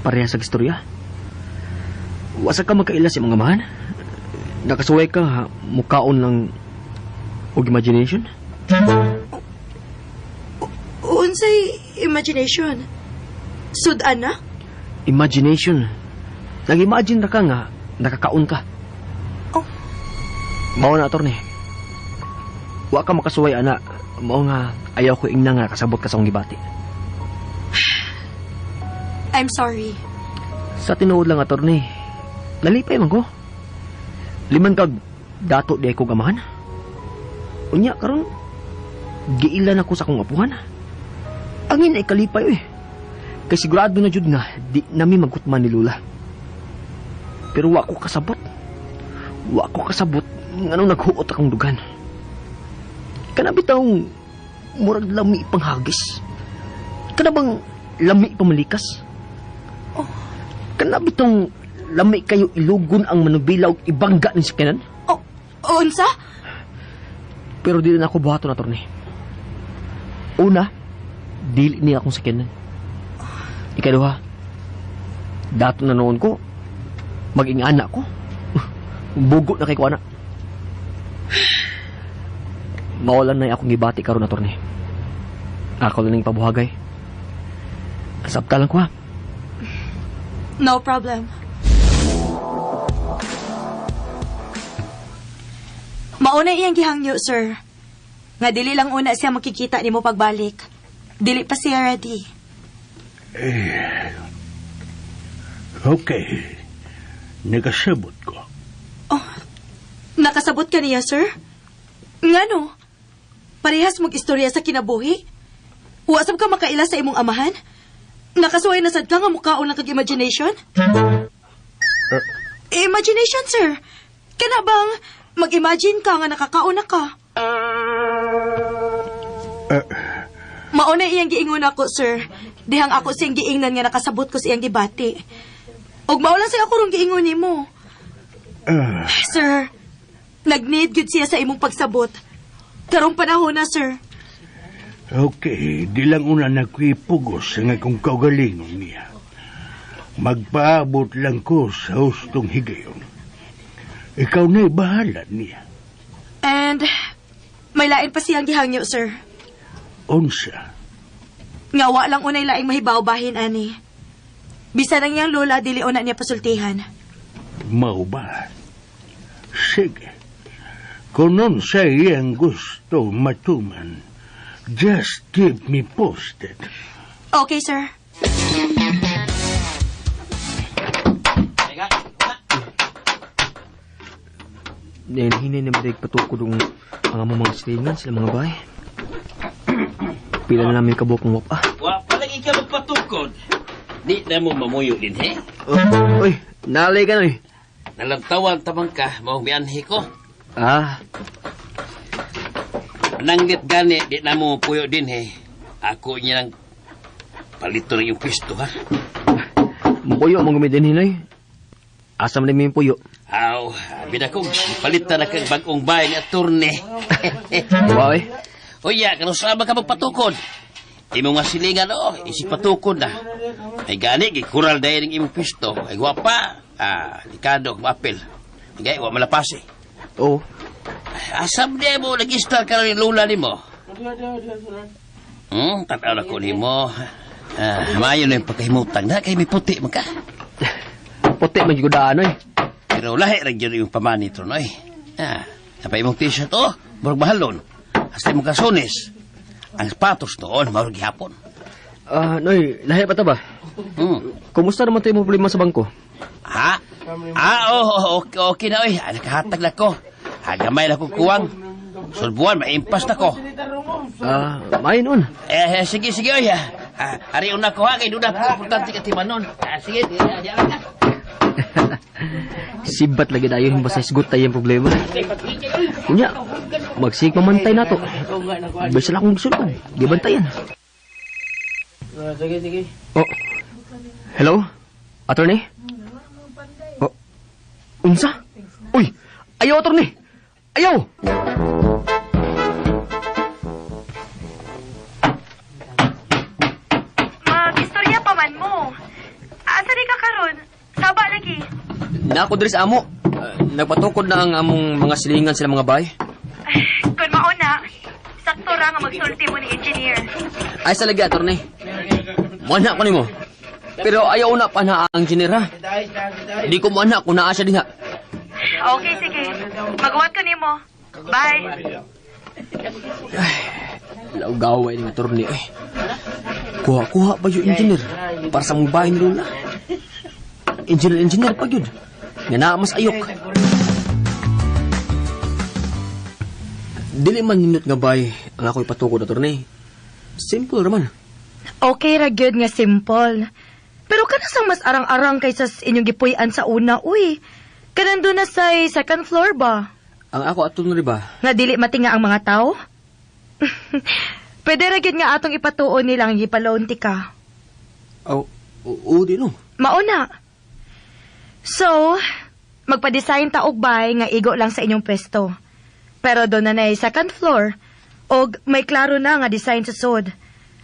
Pareha sa istorya? Wa sa ka magkaila sa imong amahan? Nakasuway ka mukaon lang og imagination? Unsay imagination? Sudan na? Imagination. Nag-imagine ra ka nga nakakaon ka. Oh. Mao na, attorney. Wa ka makasuway, ana. Mao nga ayaw ko ingna nga kasabot ka sa akong gibati. I'm sorry. Sa tinuod lang, attorney, nalipay man ko. Liman kag dato di ko gamahan. Unya karon giilan ako sa akong apuhan. Angin ay kalipay eh. Kay sigurado na jud nga di nami magkutman ni Lula. Pero wa ko kasabot. Wa ko kasabot nganong naghuot akong dugan. Kana bitawng murag lami panghagis. Kana bang lami pamalikas? Oh. Kana bitawng lami kayo ilugon ang manubila og ibangga ni sakyanan? Oh, unsa? Pero di na ako buhaton, attorney. Una, dili niya akong sakyanan. Ikaduha, dato na noon ko, maging anak ko. Bugo na kay ko, anak. Mawalan na akong gibati karon, attorney. Ako lang ning pabuhagay. Sabta lang ko, ha? No problem. Mauna iyang gihangyo, sir. Nga dili lang una siya makikita nimo pagbalik. Dili pa siya ready. Eh, okay. Nakasabot ko. Oh, nakasabot ka niya, sir? Ngano? Parehas mong istorya sa kinabuhi? Wasab ka makaila sa imong amahan? Nakasuway na sad ka nga mukhaon lang kag imagination? Imagination, sir. Kana bang mag-imagine ka nga nakakaon na ka? Mao na iyang giingon ako, sir. Dihang ako siyang giingnan nga nakasabot ko sa iyang gibati. Og mao lang siya ako rong giingon nimo. Sir, nag-need gyud siya sa imong pagsabot. Karong panahon na, sir. Okay, di lang una na ko ipugos ang akong kaugalingon niya. Magpaabot lang ko sa hustong higayon. Ikaw na'y bahala niya. And may lain pa siyang gihangyo, sir. Unsa, Nga wa lang unay laing mahibaw bahin ani. Bisan ang iyang lola dili una niya pasultihan. Mao ba? Sige. Kung sa iyang gusto matuman, just keep me posted. Okay, sir. Hinay na madig patukod ang among mga silingan sila mga bay. Pila na namin kabuok ng wapa. Wa pa lagi ka magpatukod. Di na mo mamuyo din, he? Oh, uy, nalay ka na eh. Nalantawan tamang ka, maong mianhi ko. Ah, Nanglit gani, di na mo puyo din, he. Ako niya lang palito ng iyong pisto, ha? Mupuyo mong gumidin hinoy. Asa man yung puyo? Aw, abi na kong palit na kang bagong bahay ni attorney. Wow eh. Uya, kanus-a man ka magpatukod? Imo nga silingan, oh, isip patukod na. Ay gani, gikural dahil ng imong pisto. Ay gwapa, likado, mapil. Ay, wa malapasi. Oo. Asam di mo, nag-istar ka rin lula ni mo. Tataw na ko ni mo. Maayo na yung pagkahimutang na, kay may puti man ka. Puti man jud daan oy. Pero lahi ra gyud yung pamanit ron, oy. Napay imong t-shirt, oh, murag mahalon. Hasta imong kasunis. Ang sapatos noon, murag gihapon. Noy, lahi pa ta ba? Kumusta naman tayo mo problema sa bangko? Ha? Oh, okay, okay na, oy. Nakahatag na ko. Gamay na ko kuwang. Sulbuan, maimpas na ko. Maayo noon. Sige, sige, oy. Ari una ko, ha? Kay doon na importante ka timanon. Sige, di, di, di, ka. Sibat lagi dayon basta isgot tayo yung problema. Kunya, magsig mamantay na to. Basta lang akong gisulod. Di bantayan. Sige, sige. Oh. Hello? Attorney? Oh. Unsa? Uy! Ayaw, attorney! Ayaw! Mag-istorya pa man mo. Asa di ka karon? Saba lagi. Nako diri sa amo. Nagpatukod na ang among mga silingan sila mga bay. Kung mauna, sakto ra nga magsulti mo ni engineer. Ay sa lagi, attorney. Muana ko nimo. Pero ayaw na pa na ang engineer ha. Di ko muana kung naa siya dinha. Okay, sige. Magwat ko nimo. Bye. Laugaway ni attorney eh. Kuha-kuha pa yung engineer para sa mong bahay ni Lola. Engineer-engineer pa yun. Nga naa mas ayok. Dili man nindot nga bay ang ako'y patukod, attorney. Simple raman. Okay ra gyud nga simple. Pero kanasang mas arang-arang kaysa sa inyong gipuy-an sa una, uy. Kanang doon na sa second floor ba? Ang ako ato na ba? Nga dili matinga ang mga tao? Pwede ra gyud nga atong ipatuon nilang gipalonti ka. Oh, oo di no. Mauna. So, magpa-design ta og bay nga igo lang sa inyong pwesto. Pero doon na nay second floor og may klaro na nga design sa sod.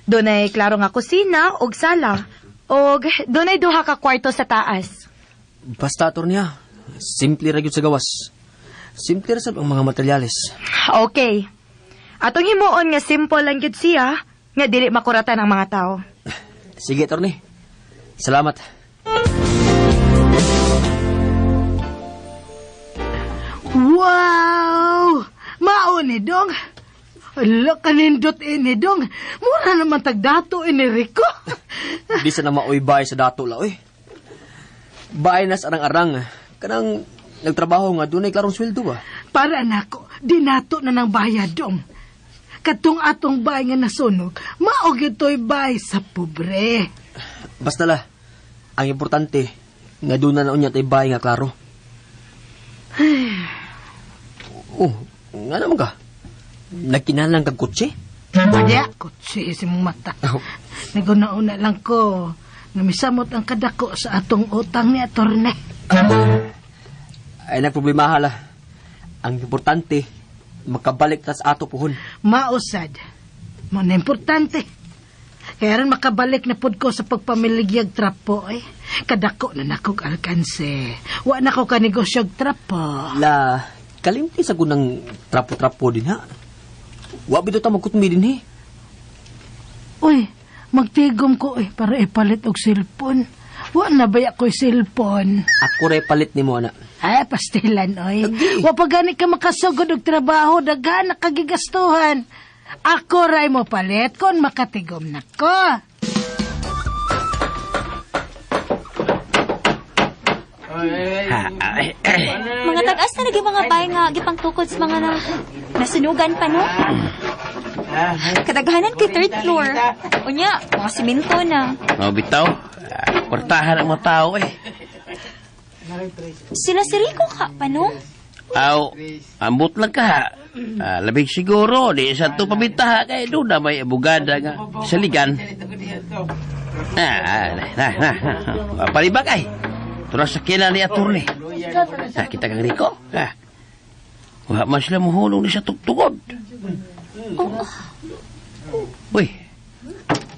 Doon ay klaro nga kusina og sala og doon ay duha ka kwarto sa taas. Basta, attorney ha. Simple ra gyud sa gawas. Simple ra sab ang mga materyales. Okay. Atong himuon nga simple lang gyud siya nga dili makuratan ang mga tao. Sige, attorney. Salamat. Wow! Mao ni dong. Ala, kanindot ini dong. Mura naman tagdato ini Rico. Di sa na maoy bahay sa dato la, oy. Bahay na sa arang-arang. Kanang nagtrabaho nga, dunay klarong sweldo ba? Para nako, di nato na nang bayad dong. Katong atong bahay nga nasunog, mao gyud to'y bahay sa pobre. Basta la, ang importante, nga doon na unya tay bahay nga klaro. Oh, nga naman ka. Nagkinalang kag kotse? Adya, kutsi si mong mata. Naguna-una lang ko nga misamot ang kadako sa atong utang ni atorne. Ay nagproblema la. Ang importante, makabalik ta sa ato puhon. Mausad. Mo na importante. Kaya rin makabalik na pud ko sa pagpamiligyag trapo eh. Kadako na nakog alkanse. Wa na ko kanegosyog trapo. La, kalimti sa kunang trapo-trapo din ha. Wa bitaw ta magkutmi din eh. Uy, magtigom ko eh para ipalit og cellphone. Wa na baya ko'y cellphone. Ako ray palit nimo ana. Ay, pastilan, oy. Wa pa gani ka makasugod og trabaho, daghan na kagigastuhan. Ako ray mo palit kon makatigom na ko. Ha, ay, ay. Mga tag-as na naging mga bay nga gipangtukod sa mga na nasunugan pa, no? Kadaghanan kay third floor. Unya, mga simento na. Mga bitaw, kwartahan ang mga tao eh. Sila si Rico ka pa, no? Aw, ambot lang ka ha. Labig siguro, di sa ito pabintaha kay doon na may abogada nga saligan. Na, na, na. Palibag ay. Ito na sa kina ni attorney. Kita kang Rico. Wa man sila muhulong ni sa tugtugod. Uy,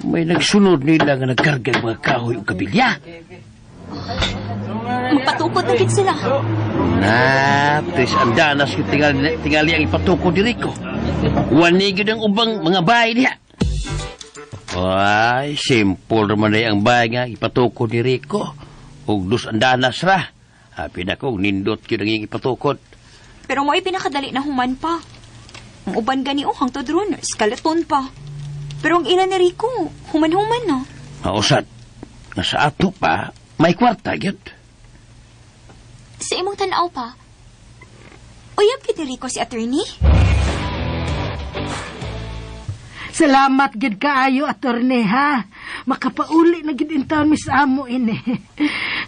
may nagsunod nila nga nagkarga ng mga kahoy o kabilya. Magpatukod na gid sila. Na, tres andanas yung tingali ang ipatukod ni Rico. Wanigid ang ubang mga bahay niya. Ay, simple naman na ang bahay nga ipatukod ni Rico. Ug dos andanas ra. Happy na kong nindot yun ang iyang ipatukod. Pero mo'y pinakadali na human pa. Ang uban gani oh, hangtod ron, skeleton pa. Pero ang ila ni Rico, human-human na. Mausad, nga sa ato pa, may kwarta yun. Sa imong tanaw pa, uyab kid ni Rico si attorney? Salamat gid kaayo attorney ha. Makapauli na gid intawn mis amo ini.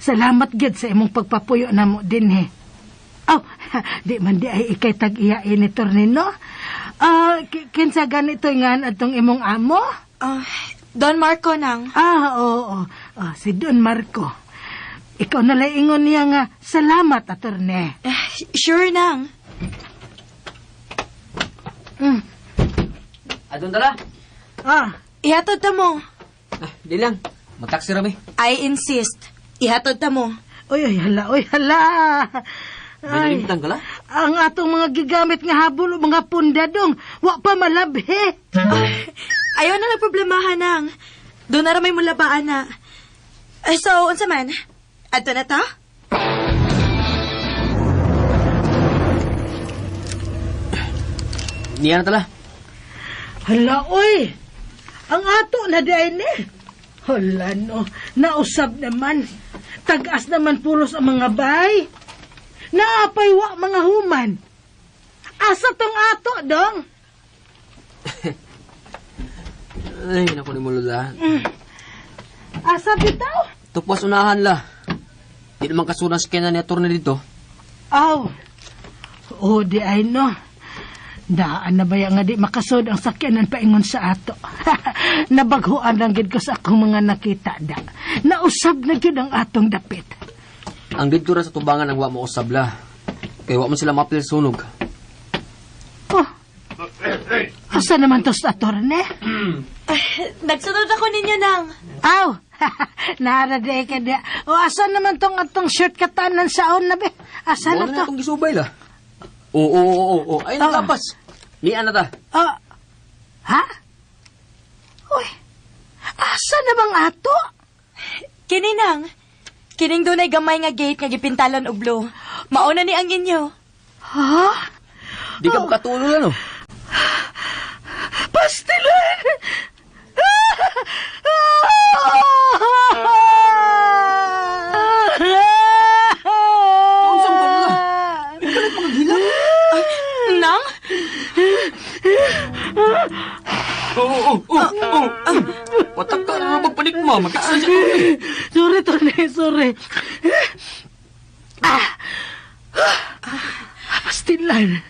Salamat gid sa imong pagpapuyo namo dinhi. Aw, di man di ay ikay tag-iya ini attorney no. Kinsa ganito nga atong imong amo? Don Marco nang. Oo. Si Don Marco. Ikaw na lang ingon niya nga salamat attorney. Sure nang. Adon dala. Ihatod ta mo. Di lang. Magtaksi rami. I insist. Ihatod ta mo. Uy, uy, hala, uy, hala. May Ay, nalimtan ka la? ang atong mga gigamit nga habol o mga punda dong, wa pa malabhe. Ayaw na lang problemahan nang. Doon na ramay mulabaan na. So, unsa man? Adto na ta? Niya na tala. Hala, uy. Ang ato na di ay ni. Hala, no. Nausab naman. Tag-as naman pulos ang mga bay. Naapay wa mga human. Asa tong ato, dong? Ay, naku ni mo lola. Asa bitaw? Tupos unahan la. Di naman kasuran sa kena ni attorney dito. Aw. O, di ay no. Daan na baya nga di makasod ang sakyanan paingon sa ato. Nabaghuan lang gid ko sa akong mga nakita da. Nausab na gyud ang atong dapit. Ang dito ra sa tubangan ang wa mo usab la. Kay wa man sila mapil sunog. Oh. Asa naman to sa attorney? Nagsunod ako ninyo nang. Aw. Nara di ka di. O asa naman tong atong shirt katanan saon na be? Asa na Mo na to? akong gisubay la. Oo. Ay, naglapas. Niya na ta. Ha? Uy. Asa na bang ato? Kini nang. Kining dunay gamay nga gate nga gipintalan og blue. Mauna ni ang inyo. Ha? Di ka makatulo na, no? Pastilan! Nang? Oo. Watak ka na magpanikma. Magkaksa siya. Sorry, Tony. Sorry. Pastilan.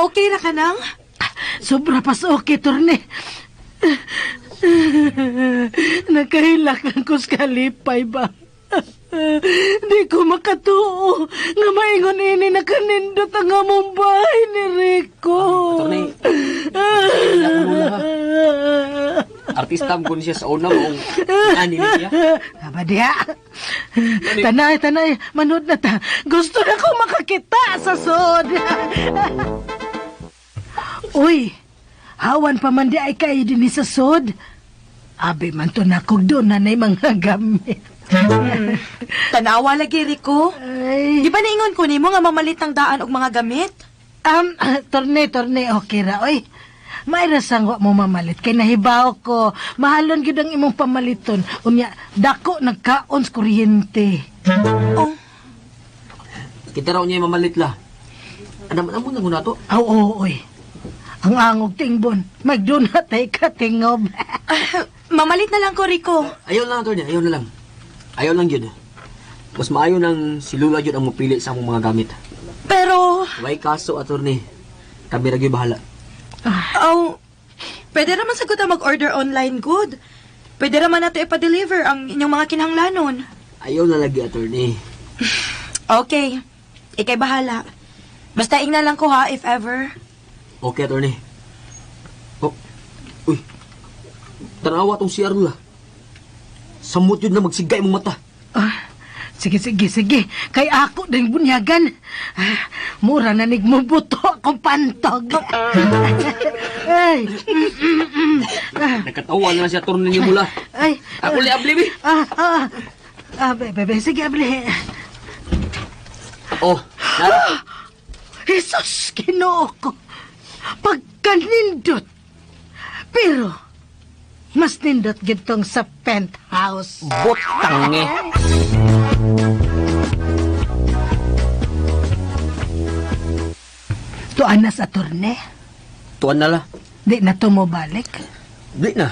Okay na ka nang? Sobra pas okay, torne. Nakahilak lang ko sa kalipay ba? Di ko makatuo nga maingon ini nakanindot ang among bahay ni Rico. Attorney, artista mo siya sa una mong ani niya. Aba diha. Tanay, tanay, manood na ta. Gusto na ko makakita sa sod. Uy, hawan pa man di ay kayo din sa sod. Abi man to na kog doon na na'y mga gamit. Tanawa lagi, Rico. Ay. Di ba naingon ko nimo nga mamalit ang daan og mga gamit? Torne, torne, okay ra, oy. Maira sang wa mo mamalit kay nahibaw ko. Mahalon gyud ang imong pamaliton. Unya, dako nagkaon sa kuryente. Oh, Kita raw niya mamalit la. Ano man amo na to? Aw, oo, oy. Ang angog tingbon, magduna tay ka tingob. Mamalit na lang ko, Rico. Ayaw lang, attorney, ayaw na lang. Ayaw lang yun. Mas maayo nang si Lula yun ang mupili sa among mga gamit. Pero, Way kaso, attorney. Kami ra gyud bahala. oh, pwede naman sagot ang mag-order online, good. Pwede naman nato ipa-deliver ang inyong mga kinahanglanon. Ayaw na lagi, attorney. Okay, ikay bahala. Basta ingna lang ko ha, if ever. Okay, attorney. Oh, uy. Tanawa tong si Arula. Samot yun na magsigay mong mata. Ah, sige, sige, sige. Kay ako din bunyagan. Ah, mura na nigmubuto akong pantog. Ay, Ah, Nakatawa na lang si attorney ni mula. ay. Ako li abli, bi. Ah, ah, ah, be, be, be, sige, abli. Oh, nara. Jesus, Ginoo ko. Pagkanindot. Pero, mas nindot gitong sa penthouse. Butang eh. Tuan na sa torne. Tuan na la. Di na to mo balik. Di na.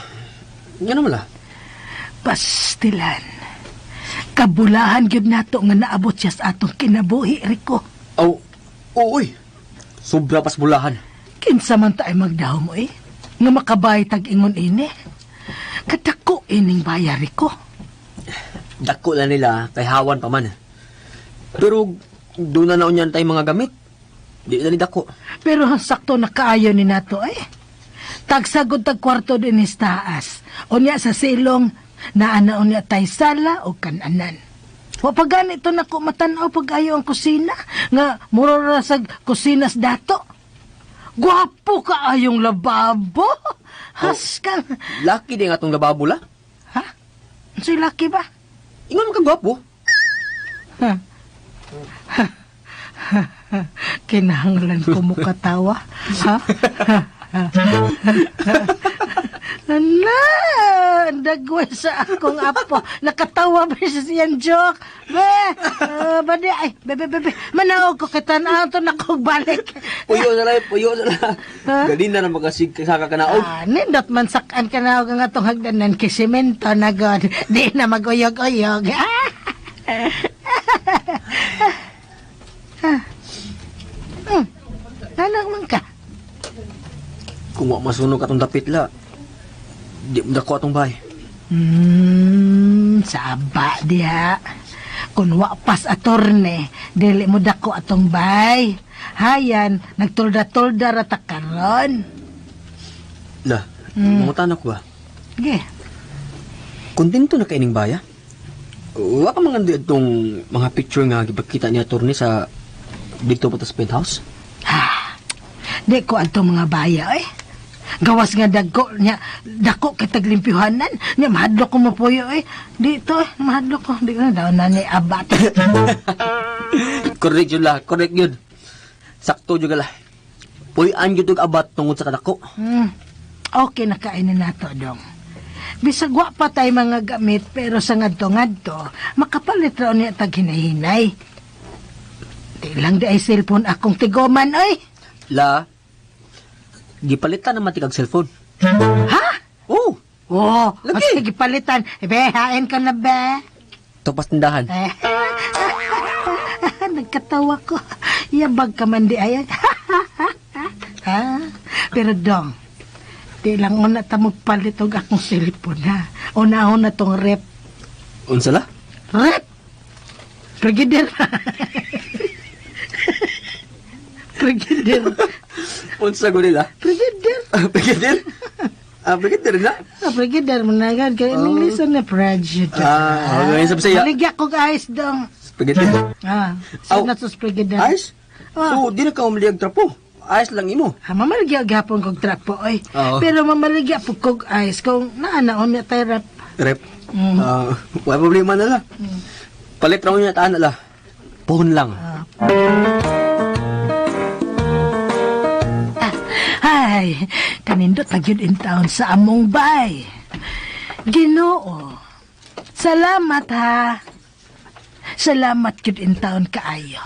Nga naman la. Pastilan. Kabulahan gyud nato nga naabot siya sa atong kinabuhi, Rico. Aw, oh, uy. Sobra pas bulahan. Kinsa man ta ay magdahom mo eh. Nga makabay tag ingon ini. Kadako ining baya, Rico. Dako na nila kay hawan pa man. Pero doon na naunyan tayo mga gamit. Di na ni dako. Pero sakto na kaayo ni nato eh. Tagsagod tag kwarto din is taas. Unya sa silong, naana unya tay sala o kananan. Wa pa ganito na ko matanaw pag ayo ang kusina nga mura ra sa kusinas dato. Gwapo ka ayong lababo. Haskan. Laki di nga atong lababo la. Ha? Unsay laki ba? Ingon man ka gwapo. Kinahanglan ko mo katawa. Ha? Ala, dagway sa akong apo. Nakatawa ba siya siyang joke? Be, badi, ay, be, be, be, be. Manaog ko kita na ito na kong balik. Puyo na lang, puyo na lang. Ha? Galing na na makasig sa kanaog. Ah, nindot man sakan ka na og ang atong hagdanan kay semento na god. Di na maguyog-uyog. Ah. Ano man ka? Kung wa masunog atong dapit la, di mo dako atong bahay. Saba diha. Kung wa pas atorne, dili mo dako atong bay. Hayan, nagtulda-tulda ra ta karon. La, mangutan ako ba? Ge. Kontento na kaining baya? Wa ka mga itong mga picture nga gipakita ni attorney sa dito pa sa penthouse? Di ko atong mga baya eh. Gawas nga dagko nya dako kay taglimpyuhanan nya mahadlok ko mapuyo eh. Dito eh, mahadlok ko. Di ko na daw na ni abat. Correct yun la, correct yun. Sakto jud la. Puy-an jud og abat tungod sa kadako. Okay na kainin nato dong. Bisag wa pa tay mga gamit pero sa ngadto-ngadto makapalit ra unya tag hinay-hinay. Di lang di ay cellphone akong tigoman oy. La, gipalitan naman tikag cellphone. Ha? Oh, Oh, Lagi. sige gipalitan. Eh, be, hain ka na be. Topas tindahan. Eh. Nagkatawa ko. Yabag ka man di ay. Ha? Pero dong, di lang una ta magpalit og akong cellphone ha. Una-una tong rep. Unsa la? Rep! Frigider. Frigider. Unsa gud nila? Frigider. Frigider? Ah, frigider na? Ah, frigider mo na gan. Kaya oh. English na frigider. Ah, okay, sa Bisaya. Maligya kog ice dong. Frigider. Ah, Aw. so na sa frigider. Ice? So, di na ka umaliyag trapo. Ice lang imo. Ha, mamaligya gihapon kog trapo oy. Oo. Pero mamaligya po kog ice kung naanaon niya tay rep. Rep. Ah, wala problema na la. Palit ra mo niya taan na la. Pohon lang. Ay, kanindot na gyud in town sa among bay. Ginoo. Salamat ha. Salamat gyud in town kaayo.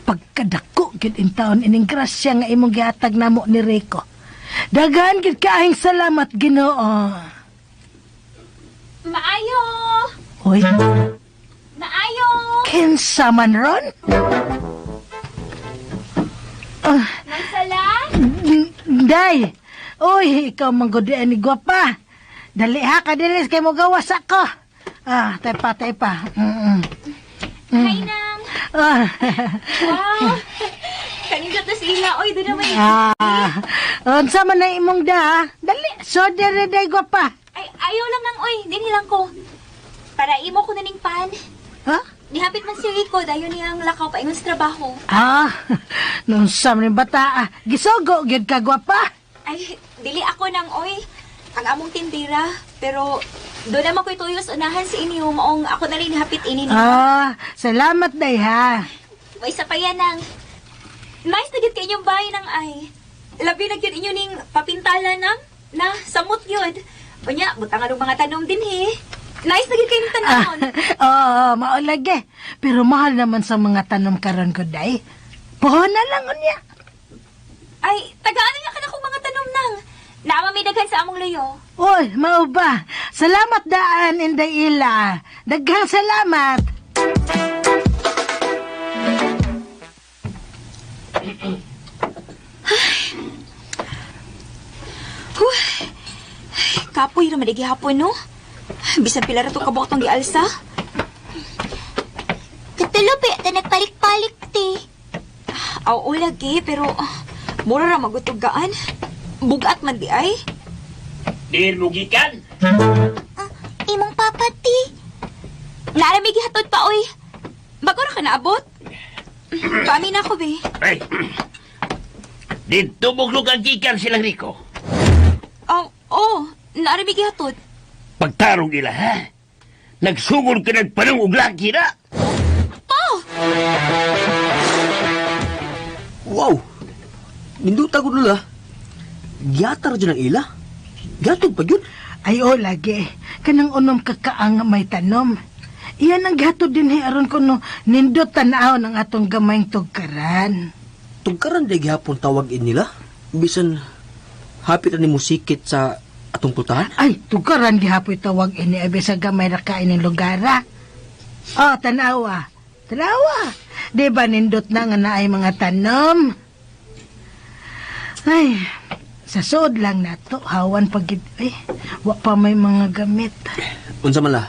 Pagkadako gyud in town ining grasya nga imong gihatag namo ni Rico. Daghan gyud kaayong salamat Ginoo. Maayo! Hoy, Maayo! kinsa man ron? Nagsala? Day! Uy, ikaw man gud ni gwapa. Dali ha, kadilis kay mo gawas ako. Ah, tay pa, tay pa. Hi, Nang! Ah, Wow! Kanindot na sila. Oy, doon naman. ah, unsa man na imong da? Dali, so dire day gwapa. Ay, ayaw lang nang, oy. Dinhi lang ko. Para imo ko na ning pan. Ha? Nihapit man si Rico, dayon niyang lakaw paingon sa trabaho. Ah, nung sa man bata, ah, gisogo gyud ka gwapa. Ay, dili ako nang, oy. Ang among tindira. Pero, doon naman ko'y tuyo sa unahan sa inyo. Maong ako na rin nihapit ini niya. Ah, salamat day ha. May isa pa yan ang... Nice na gyud kay inyong bahay nang ay. Labi na gyud inyo ning papintala nang na samot yun. Unya, butang anong mga tanom din he. Nice na gyud kayong tanawon. Oo, mao lagi. Pero mahal naman sa mga tanom karon ko day. Pohon na lang unya. Ay, tagaan niya ka na kong mga tanom nang. Naama may daghan sa among luyo. Uy, mao ba? Salamat daan, Inday Ila. Daghang salamat. Huh. Kapoy ra man gihapon no. Bisan pila ra to kabuok tong gialsa. Katulo pa ta nagpalik-palik ti. Aw, lagi pero mura ra magutugaan. Bugat man di ay. Diin mo gikan. Ah, imong papa ti. Naara may gihatod pa oy. Bago ra ka naabot. Pamin ako be. Ay. Dito mo lugar gikan silang Rico. Oh, oh, naara may gihatod. Pagtarong ila, ha? Nagsugod ka nagpanong og laki na. Pa! Wow! Ninduta ko nila. Giyatar dyan ang ila. Giatog pa yun. Ay, oh, lagi. Kanang unom kakaang may tanom. Iyan ang gihatod din aron kuno nindot tanaw ng atong gamayng tugkaran. Tugkaran di gihapon tawag in nila. Bisan hapit ni musikit sa atong putahan. Ay, tugkaran gihapoy tawag ini ay sa gamay ra kain ng lugara. Oh, tanawa. Tanawa. Di ba nindot na nga naay mga tanom? Ay, sa suod lang nato, hawan pag ay, wa pa may mga gamit. Unsa man la?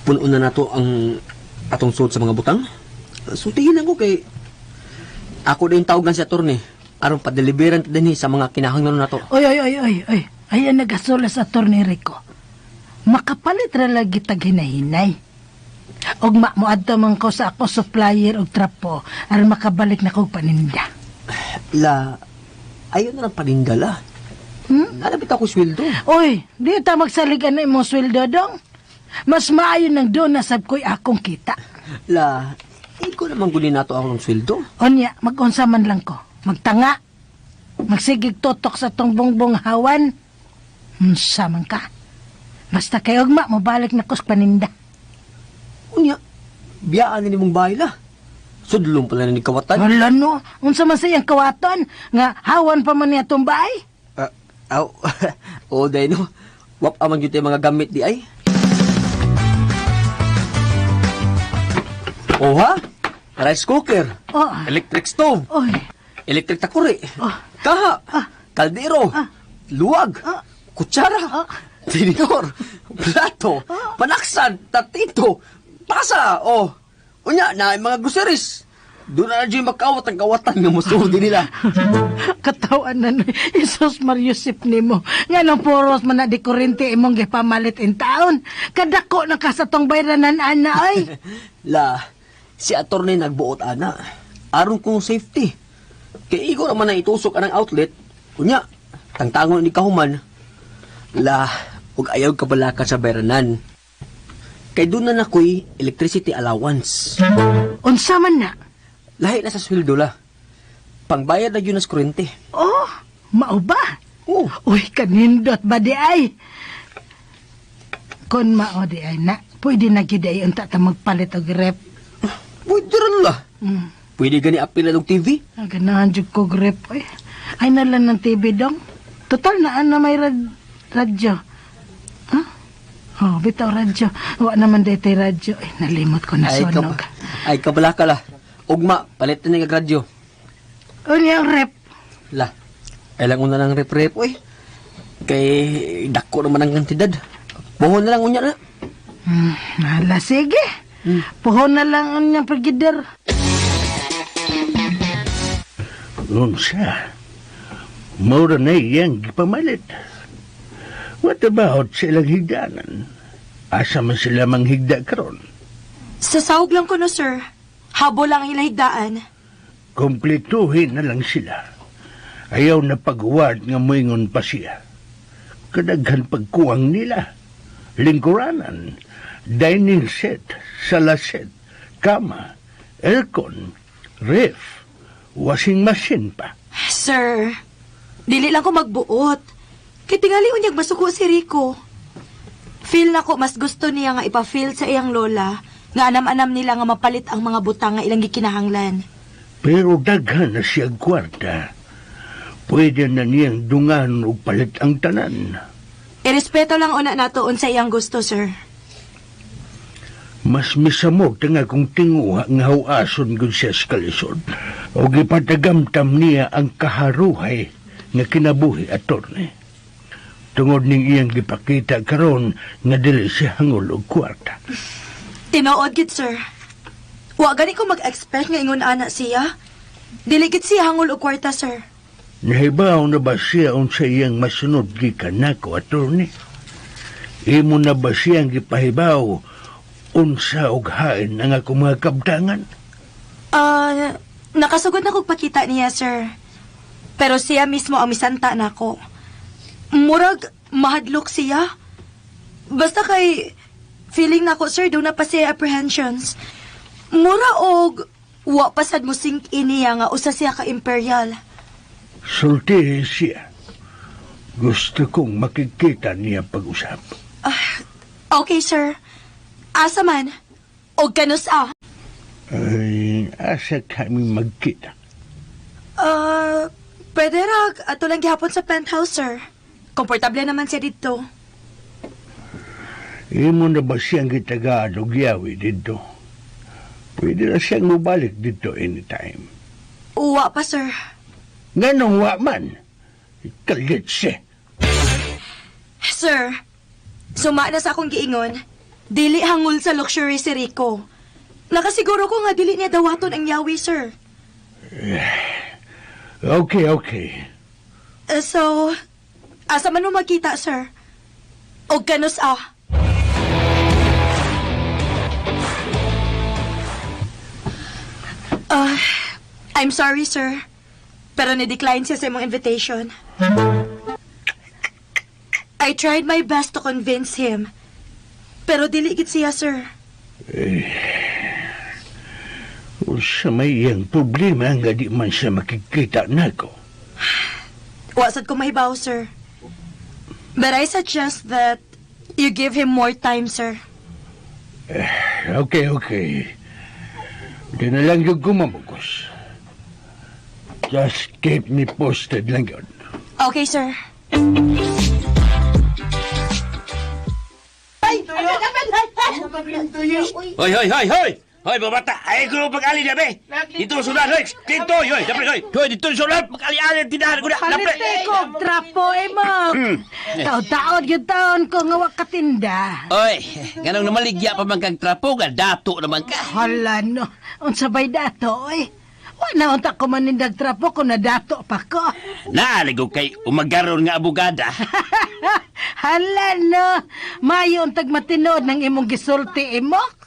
Puno na nato ang atong suod sa mga butang. Sultihin lang ko kay ako din tawagan si attorney aron padeliveran ta dinhi sa mga kinahanglan nato. Oy, oy, oy, oy, oy. Ayan nagasola sa attorney Rico. Makapalit ra lagi tag hinahinay. Og moadto man ko sa ako supplier og trapo aron makabalik na kog paninda. La, ayaw na lang panindala. Nalapit ako sweldo. Oy, di ta magsaligan na imong sweldo dong. Mas maayo nang doon na sab ko'y akong kita. La, ikaw naman gulin nato akong sweldo. Onya, mag-unsa man lang ko. Magtanga. Magsigig tutok sa tong bongbong hawan. Unsa man ka. Basta kay ugma, mobalik na ko sa paninda. Unya, biyaan ni mong bahay la. Sudlong pala ni kawatan. Wala no, unsa man sa iyang kawaton nga hawan pa man niya tong bahay. Aw, oo day no. Wap amang gyud mga gamit di ay. Oh ha? Rice cooker. Oh, Electric stove. oy. Electric takuri. Kaha. Kaldero. Luwag. Kutsara. Tinidor. Plato. Panaksan. Tatito. Tasa. Oh. Unya na mga groceries. Doon na na makawat ang kawatan nga musuldi nila. Katawan na ni Jesus Mariusip nimo. Nga nang puros man na di kurente imong gipamalit in taon. Kadako na ka sa tong bayranan ana ay. La, si attorney nagbuot ana. Aron kong safety. Kay igo naman na itusok anang outlet. Unya, tangtangon ni kahuman. La, ug ayaw kabalakan sa bayranan. Kay doon na nakoy electricity allowance. Unsa man na? Lahi na sa sweldo la. Pangbayad na yun sa kuryente. Oh, mao ba? Oh. Uy, kanindot ba di ay? Kon mao di ay na, pwede na gyud ay unta ta magpalit og rep. Pwede rin la. Pwede gani apil na og TV. Ah, ganahan jud ko og rep oy. Ay na lang ng TV dong. Total na na may radyo. Ha? Oh, bitaw radyo. Wa naman daytoy radyo. Ay, nalimot ko na Ay, sunog. ay kabalaka la. Ugma, palit na ni kag radyo. Unya ang rep. La, ay lang una ng rep-rep, uy. Kay dako naman ang kantidad. Buhon na lang unya na. Hala, sige. Puhon na lang ang niyang frigider. Unsa? Mura na iyang gipamalit. What about sa ilang higdanan? Asa man sila manghigda karon? Sa sahog lang ko no, sir. Habo lang ang ilahigdaan. Kompletuhin na lang sila. Ayaw na paghuwad nga moingon pa siya. Kadaghan pagkuwang nila. Lingkuranan, dining set, sala set, kama, aircon, ref, washing machine pa. Sir, dili lang ko magbuot. Kay tingali unyag masuko si Rico. Feel na ko mas gusto niya nga ipa-feel sa iyang lola nga anam-anam nila nga mapalit ang mga butang nga ilang gikinahanglan. Pero daghan na siya kwarta. Pwede na niyang dungan og palit ang tanan. Irespeto lang una nato unsa iyang gusto, sir. Mas misamot ang akong tinguha nga huason gud siya sa kalisod. O gipatagamtam niya ang kaharuhay nga kinabuhi attorney. Tungod ning iyang gipakita karon nga dili siya hangol og kwarta. Tinuod gid, sir. Wa gani ko mag-expect nga ingon ana siya. Dili gid siya hangol og kwarta, sir. Nahibaw na ba siya unsa iyang masunod gikan nako attorney? Imo na ba siyang gipahibaw unsa og hain ang akong mga kabtangan? Ah, nakasugod na kog pakita niya, sir. Pero siya mismo ang misanta nako. Murag mahadlok siya. Basta kay feeling nako, sir, doon na pa siya apprehensions. Mura og wa pa sad mo sink in niya nga usa siya ka imperial. Sultihi siya. Gusto kong makikita niya pag-usap. Okay, sir. Asa man? Og kanus ah. Ay, asa kami magkita. Ah, pwede ra ato lang gihapon sa penthouse, sir. Komportable naman siya dito. Imo na ba siyang gitagaan og yawi dito? Pwede na siyang mubalik dito anytime. Uwa pa, sir. Nganong wa man? Kalit siya. Sir, suma na sa akong giingon. Dili hangol sa luxury si Rico. Nakasiguro ko nga dili niya dawaton ang yawi, sir. Okay. So, asa man mo magkita, sir? Og kanus ah. Ah, I'm sorry, sir. Pero ni-decline siya sa imong invitation. I tried my best to convince him. Pero dili gid siya, sir. Unsa may iyang problema nga di man siya makikita nako. Wa sad ko mahibaw, sir. But I suggest that you give him more time, sir. Okay. Di na lang yung gumamukos. Just keep me posted lang yun. Okay, sir. Hoy, hoy, hoy, hoy! Hoy, mga bata, ay ko pag-ali na, be. Dito sudan, hoy. Dito, hoy, dapat, hoy. Hoy, dito sudan, pag-ali-ali ang tindahan ko na. Dapat. Palite ko og trapo eh mo. Taod-taod gyud taon ko nga wa katinda. Oy, ganong namaligya pa man kang trapo, nga dato naman ka. Hala no, unsa bay dato oy. Wa na unta ko manindag trapo kung nadato pa ko. Naaligo kay umagaron nga abogada. Hala no, mayo untag matinood ng imong gisulti imok.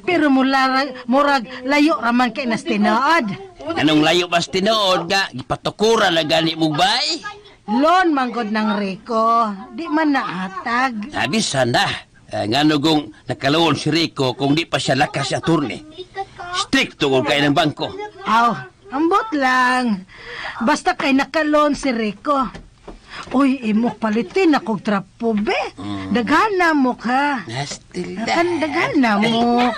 Pero mula, murag layo raman kay nas tinuod. Anong layo mas tinuod nga, gipatukuran na gani mo bay? Lon manggod ng Rico, di man naatag. Sabi sana, ngano kung nakaluon si Rico kung di pa siya lakas si attorney. Stricto kung kaya ng bangko. Aw, ambot lang. Basta kay nakalon si Rico. Uy, imok palitin akong trapo, be. Daghan mo ka. Nastilda. Kan daghan na mo.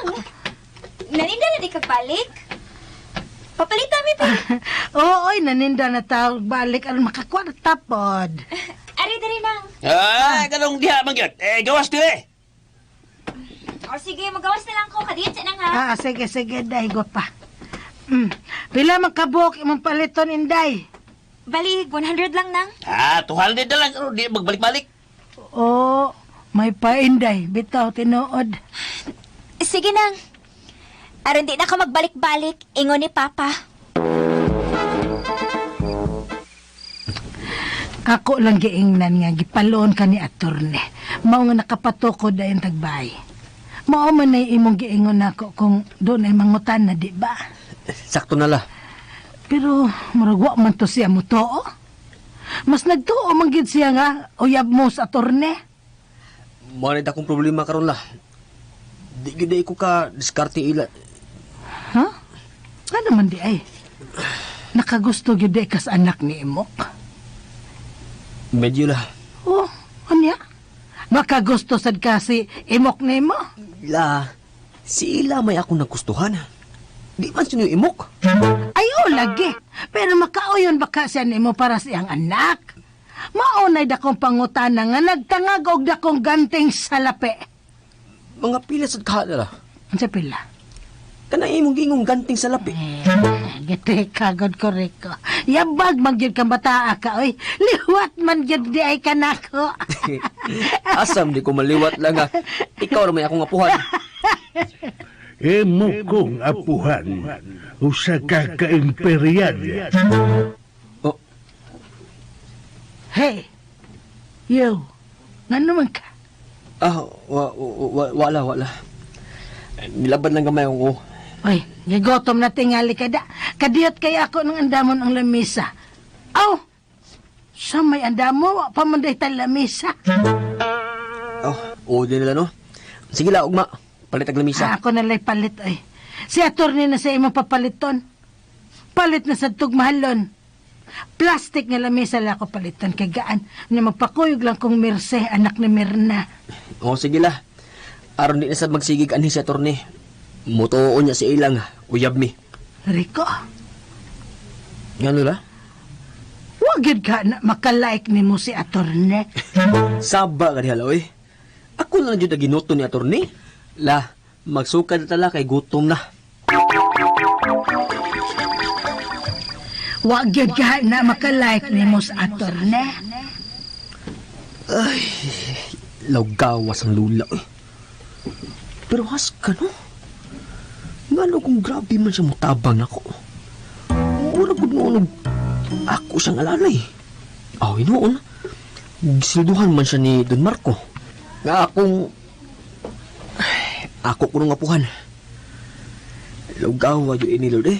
Naninda na di ka balik? Papalitan mi pa. Oo, oy, naninda na tawag balik aron makakuha na tapod. Ari diri nang. Ah, ganong diha man gyud. Eh, gawas dire. O sige, magawas na lang ko. Kadiyot sa nang ha. Ah, sige, sige, day, pa. Pila man kabuok imong paliton, Inday? Bali, 100 lang nang. Ah, 200 na lang. Ano, di magbalik-balik. Oo, may pa, Inday. Bitaw, tinuod. Sige nang. Aron di na ka magbalik-balik, ingon ni Papa. Ako lang giingnan nga gipaloon ka ni atorne. Mao nga nakapatukod ayon tagbay. Mao man nay imong giingon nako kung doon ay mangutan na di ba? Sakto na la. Pero murag wa man to siya motuo. Mas nagtuo man gid siya nga uyab mo sa atorne. Mao na akong problema karon la. Di gyud ko ka diskarte ila. Ha? Ano man di ay? Nakagusto gyud di ka sa anak ni Imok. Medyo la. Oh, anya? Makagusto sad ka si Imok nimo? La, si ila may akong nagustuhan. Di man siya imok. Ay, oh, lagi. Pero makauyon baka siya nimo para sa iyang anak. Maunay dakong pangutana nga nagtangag og dakong ganting salapi. Mga pila sad ka la. Unsa pila? Kanang imong gingong ganting sa lapi. Giti kagod ko, Rico. Yabag man gyud kang bataa ka, oy. Liwat man gyud di ay kanako. Asam di ko maliwat lang ha. Ikaw ra may akong apuhan. Imo kong apuhan, usa ka ka-imperial. Oh, Hey, yo, ngano man ka? ah, wa, wa, wala, wala. Nilaban lang gamay ako. Oy, gigotom na tingali ka da. Kadiyot kay ako ng andamon ang lamisa. Aw, sa may andamo, wa pa man day ta lamisa. Oh, oo din nila no. Sige la, ugma. Palit ang lamisa. Ah, ako na lay palit ay. Si attorney na sa imong papaliton. Palit na sa tugmahalon. Plastic nga lamisa la ako paliton kay gaan. Nya magpakuyog lang kong Merce, anak ni Mirna. Oh, sige la. Aron di na sad magsigig anhi si attorney. Mutuon niya si ilang uyab mi. Rico, Ngano la? wa gyud ka na makalike nimo si attorney. Saba ka diha la, oy. Ako na lang jud ang ginuto ni attorney. La, magsukad na tala kay gutom na. Wa gyud ka na makalike nimo sa attorney. Lawgawas ang lula, oy. Pero has ka, no? Ngano kung grabe man siya mutabang nako. Mura gud noon ako siyang alalay. Aw, noon. Gisilduhan man siya ni Don Marco. Nga akong... Ay, ako kuno nga puhan. Lawgawa yun ini, Lord, eh.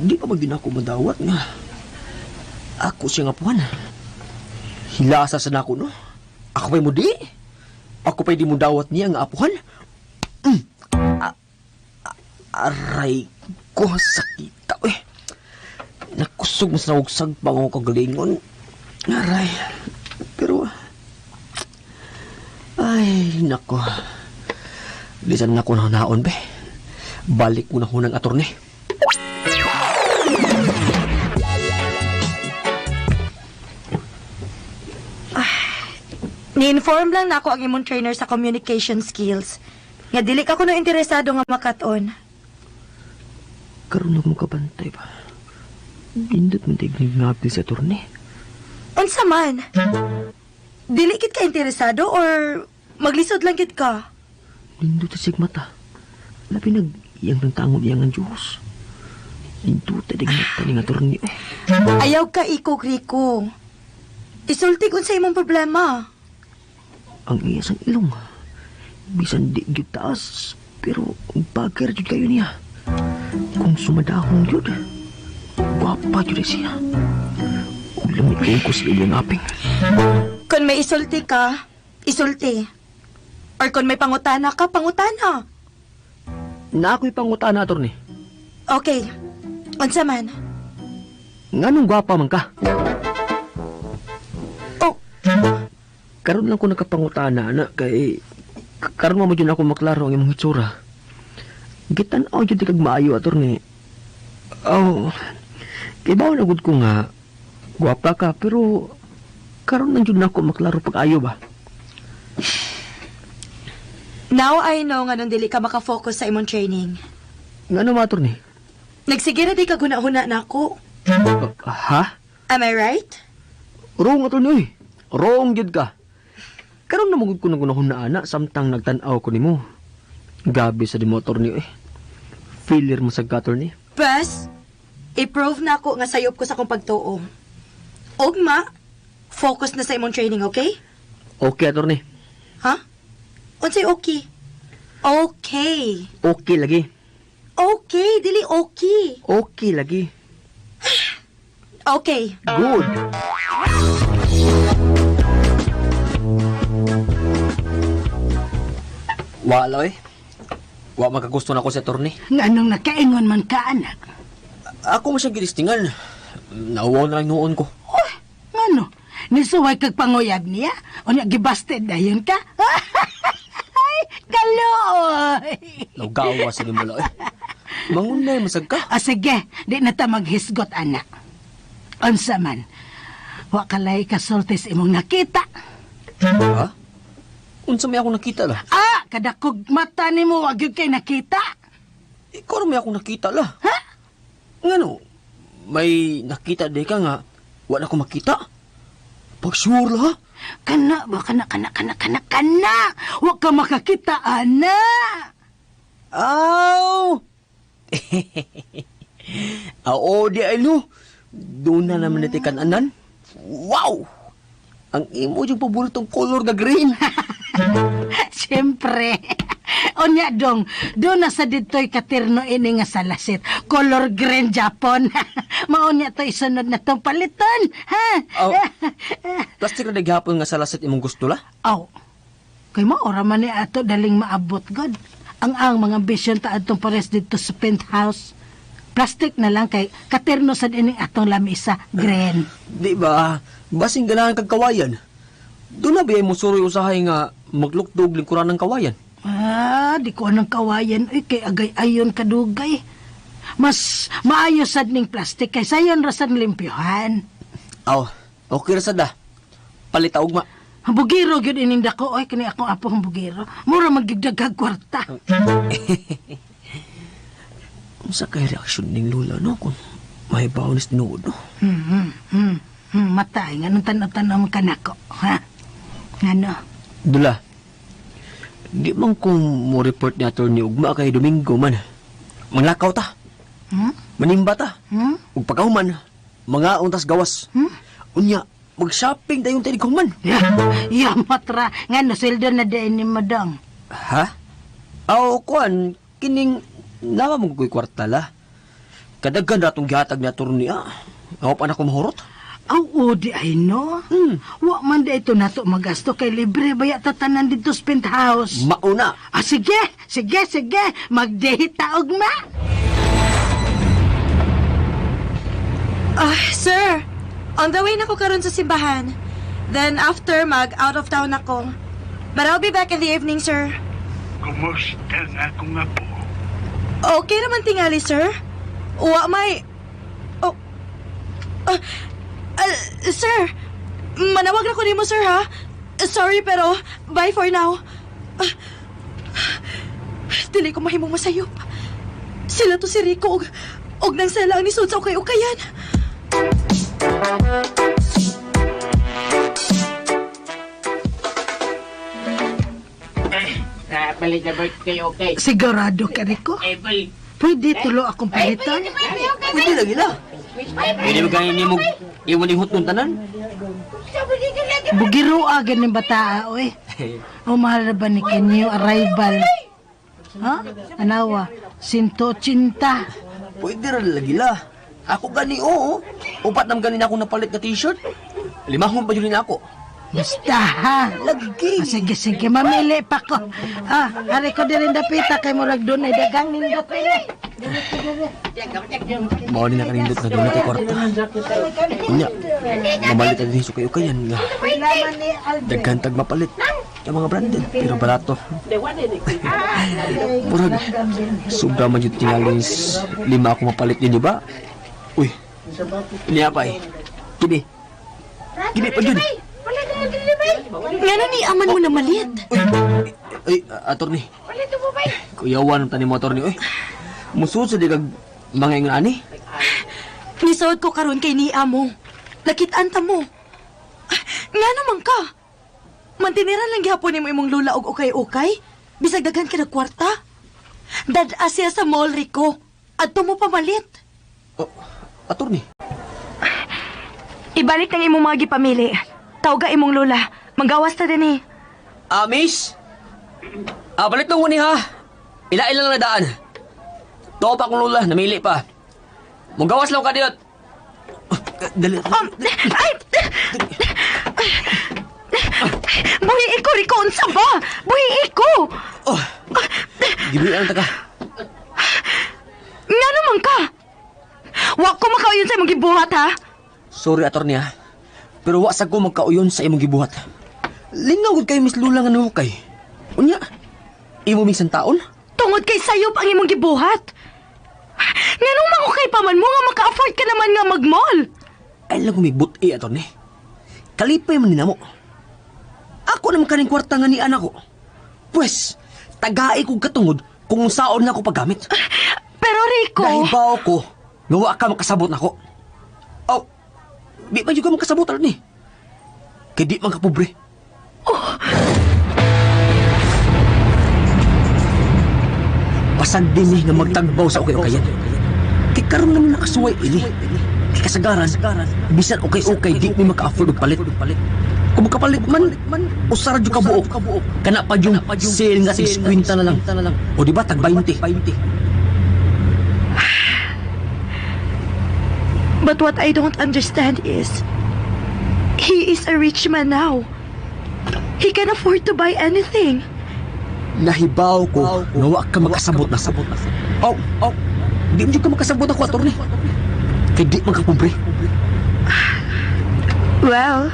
Di pa man ako madawat nga. Ako siya nga puhan. Hilasa sa nako, no? Ako pa'y mudi. Ako pa'y di mo dawat niya nga apuhan. Mm. Aray ko, sakita, eh. Nakusog mas naugsag pa ako kagalingon. Aray. Pero, ay, nako. Di sana nako naon, be. Balik mo na ko ng atorne. Ni-inform lang nako ang imong trainer sa communication skills. Nga dili ka kuno interesado nga makat-on. Karon ako makabantay ba. Nindot man tig ngabil sa turne. Unsa man? Dili kit ka interesado or maglisod lang kit ka? Nindot sa sig mata. Labi nag iyang nang tangon iyang ang Diyos. Nindot ta dig mata ni nga turne. Oh. Ayaw ka ikog, Rico. Isulti kung sa imong problema. Ang iya sang ilong. Bisan di gyud taas, pero bagay ra jud kayo niya. Kung sumadahon gyud, gwapa jud siya. Ug lamit kayo ko sa iyang aping. Kung may isulti ka, isulti. Or kung may pangutana ka, pangutana. Na ako'y pangutana, attorney. Okay. Unsa man? Nganong gwapa man ka? Oh. Karon lang ko nakapangutana na kay karon mo jud ako maklaro ang imong hitsura. Gitan-aw jud kag maayo, attorney. Oh. Kay bawo na gud ko nga gwapa ka pero karon lang jud nako maklaro pag-ayo ba. Now I know nga nung dili ka makafocus sa imong training. Ngano ma, attorney? Nagsige na di ka guna-huna na ako. Ha? Am I right? Wrong, attorney. Oy. Wrong jud ka. Karon na magud ko nang na ana samtang nagtan-aw ko nimo. Gabi sa di mo, attorney. Eh. Failure mo sa attorney. Bes, i-prove na ako nga sayop ko sa akong pagtuo. Ugma, focus na sa imong training, okay? Okay, attorney. Ha? Unsay okay? Okay. Okay lagi. Okay, dili okay. Okay lagi. Okay. Good. Wala eh. Wa makagusto na ako sa attorney. Nganong nakaingon man ka, anak? Ako mo siyang gilistingan. Nauwaw na lang noon ko. Uy, ngano? Nisuway kag panguyab niya? Unya gibasted dayon ka? Ay, kaluoy! Laugawa sa nimo eh. Mangunay masag ka. Ah, sige, di na ta maghisgot, anak. Unsa man, wa kalay kasulti sa imong nakita. Ha? Unsa may ako nakita la? Ah, kadakog mata nimo wa gyud kay nakita. Ikaw ra may ako nakita la. Ha? Ngano? May nakita di ka nga wa na ko makita. Pag sure la ha? Kana ba kana kana kana kana kana. Wa ka makakita, anak. Aw! Oo, di ay no. Doon na naman natin kananan. Wow! Ang imo yung paboritong color nga green. Siyempre. Unya dong, doon na sa dito'y katirno ini nga salasit. Color green Japon. Maunya to isunod na tong paliton. Ha? Aw. Plastic na naghapon nga salasit imong gusto la. Aw. Kay mo ora man ni ato daling maabot god. Ang mga ambisyon ta atong pares dito sa penthouse. Plastic na lang kay katerno sad ining atong lamisa green. Di ba? Basing ganahan kag kawayan. Doon na ba mo suroy usahay nga maglukdog lingkuran ng kawayan? Ah, di ko anong kawayan uy kay agay ayon kadugay. Mas maayo sad ning plastic kay sayon ra sad limpyohan. Aw, okay ra sad ah. Palit ugma. Bugiro gyud ining dako oy kini akong apo ang bugiro. Mura magigdagag kwarta. Unsa kay reaksyon ning Lola no kung mahibaw ni tinuod no? Matay nga nung tan-aw-tan-aw man kanako, ha? Ngano? Dula. Di man kung mo report ni Atty. Ugma kay Domingo man. Manglakaw ta. Hmm? Manimba ta. Hmm? Ug pagkahuman, mga untas gawas. Hmm? Unya, mag-shopping dayon tayo human. Ya, ya matra. Ngano sweldo na din ni madang. Ha? Aw, kuan, kining nawa mo ko'y kwarta la. Kadaghan ratong gihatag ni attorney ah. Ako pa na ko mahurot. Aw, o, di ay no. Wa man di ito nato magasto kay libre baya tatanan dito sa penthouse. Mauna. Ah, sige, sige, sige. Magdehit ta ugma. Ah, sir. On the way na ko karon sa simbahan. Then after, mag out of town ako. But I'll be back in the evening, sir. Kumusta nga akong apo? Okay naman tingali, sir. Wa may... Oh. Sir, manawag na ko nimo, sir, ha? Sorry, pero bye for now. Dili ko mahimong masayop. Sila to si Rico og nang sela ang nisod sa ukay-ukayan. Palit na birthday, okay. Sigurado ka, Rico? Pwede tulo akong palitan? Pwede lagi la. Pwede mo ganyan mo iwan ni hutong tanan. Bugiro ganing bataa, oy. O mahal na ba ni new arrival? Ha? Anawa, 180. Pwede ra lagi la. Ako gani oo. Upat nam gani na akong napalit na t-shirt. Limahon pa yun ako. Basta ha. Lagi. Ah, sige, sige, mamili pa ko. Ah, ari ko din dapita kay murag doon ay dagang nindot ini. Mao ni nakanindot na doon natin kwarta. Unya, mamalit na din sukay-ukayan nga. Kailangan ni Albert. Daghan tag mapalit. Ang mga branded, pero barato. Murag, sobra man yun tingali lima ako mapalit din, di ba? Uy, niya pa eh. Kini. Kini pa yun. Ngano ni aman mo na malit? Uy, attorney. Kuyawan ang tani mo, attorney. Uy, musuod sa di kag mga ingon ani. Nisuod ko karon kay ni amo. Nakit-an ta mo. Ngano man ka? Mantiniran lang gihapon nimo imong lula og ukay-ukay. Bisag daghan ka na kwarta. Dad-a siya sa mall, Rico. Adto mo pamalit. Oh, attorney. Ibalik nang imong mga gipamili. Tawga imong lola. Manggawas ta din eh. Ah, miss. Ah, balik nung ni ha. Ila-ila lang na daan. Tuo pa akong lula, namili pa. Munggawas lang ka diyot. Dali. Ay! Buhi iko, Rico! Unsa ba? Buhi iko! Oh. Gibuhi ang taka. Nga naman ka? Wa ko makauyon sa imong gibuhat, ha? Sorry, attorney ha. Pero wa sa ko magkauyon sa imong gibuhat. Lingaw gud kayo, Miss Lula nga nahukay. Unya, imo minsan taon? Tungod kay sayop ang imong gibuhat. Nganong mangukay pa man mo nga maka-afford ka naman nga mag-mall? Ay lang kumibut-i, attorney. Kalipay man ni namo. Ako naman kaning kwarta nga ni anak ko. Pwes, tagai kong katungod kung saon na ako paggamit. Pero Rico... Nahibaw ko, nga wa ka makasabot nako. Oh, di man jud ka makasabot, attorney. Kay di man ka pobre. Oh. Pasag din eh nga magtagbaw sa ukay-ukayan. Kay karon naman nakasuway ini. Kay kasagaran, bisan ukay-ukay di mi maka-afford og palit. Kung makapalit man, usara jud ka buok. Kana pa yung sale nga tig 50 na lang. O di ba tag 20. But what I don't understand is, he is a rich man now. He can afford to buy anything. Nahibaw ko nga wa ka makasabot na sabot. Oh, oh, di mo jud ka makasabot ako, attorney. Kay di man ka pobre. Well,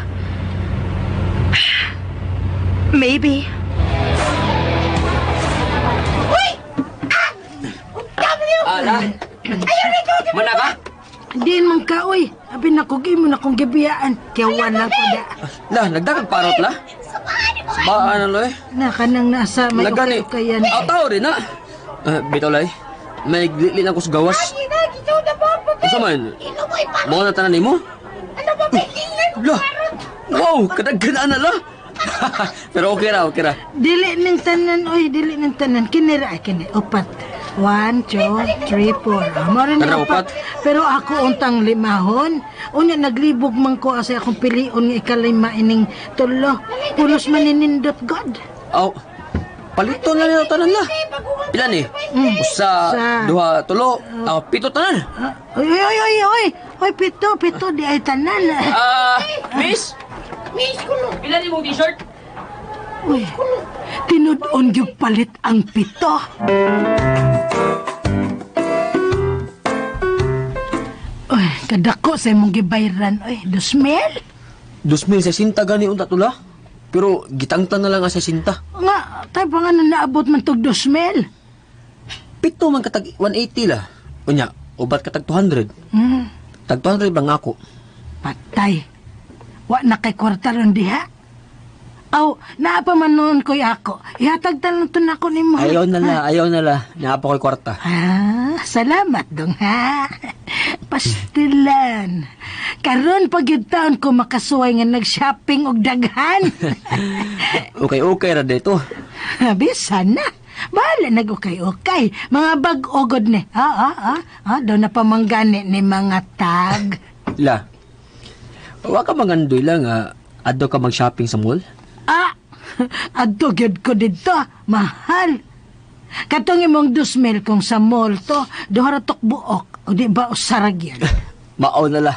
maybe. Uy! Ah! W! Ala! Ayaw, Rico! Mana ka? Diin man ka, oy. Abi na ko, mo na kong gibiyaan. Kaya wala ko da. Lah, nagdagag parot la. Sabaan na lo eh. Na, kanang nasa may Lagani. ukay-ukayan. Aw, tao rin na. Bitaw lay. May gili lang ko sa gawas. Unsa man? Mao na tanan nimo? Lah. Wow, kadaghan na la. Pero okay ra, okay ra. Dili ning tanan, oy, dili ning tanan. Kini ra, kini. Upat. 1, 2, 3, 4. Mao rin Tara, upat. upat. Pero ako untang limahon. Unya naglibog man ko asa akong pilion nga ikalima ining tulo. Pulos maninindot God. Aw. Palito na nila tanan la. Pila ni? Usa, Usa. duha, tulo, pito tanan. Oy, oy, oy, oy, oy. Oy, pito, pito, di ay tanan. Miss? Miss kuno. Pila ni mong t-shirt? Uy, tinud-on gyud palit ang pito. Uy, kadako sa imong gibayran. Uy, 2,000? 2,000 sa sinta gani unta tula. Pero gitangtan na lang ang sa sinta. Nga, tayo pa nga na naabot man tog 2,000. Pito man katag 180 la. Unya, ubat katag 200. Tag 200 bang ako? Patay. Wa na kay kwarta ron diha. Aw, naa pa man noon ko'y ako. Ihatag talang to nako nimo. Ayaw na la, ayaw na la. Naa pa ko'y kwarta. Ah, salamat dong ha. Pastilan. Karon pag yun taon ko makasuway nga nag-shopping og daghan. Okay, okay ra dito. Bisan na. Bahala nag-ukay-ukay. Mga bag-ogod ni. Daw na pamanggani ni mga tag. La, wa ka mangandoy lang ah. Adto ka mag-shopping sa mall? Ah, adto gyud ko didto. Mahal. Katong imong 2,000 kung sa mall to, duha ra tok buok. O di ba usarag yan? Mao na la.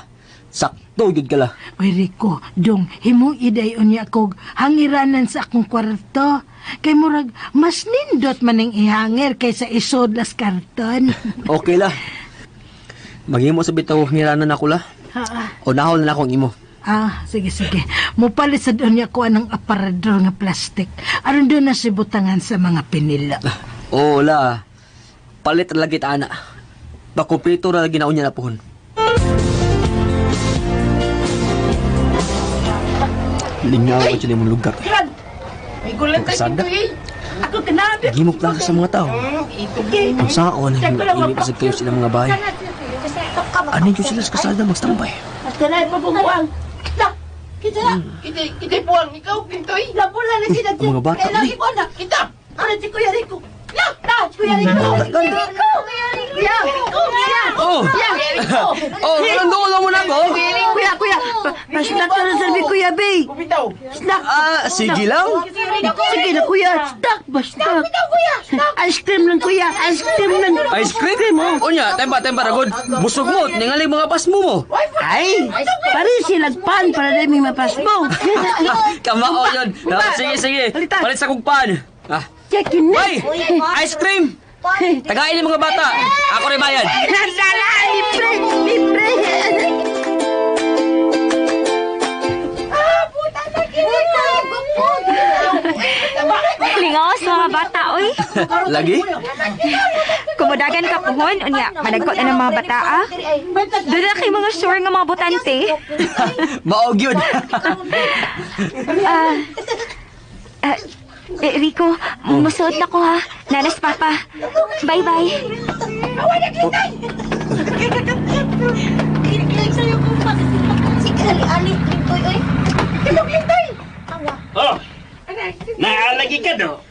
Sakto gyud ka la. Uy, Rico, dong, himong iday unya kog hangiranan sa akong kwarto. Kay murag, mas nindot man ang ihangir kaysa isod las karton. Okay la. Maghimo sa bitaw ngiranan ako la. O nahol na akong imo. Ah, sige, sige. Mupalit sa doon niya ko anong aparador nga plastic. Aron doon na sibutangan sa mga pinila. Oo la. Palit ra lagi ta ana. Pakumpleto ra lagi na unya na puhon. Lingaw ko dyan imong lugar. May gulat tayo Kasada. Kintoy. Ako kanabi. Gimok lang sa mga tao. Ang saon, init sa kayo silang mga bahay. Ano yung sila sa kasada magstambay? Kanay pa bumuang. Kita na. Kita kita buang ikaw Kintoy. Labula na sila. Ang mga bata, Kailangan ko na. Kita. Ano si Kuya Rico? La, la, si Kuya Rico. Kuya Rico. Kuya Rico. Kuya. Oh! Kuya Rico. Oh, nandulo mo na ko! Kuya, kuya, pa-snack ka na sabi, Kuya Bay. Snack. Ah, sige lang. Sige na, kuya. Snack ba, snack? Ice cream lang, kuya. Ice cream lang. Ice cream? Unya, temba, temba, ragod. Busog mo, ningali mga pasmo mo. Ay, pare silang pan para na may mapasmo. Kamao yun. Ah, sige, sige. Palit sa kugpan. Ah. Check in na. Ay! Ice cream! Tagain yung mga bata. Ako rin bayad. Nasala, libre, libre. Lingaw sa mga bata, oy. Lagi? Kumudagan ka puhon, unya, managkot na ng mga bata, ah. Doon na kay mga sure nga mga botante. Maog yun. Rico, musuot na ko ha. Nanas papa. Bye-bye. Oh, naalagi ka do.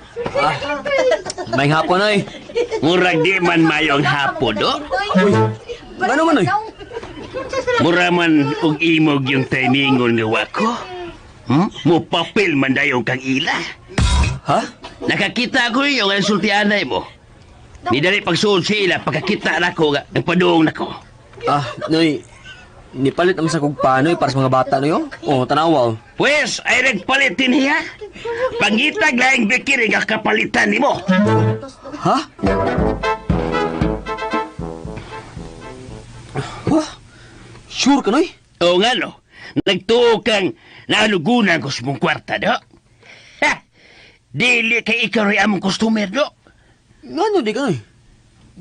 May hapon ay. Murag di man mayong hapon do. Uy, ano man oy? Mura man og imog yung timingon nga wako. Mupapil man dayon kang ila. Ha? Nakakita ko yung ang sultianay mo. Nidali pagsuod sa ila, pagkakita na ko, nga, nagpaduong na ko. Ah, noy. Nipalit naman sa kugpanoy para sa mga bata noy oh. Oh, tanawa oh. Pwes, ay nagpalit din niya. Pangitag laing bikiri nga kapalitan nimo. Ha? Wah? Sure ka noy? Oo nga no, nagtuo kang naalugunan ko sa mong kwarta do. Ha! Dili kay ikaw rin among customer do. Ngano di ka noy?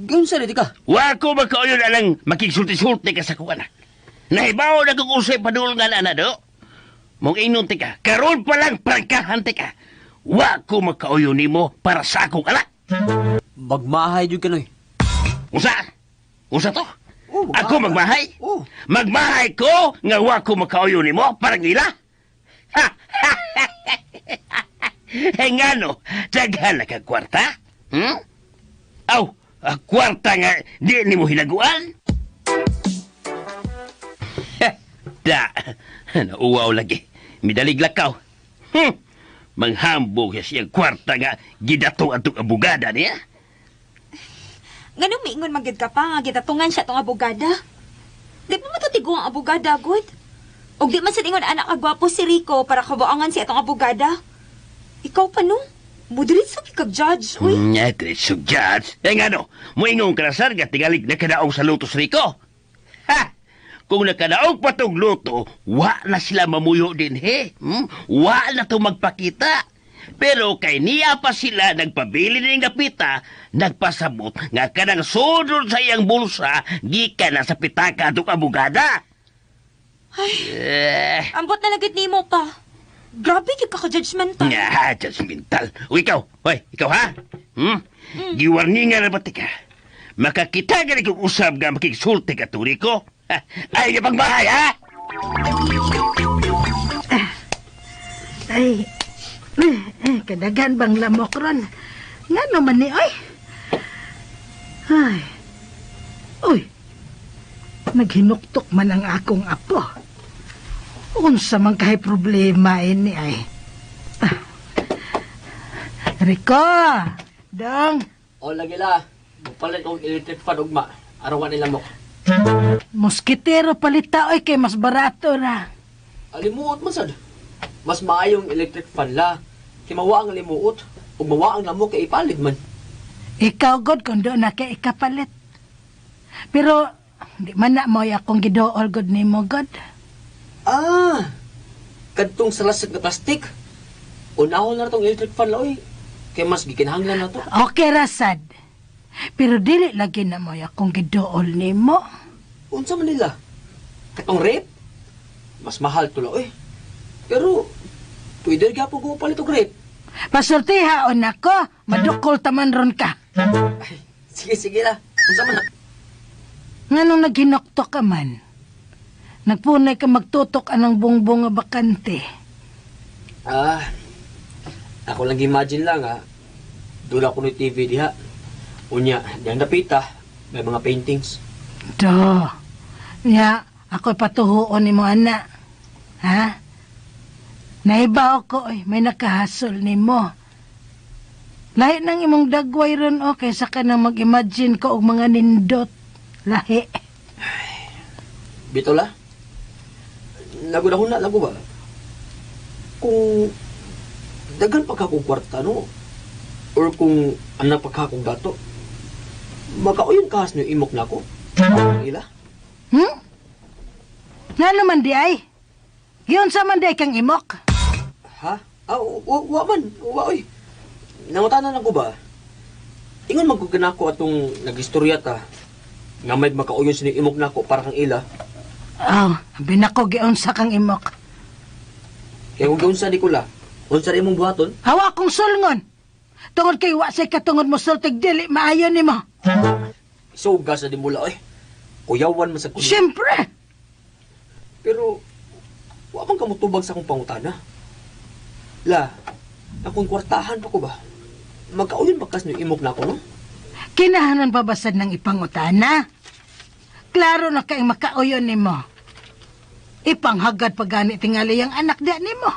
Ganun sa di ka. Wa ko makauyon alang makigsulti-sulti ka sa kuha na. Nahibaw na kung usay padulong nga na do. Mong inon ti ka, karon pa lang prangkahan ti ka. Wa ko makauyon nimo para sa akong anak. Magmahay jud ka noy. Usa? Usa to? Oh, magmahay. Ako magmahay? Oh. Magmahay ko nga wa ko makauyon nimo parang ila? Ha! Eh ngano, daghan na kag kwarta? Aw, kwarta nga di nimo hinaguan? Da, nauwaw lagi. Midalig lakaw. Manghambog siya siyang kwarta nga gidatong atong abogada niya. Nganong miingon man gyud ka pa nga gitatungan siya tong abogada? Di pa matutigo ang abogada, good? Og di man sa ingon anak kagwapo si Rico para kabuangan siya tong abogada. Ikaw pa no? Mudiritso kag judge, uy. Nya, diretso judge. Eh ngano, muingon ka na sar nga tingalig nakadaog sa lutos Rico. Ha! Kung nakadaog pa tong luto, wa na sila mamuyo din he. Wa na to magpakita. Pero kay niya pa sila nagpabili ning dapita, nagpasabot nga kanang sudod sa iyang bulsa gikan na sa pitaka atong abogada. Ay, Eh, ambot na lagid nimo pa. Grabe gyud ka ka-judgmental. Nga, judgmental. O ikaw, hoy, ikaw ha? Hmm? Giwarningan na ba tika? Makakita gani kong usab nga makigsulti ka turi ko? Ha? Ay, nga pang bahay, ha? Ay, kadagan bang lamok ron? Nga naman ni, oy. Ay, uy, naghinuktok man ang akong apo. Unsa man kay problema ini ay. Ah. Rico, dong. O lagi la, mupalit og electric fan ugma. Arawan ni lamok. Moskitero palita oy kay mas barato ra. Alimuot man sad. Mas maayong electric fan la. Kay mawa ang limuot ug mawa ang lamok kay ipalit man. Ikaw god kung doon na kay ikapalit. Pero di man na mo'y akong gidool god nimo god. Ah, kadtong sa lasag na plastic. Unahon na tong electric fan la oy. Kay mas gikinahanglan na to. Okay ra sad. Pero dili lagi na mo'y akong gidool nimo. Unsa man nila? Katong rape? Mas mahal to la oy. Pero pwede gyapon ko palit og rape. Pasultihaon nako, madukol taman ron ka. Ay, sige sige la. Unsa man na? Nganong naghinokto ka man? Nagpunay ka magtutok anang bongbong nga bakante. Ah, ako lang imagine lang ha. Doon ako ni TV diha. Unya, diyang napita, may mga paintings. Do. Nya, ako'y patuhuon ni mo, anak. Ha? Naibaw ko, oy, may nakahasol ni mo. Lahi nang imong dagway ron, o, kaysa ka nang mag-imagine ko og mga nindot. Lahi. Bito la? Naguna-huna lang ko ba? Kung daghan pa ka kong kwarta, no? Or kung anak pa ka kong dato, makauyon kahas niyo imok na ako. Ila? Hmm? Nga naman di ay? Yun sa man di ay kang imok? Ha? Ah, wa man. Wa, oy. Nangutanan lang ko ba? Ingon magkugana ko atong nagistorya ta. Nga may makauyon sa imok na ako para kang ila. Oh, binako giun sa kang imok. Kaya kung giun sa di ko la, unsa rin imong buhaton? Hawa akong sulngon. Tungod kay wa say katungod mo sultig dili maayo nimo. Suga sa di mula oy. Kuyawan man sa kuno. Siyempre. Pero wa man ka motubag sa akong pangutana. La, akong kwartahan pa ko ba? Magkauyon ba kas ni imok na ako, no? Kinahanan pa basad ng ipangutana? Klaro na kay makauyon nimo. Ipanghagad pa gani tingali ang anak di nimo.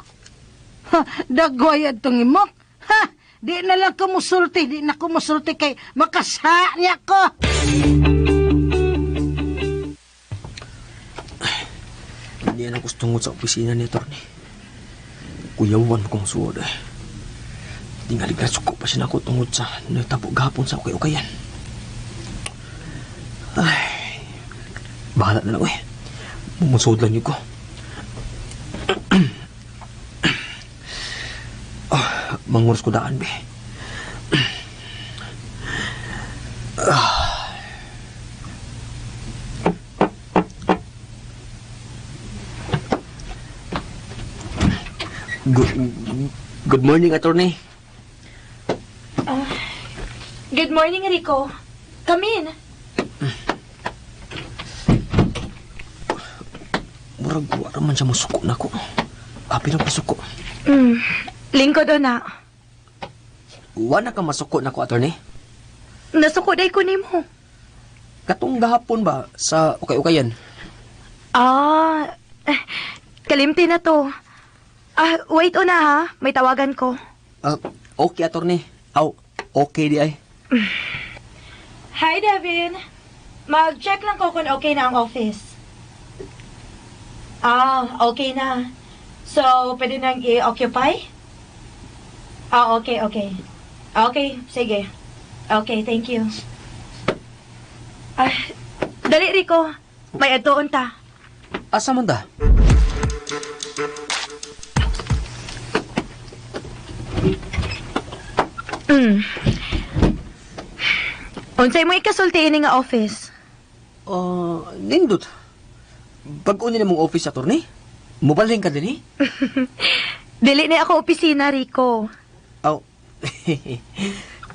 Ha, dagway tong imok. Ha, di na lang kumusulti, di na kumusulti kay makasa niya ko. Hindi na gustong sa opisina ni attorney. Kuyawan kong suod eh. Tingali ka suko pa siya nako tungod sa natabo gahapon sa ukay-ukayan. Ay, bahala na lang eh. Mumusod lang yun ko. Oh, mangurus ko daan be. Good morning, attorney. Good morning, Rico. Come in. Murag wa ra man siya mosuko nako. Api na pasuko. Lingkod o na. Wa na ka masuko nako, attorney. Nasuko day ko nimo. Katong gahapon ba sa ukay-ukayan? Ah, kalimti na to. Ah, wait una ha. May tawagan ko. Okay, attorney. Aw, okay di ay. Hi, Devin. Mag-check lang ko kung okay na ang office. Ah, okay na. So, pwede nang i-occupy? Ah, okay, okay. Okay, sige. Okay, thank you. Ah, dali, Rico. May adtoon ta. Asa man ta? Unsay mo ikasulti ini nga office? Nindot. Bag-o nila mong office, attorney. Mubalhin ka din eh. Dili ni ako opisina, Rico. Aw.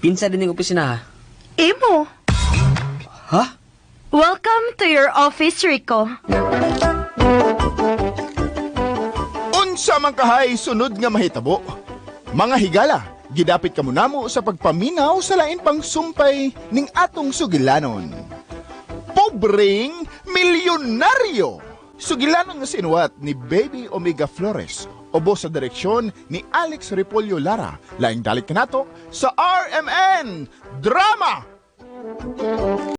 Kinsa din ning opisina ha? Imo. Ha? Welcome to your office, Rico. Unsa man kahay sunod nga mahitabo? Mga higala, gidapit kamo namo sa pagpaminaw sa lain pang sumpay ning atong sugilanon. Pobreng milyonaryo! Sugilanon nga sinuwat ni Baby Omega Flores ubo sa direksyon ni Alex Repolyo Lara. Laing dalik kanato sa RMN Drama!